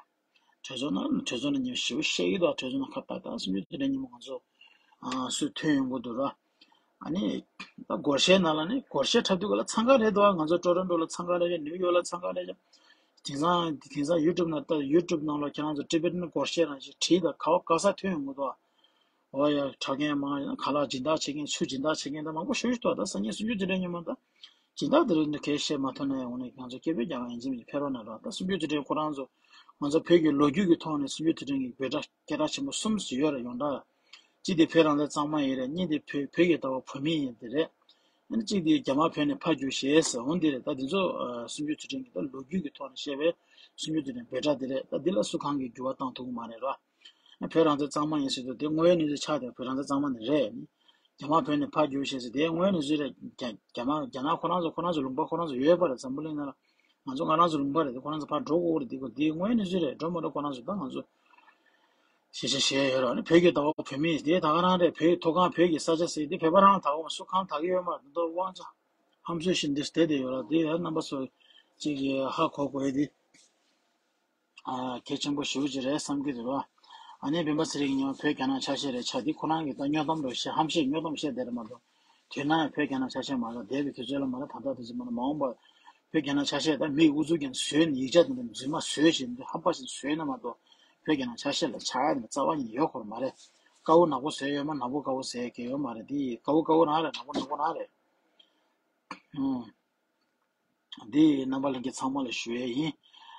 གྲོས་ཚོགས་ནང་གྲོས་ཚོགས་ནང་ཉིན་ཞེ་པོ་བཤད་ཀྱི་འདུག་གྲོས་ཚོགས་ནང་ཁ་བཏགས་ད་སུམ་ཅུ་དུས་དྲན་ཉིན་མོ་ང་ཚོ། ཨ་སུ་ཐོན་ཡོང་གི་འདུག་ར། ཨ་ནི། ད་སྒོར་གཞས་ནང་ལ་ནི་སྒོར་གཞས་འཁྲབ་དུས་ག་ལ་འཚང་ཁ་རེད་འདུག་ང་ཚོ་ཊོ་རོན་ཊོ་ལ་འཚང་ཁ་རེད། ནིའུ་ཡོག་ལ་འཚང་ཁ་རེད། དེང་སང་དེང་སང་ཡུ་ཊུབ་ནང་ལྟ་ཡུ་ཊུབ་ནང་ལ་ཁྱེད་རང་ཚོ་ཊི་བེ་ཊན་སྒོར་གཞས་རང་ཞིག་བྲིས་དང་ག་བ་ག་ས་ཐོན་ཡོང་གི་འདུག་ཨོ་ཡ་གྲགས་མཁན་མང་ཡང་ཁ་ལག་སྦྱིན་བདག་བྱེད་མཁན་ཆུ་སྦྱིན་བདག་བྱེད་མཁན་དང་མང་པོ་ཞེ་པོ་ཞིག་འདུག་ད་སང་ཉིན་སུམ་ཅུ་དུས་དྲན་ཉིན་མོ་ད་སྦྱིན་བདག་དེ་རིང་འདི་གས་བཤད་མ་ཐུབ་ན་ཡང་འོ་ནས་ང་ཚོ་སྐད་འབོད་རྒྱག་ག་ཡིན་གཅིག་མིན་གཅིག་ཕེབས་རོགས་གནང་རོགས། ད་སུམ་ཅུ་དུས་དྲན་ཁོ་རང་ཚོ་ང་ཚོ་བོད་ཀྱི་ལོ་རྒྱུས་ཀྱི་ཐོག་ནས་སུམ་ཅུ་དུས་དྲན་གྱི་འབོད་སྒྲ་སྐད་གྲགས་ཆེན་པོ་གསུམ་ཞིག་ཡོད་རེད་ཡོངས་གྲགས། གཅིག་དེ་བོད་རང་བཙན་གཙང་མ་ཡིན་རེད། གཉིས་དེ་བོད་བོད་ཀྱི་ལྟ་བ་བོད་མི་ཡིན་དེ་རེད། ཨ་ནི་གཅིག་དེ་རྒྱ་དམར་བོད་ནས་ཕར་རྒྱུགས་ཞེས་ཟེར་འོང་དེ་རེད། ད་འདི་ཚོ་ཨ་སུམ་ཅུ་དུས་དྲན་གྱི་ད་ལོ་རྒྱུས་ཀྱི་ཐོག་ནས་བཤད་པའི་སུམ་ཅུ་དུས་དྲན་འབོད་སྒྲ་དེ་རེད། ད་འདི་ལ་སུ་གང་གིས་འགྱུར་བ་བཏང་ཐུབ་ཀྱི་མ་རེད་ར། ཨ་བོད་རང་བཙན་གཙང་མ་ཡིན་ཟེར་དུས་དེ་དངོས་ཡོད་གནས་ཚུལ་ཆགས་བསྡད་བོད་རང་བཙན་གཙང་མ་ནི་རེད། རྒྱ་དམར་བོད་ནས་ཕར་རྒྱུགས་ཞེས་ཟེར་དེ་དངོས་ཡོད་གནས་ཚུལ་རེད། རྒྱ་རྒྱ་དམར་རྒྱ་ནག་ཁོ་རང་ཚོ་ཁོ་རང་ཚོ་ལུང་པ་ཁོ་རང་ཚོ་ཡོད་པ་རེད། འཛམ་བུ་གླིང་ནང་ལ་ང་ཚོ་ང་རང་ཚོ་ལུང་པ་རེད། དེ་ཁོ་རང་ཚོ་ཕར་འགྲོ་དགོས་རེད། དེ་ཁོ་དེ་དངོས་ཡོད་གནས་ཚུལ་རེད། འགྲོ་མ་འགྲོ་ཁོ་རང་ཚོ་ད་ང་ཚོ། ཞེས་བྱ་ཞེས་ཡོད་ར། ནི་བོད་ཀྱི་ལྟ་བ་བོད་མི་དེ་ད་ག་རང་རེད། བོད་ཀྱི་ཐོག་ཁང་བོད་ཀྱི་ས་ཆ་ཟེར་དེ་བོད་པ་རང་ད་གོ་སུ་གང་ད་གི་ཡོད་མ་རེད། མདོ་དབང་ཆ་ཧམ་ཟོས་བཞིན་འདི་བསྡད་དེ་ཡོད་ར། དེ་ཡང་རྣམ་པ་ཚོ་གཅིག་གིས་ཧ་གོ་དགོས་དེ་ཨ་གལ་ཆེན་པོ་ཞེ་པོ་ཅིག་རེད་བསམ་གྱི་འདུག་ར། ཨ་ནི་སྤེན་པ་ཚེ་རིང་གི་ཉི་མ་བོད་རྒྱ་ནག་ཆ་ཤས་རེད་ཆ་དེ་ཁོ་རང་གི་ད་སྨྱོ་གཏམ་རེད་ཤག་ཧམ་བཤད་སྨྱོ་གཏམ་བཤད་བསྡད་རེད་མ་གཏོགས། དེ་ན་ཡང་བོད་རྒྱ་ནག་ཆ་ཤས་མ་རེད། འདས་པའི་དུས་ཚོད་ལ་མ་རེད། ད་ལྟ་དུས་ཚོད་མ་རེད། མ་འོངས་པ་བོད་རྒྱ་ནག་ཆ་ཤས་ད་མིས་ཨུ་ཚུགས་ཀྱང་བཟོས་ནས་ཡིག་ཆ་དེ་འདྲ་རྫུན་མ་བཟོས་བཞིན་འདི་ཧམ་པ་ཞིག་བཟོས་ན་མ་གཏོགས་བོད་རྒྱ་ནག་ཆ་ཤས་ལ་ཆགས་ཡ་དེ་འདྲ་རྩ་བ་ཉིད་ཡོད་ཁོ་ར་མ་རེད། དཀར་པོ་ནག་པོ་བཟོས་ཡོད་མ་ནག་པོ་དཀར་པོ་བཟོས་ཡ་གི་ཡོད་མ་རེད། འདི་དཀར་པོ་དཀར་པོ་རང་རེད། ནག་པོ་ནག་པོ་རང་རེད། ཨུམ། འདི་རྣམ་པ་ལྷན་རྒྱས་ཚང་མ་ལ་ཞུ་ཡས་ཡིན།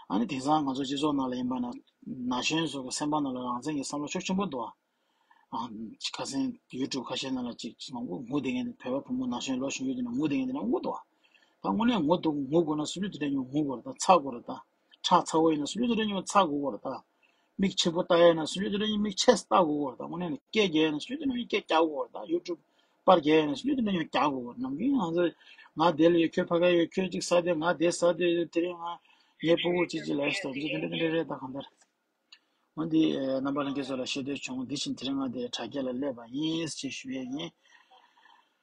ཨ་ནི་དེང་སང་ང་ཚོ་སྤྱི་ཚོགས་ནང་ལ་ཡིན་པ་ན་ན་གཞོན་ཚོ་གི་སེམས་པ་ནང་ལ་རང་བཙན་གྱི་བསམ་བློ་ཤུགས་ཆེན་པོ་འདུག་ཨ། ཨ་ཁ་སང་ཡུ་ཊུབ་ཁ་ཤས་ནང་ལ་ཅིག་མང་པོ་ངུ་བསྡད་མཁན་དེ་བོད་པ་བུ་མོ་ན་གཞོན་ལོ་གཞོན་ཡུལ་དེ་ནས་ངུ་བསྡད་མཁན་དེ་ནས་ངུ་འདུག་ཨ། ད་དངོས་གནས་ངུ་འདུག་ངུ་དགོས་ན་སུམ་ཅུ་དུས་དྲན་ཉིན་མོ་ངུ་དགོས་རེད་ད། ཚ་དགོས་རེད་ད། ཁྲག་ཚ་བོ་ཡིན་ན་སུམ་ཅུ་དུས་དྲན་ཉིན་མོ་ཚ་དགོས་དགོས་རེད་ད། མིག་ཆེ་པོ་ལྟ་ཡས་ན་སུམ་ཅུ་དུས་དྲན་ཉིན་མིག་ཆེ་ཙམ་ལྟ་དགོས་རེད་ད། དངོས་གནས་ནས་སྐད་རྒྱག་ཡས་ན་སུམ་ཅུ་དུས་དྲན་ཉིན་སྐད་རྒྱག་དགོས་རེད་ད། ཡུ་ཊུབ་པར་རྒྱག་ཡས་ན་སུམ་ཅུ་དུས་དྲན་ཉིན་རྒྱག་དགོས་རེད། ནམ་རྒྱུན་ང་ཚོ་ང་དེ་ལ་ཡོད་ཁྱོད་ཕ་ག་ཡོད་ཁྱོད་ཅིག་ཟ་དེ་ང་དེ་ཟ་དེ་དེ་རིང་ང་ངའི་སྤུ་གུ་ཅིག་ཅིག་ལ་ཡོད་ཟེར་དེ་འདྲ་དེ་འདྲ་རེད་ད་གང་ལྟར། འོན་ཏེ་རྣམ་པ་ལྷན་རྒྱས་ཚོ་ལ་ཤེས་འདོད་བྱུང་། འདི་བཞིན་དེ་རིང་ང་དེ་དྲ་རྒྱ་ལ་སླེབས་པ་ཡིན་ཅེས་ཞུ་ཡས་ཡིན།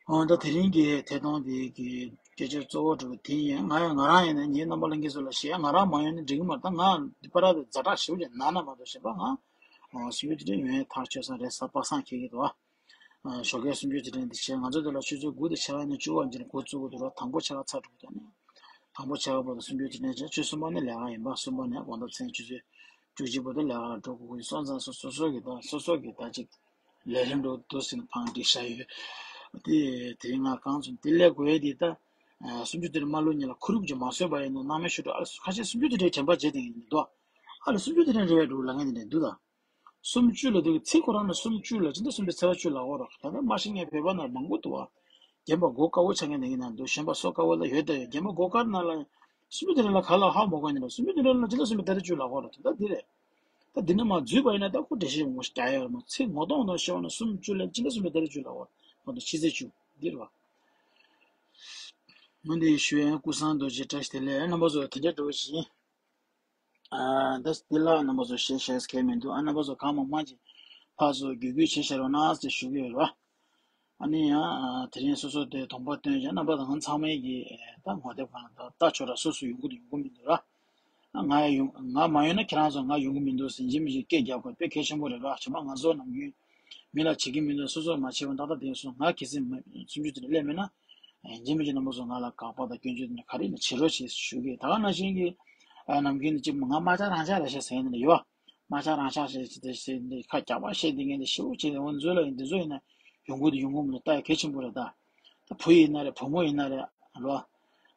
འོ་ད་དེ་རིང་གི་ཐད་གཏོང་དེ་གི་སྐད་ཆ་གཙོ་བོ་འགྲོ་དེ་ཡིན། ང་ཡང་ང་རང་ཡིན་ན་ངའི་རྣམ་པ་ལྷན་རྒྱས་ཚོ་ལ་ཞེ་ཡ་ང་རང་མ་ཡོང་ན་འགྲིག་གི་མ་རེད། ད་ང་འདི་པར་དེ་ཛ་དྲག་ཞེ་པོ་ཅིག་ན་ན་མ་གཏོགས་གཞན་པ་ང་སུམ་ཅུ་དུས་དྲན་ཡོང་ཡས་ཐག་ཆོད་ས་རེད་ས་པ་སངས་ཁེལ་གི་འདུག་ཨ། ཞོགས་ཀའི་སུམ་ཅུ་དུས་དྲན་འདི་བྱས་ང་ཚོ་འདི་ལ་ཆུ་ཚོད་དགུ་དང་ཕྱེད་ཀ་ནས་བཅུ་བར་འགྱུར་འགོ་བཙུགས་གི་འདུག་ར། དང་པོ་ཕྱེད་ཀ་ཚར་འགྲོ་གི་འདུག་ནས། དང་པོ་ཆ་ག་བར་དུ་སུམ་ཅུ་དེ་ནས་བྱས། བཅུ་གསུམ་པ་ནས་ལས་ཀ་ཡིན་པ། གསུམ་པ་ནས་དགོང་དག་མཚན་ཆུ་ཚོད་བཅུ་གཅིག་བར་དུ་ལས་ཀ་འགྲོ་དགོས་ཀྱི། སོང་ཙང་སོ་སོ་སོ་གི་ད་སོ་སོ་གི་ད་ཅིག་ལས་རིམ་འགྲོ་འདུག་ཟིན་ཕང་འགྲིག་ཤ་ཡོད། དེ་དེ་ང་གང་ཚོད་དེ་ལས་དགོས་དེ་ད་སུམ་ཅུ་དེ་རིང་མ་ལོ་གཉིས་ལ་ཁུ་རུབ་ཀྱི་མ་བཟོས་པ་ཡིན་ན། སྣང་མེད་ཞུ་འགྲོ། ཨ་ཁ་ཤས་སུམ་ཅུ་དེ་རིང་དྲན་པ་བརྗེད་དེ་ཡིན་འདུག་ཨ་ལ་སུམ་ཅུ་དེ་རིང་རེ་བའི་འགྲོ་ལ་ངས་དེ་འདྲ་འདུག་ད། སུམ་ཅུ་ལ་འདུག་ཚིག་ཁོ་རང་ནི་སུམ་ཅུ་ལ་སྤྱི་ཟླ་གསུམ་པའི་ཚེས་པ་བཅུ་ལ་འོ་རོགས། ད་ལྟ་མ་ཤེས་མཁན་བོད་པ་ནང་མང་པོ་འདུག་བ། རྒན་པ་མགོ་དཀར་པོ་ཆགས་མཁན་དེ་གི་ནང་འདུག་གཞོན་པ་སོ་དཀར་པོ་ལ་ཡོད་དེ། རྒན་པ་མགོ་དཀར་ནང་ལ་སུམ་ཅུ་དེ་རིང་ལ་ག་ལ་ཧ་མ་གོ་ནི་ལ། སུམ་ཅུ་དེ་རིང་ལ་སྤྱི་ཟླ་གསུམ་པའི་ཏ་རིག་བཅུ་ལ་འོ་རོགས། ད་ལྟ་འདི་རེད། ད་འདི་ནས་མ་འཛུལ་བ་ཡིན་ན་ད་ཁོ་འགྲེལ་བཤད་མང་པོ་ཞིག་རྒྱག་ཡ་ཡོད་མ། ཚིག་ངོ་གདོང་ངོ་གདོང་ཤེས་པ་ན་སུམ་ཅུ་ལ་སྤྱི་ཟླ་གསུམ་པའི་ཏ་རིག་བཅུ་ལ་འོ་རོགས། ཕྱི་ཚེས་བཅུ་འདི་རེད་བ། ང་འདི་ཞུ་ཡན་ཀུན་བཟང་རྡོ་རྗེ་བཀྲ་ཤིས་བདེ་ལེགས། རྣམ་པ་ཚོ་དེ་འདྲ་འགྲོ་བཞིན། ཨ་ད་འདི་ལ་རྣམ་པ་ཚོ་བཤད་ཤེས་མཁན་མི་འདུག་ཨ་རྣམ་པ་ཚོ་གང་མང་མང་ཅིག་ཕར་ཚུར་བརྒྱུད་སྐུལ་བྱེད་ཤེས་རོགས་གནང་ཟེར་ཞུ་གི་ཡོད་རེད་བ། ཨ་ནི་ཡང་ཨ་དེ་རིང་སོ་སོ་དེ་གདོང་པ་སྟོན་བྱས། རྣམ་པ་ཚོ་ཚང་མས་ཀྱི་ད་ངོ་དེབ་གང་ལ་ད་ལྟ་ཆོག་ར། སོ་སོ་ཡོང་གི་འདུག་ཡོང་གི་མི་འདུག་ར། ང་ཡོང་། ང་མ་ཡོང་ན་ཁྱེད་རང་ཚོ་ང་ཡོང་གི་མི་འདུག་ཟེར་ཡིན་གཅིག་མིན་གཅིག་སྐད་རྒྱག་དགོས་དཔེ་གལ་ཆེན་པོ་རེད་ར། བྱས་ཙང་ང་ཚོ་ནམ་རྒྱུན་མི་ལ་བྱེད་ཀྱི་མི་འདུག་སོ་སོར་མ་བྱས་པ་ཏག་ཏག་བསྡད་སོང་། ང་གལ་སྲིད་མ་སུམ་ཅུ་དེ་ནས་སླེབས་མེད་ན། ཡིན་གཅིག་མིན་གཅིག་རྣམ་པ་ཚོ་ང་ལ་དགག་པ་དང་སྐྱོན་བརྗོད་དེ་འདྲ་ག་རེ་ཡིན་ན་བྱེད་རོགས་བྱེད་ཞུ་གི། ད་ག་ནང་བཞིན་གྱི་ཨ་ནམ་རྒྱུན་དུ་གཅིག་ང་དམག་འཆར་རང་འཆར་རེད་ཤག་ཟེར་ནས་ཡོད། དམག་འཆར་རང་འཆར་ཟེར་ཟེར་ཟེར་འདི་ཁ་རྒྱག་པ་བཤད་འདི་ངས་འདི་ཞེ་པོ་བྱས་ནས། འོ་འཛོལ་ལ་ཡིན་འདི་ཚོ་ཡིན་ན་ཡོང་གི་འདུག་ཡོང་གི་མི་འདུག་ལྟ་ཡ་གལ་ཆེན་པོ་རེད་ད། ད་བུ་ཡིན་ན་རེད། བུ་མོ་ཡིན་ན་རེད། ཨ་ལོ།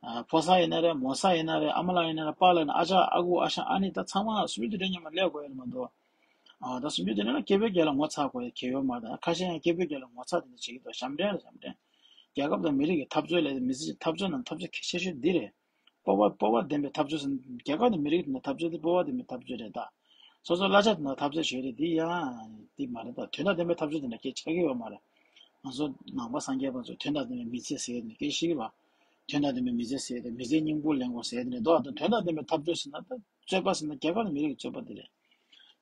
ཨ་ཕོ་གསར་ཡིན་ན་རེད། མོ་གསར་ཡིན་ན་རེད། ཨ་མ་ལགས་ཡིན་ན་རེད། པཱ་ལགས་ཡིན་ན། ཨ་ཅག་ཨ་ཁུ་ཨ་ཞང་ཨ་ནེ། ད་ཚང་མ་སུམ་ཅུ་དེ་འདྲ་མཉམ་པོ་སླེབས་དགོས་ཡ་མ་འདུག་ཨ་ད་སུམ་ཅུ་དེ་འདྲ་ལ་སྐད་འབོད་རྒྱག་ལ་ངོ་ཚ་དགོས་ཡ་གལ་ཡོད་མ་རེད། ཁ་ཤས་ཡང་སྐད་འབོད་རྒྱག་ལ་ངོ་ཚ་དེ་འདྲ་བྱེད་ཀྱི་འདུག་ཞབས་འདྲེན་ལ་ཞབས་འདྲེན། རྒྱལ་ཁབ་དང་མི་རིགས་ཀྱི་འཐབ་རྩོད་ལས། མི་ཚེ་འཐབ་རྩོད་ནང་འཐབ་རྩོད་གལ་ཆེ་ཤོས་འདི་རེད། སྤོབས་པ་སྤོབས་པ་ལྡན་པའི་འཐབ་རྩོད་ཟེར། རྒྱལ་ཁབ་དང་མི་རིགས་དེ་འཐབ་རྩོད་དེ་སྤོབས་པ་ལྡན་པའི་འཐབ་རྩོད་རེད་ད། སོ་སོ་གླ་ཆ་དེ་འཐབ་རྩོད་བྱེད་རེད། དེ་ཡང་དེ་མ་རེད་ད། དོན་དང་ལྡན་པའི་འཐབ་རྩོད་དེ་འདྲ་སྐད་ཆགས་ཀྱི་ཡོད་མ་རེད། ང་ཚོ་ནང་པ་སངས་རྒྱས་པ་ཚོ་དོན་དང་ལྡན་པའི་མི་ཚེ་ཟེར་ནས་སྐད་བཤད་ཀྱི་བ། དོན་དང་ལྡན་པའི་མི་ཚེ་ཟེར་ཏེ་མི་ཚེ་སྙིང་པོ་ལེན་དགོས་ཟེར་ནས་འདུག་ད་དོན་དང་ལྡན་པའི་འཐབ་རྩོད་ཟེར་ན་ད་རྩོད་པ་ཟེར་ན་རྒྱལ་ཁབ་དང་མི་རིགས་ཀྱི་རྩོད་པ་དེ་རེད།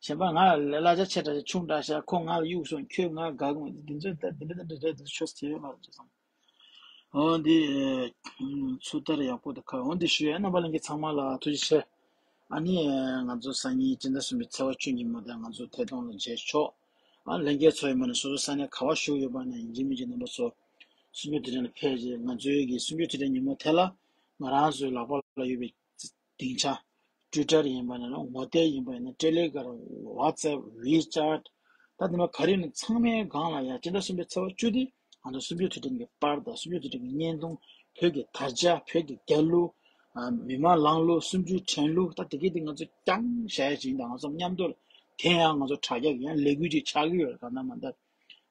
གཞན་པ་ང་ལ་གླ་ཆ་ཆེ་དྲགས་ཆུང་དྲགས་ཤག་ཁོ་ང་ལ་གཡུག་སོང་། ཁྱོད་ང་དགའ་གི་མ་འདི་ཚོ་ད་འདི་འདྲ་འདི་འདྲ་འདི་ཆོས་བྱེད་ཡོད་མ་རེད་བསམ། འོ་འདི་ཚུལ་ལྟར་ཡག་པོ་འདུག་ཁ། འོ་འདི་ཞུ་ཡ། རྣམ་པ་ལྷན་རྒྱས་ཚང་མ་ལ་ཐུགས་རྗེ་ཆེ། ཨ་ནི་ང་ཚོ་སང་ཉིན་སྤྱི་ཟླ་གསུམ་པའི་ཚེས་པ་བཅུ་ཉིན་མོ་དེ་ང་ཚོ་ཐད་གཏོང་ལ་མཇལ་ཆོག་ཨ་ལྷན་རྒྱས་ཚོ་ཡིན་པ་ན་སོ་སོ་ས་གནས་ག་པར་བཞུགས་ཡོད་པ་ན་ཡིན་གཅིག་མིན་གཅིག་རྣམ་པ་ཚོ་གསུམ་བཅུ་དུས་དྲན་ལ་ཕེབས་རྗེས་ང་ཚོའི་གི་གསུམ་བཅུ་དུས་དྲན་ཉིན་མོ་དེ་ལ་ང་རང་ཚོའི་ལག་པ་ལ་ཡོད་པའི་སྡིངས་ཆ། Twitter་ཡིན་པ་ན་ལ་ངོ་དེབ་ཡིན་པ་ཡིན་ན། Telegram། WhatsApp། WeChat། ད་དེ་མ་ག་རེ་ནི་ཚང་མའི་སྒང་ལ་ཡ་སྤྱི་ཟླ་གསུམ་པའི་ཚེས་པ་བཅུ་དེ་ང་ཚོ་གསུམ་བཅུ་དུས་དྲན་གྱི་པར་དང་གསུམ་བཅུ་དུས་དྲན་གྱི་བརྙན་ཐུང་། བོད་ཀྱི་དར་ཆ། བོད་ཀྱི་རྒྱལ་གླུ། ཨ་མི་མང་ལངས་གླུ། གསུམ་བཅུའི་དྲན་གླུ། ད་དེ་གི་དེ་ང་ཚོ་རྐྱང་བཞག་ཡ་ཅིག་ཡིན། ད་ང་ཚོ་མཉམ་དུ་ལ་དེ་ཡང་ང་ཚོ་དྲ་རྒྱ་གི་ཡང་ལས་འགུལ་ཅིག་ཆགས་ཀྱི་ཡོད་རེད། གང་ལྟར་མ་ལྟར་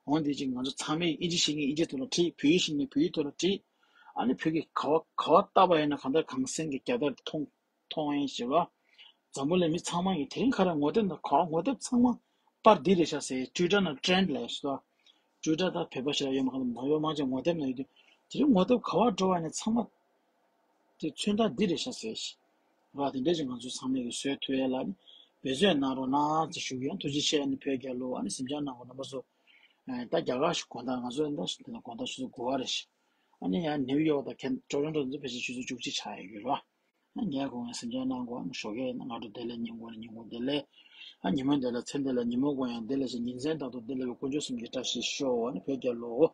འོན་ཏེ་ཅིག་ང་ཚོ་ཚང་མས་ཨིན་ཇི་ཤེས་མཁན་ཨིན་ཇི་ཐོག་ལ་བྲིས། བོད་ཡིག་ཤེས་མཁན་བོད་ཡིག་ཐོག་ལ་བྲིས། ཨ་ནི་བོད་ཀྱི་ག་བ་ག་བ་བཏབ་པ་ཡིན་ན་གང་ལྟར་གངས་སེང་གི་རྒྱལ་དར་མཐོང་མཐོང་ཡིན་ཞེས་པ། འཛམ་བུ་གླིང་མི་ཚང་མ་གིས་དེ་རིང་ཁ་ར་ངོ་དེབ་ནང་ག་བ་ངོ་དེབ་ཚང་མ་པར་འདི་རེད་ཤག་ཟེར། Twitter་ནང་ཊྲེན་ཌི་ལབ་ཡ་ཞིག་འདུག Twitter་ད་བོད་པ་ཞིག་ལ་ཡོད་མ་གང་། ད་ཡོད་མང་ཆེ་ངོ་དེབ་ནང་ཡོད་དུས་དེ་རིང་ངོ་དེབ་ག་བ་འགྲོ་བ་ནས་ཚང་མ་དེ་མཚོན་རྟགས་འདི་རེད་ཤག་ཟེར་ཞིག་ར། དེ་འདྲ་ཞིག་ང་ཚོ་ཚང་མས་ཀྱི་བཟོས་ཐུབ་ཡ་ལ་ནི་འབད་བརྩོན་གནང་རོགས་གནང་ཟེར་ཞུ་གི་ཡོད། ཐུགས་རྗེ་ཆེ། ཨ་ནི་བོད་རྒྱལ་ལོ། ཨ་ནི་གཟིམ་འཇག་གནང་དགོས། རྣམ་པ་ཚོ་ད་རྒྱ་གར་ཞིག་དགོང་དག་ང་ཚོ་ད་དགོང་དག་ཆུ་ཚོད་དགུ་པ་རེད་ཤག་ཨ་ནི་ཡང་ནིའུ་ཡོག་དང་ཁེན་ཊོ་རོན་ཊོ་ཚོ་ཕལ་ཆེར་ཆུ་ཚོད་བཅུ་གཅིག་ཆགས་ཡོད་རེད་བ། ཨ་ངས་དགོང་ཡང་གཟིམ་འཇག་གནང་དགོས། ཨ་ནི་ཞོགས་ཀས་སྔ་དྲོ་བདེ་ལེགས། ཉིན་གུང་ཉིན་གུང་བདེ་ལེགས། ཨ་ཉིན་མོ་བདེ་ལེགས། མཚན་བདེ་ལེགས། ཉིན་མོ་དགོང་ཡང་བདེ་ལེགས་ཤིག་ཉིན་མཚན་རྟག་ཏུ་བདེ་ལེགས་པའི་དཀོན་མཆོག་གསུམ་གྱི་བཀྲ་ཤིས་ཤོག་ཨ་ནི་བོད་རྒྱལ་ལོ།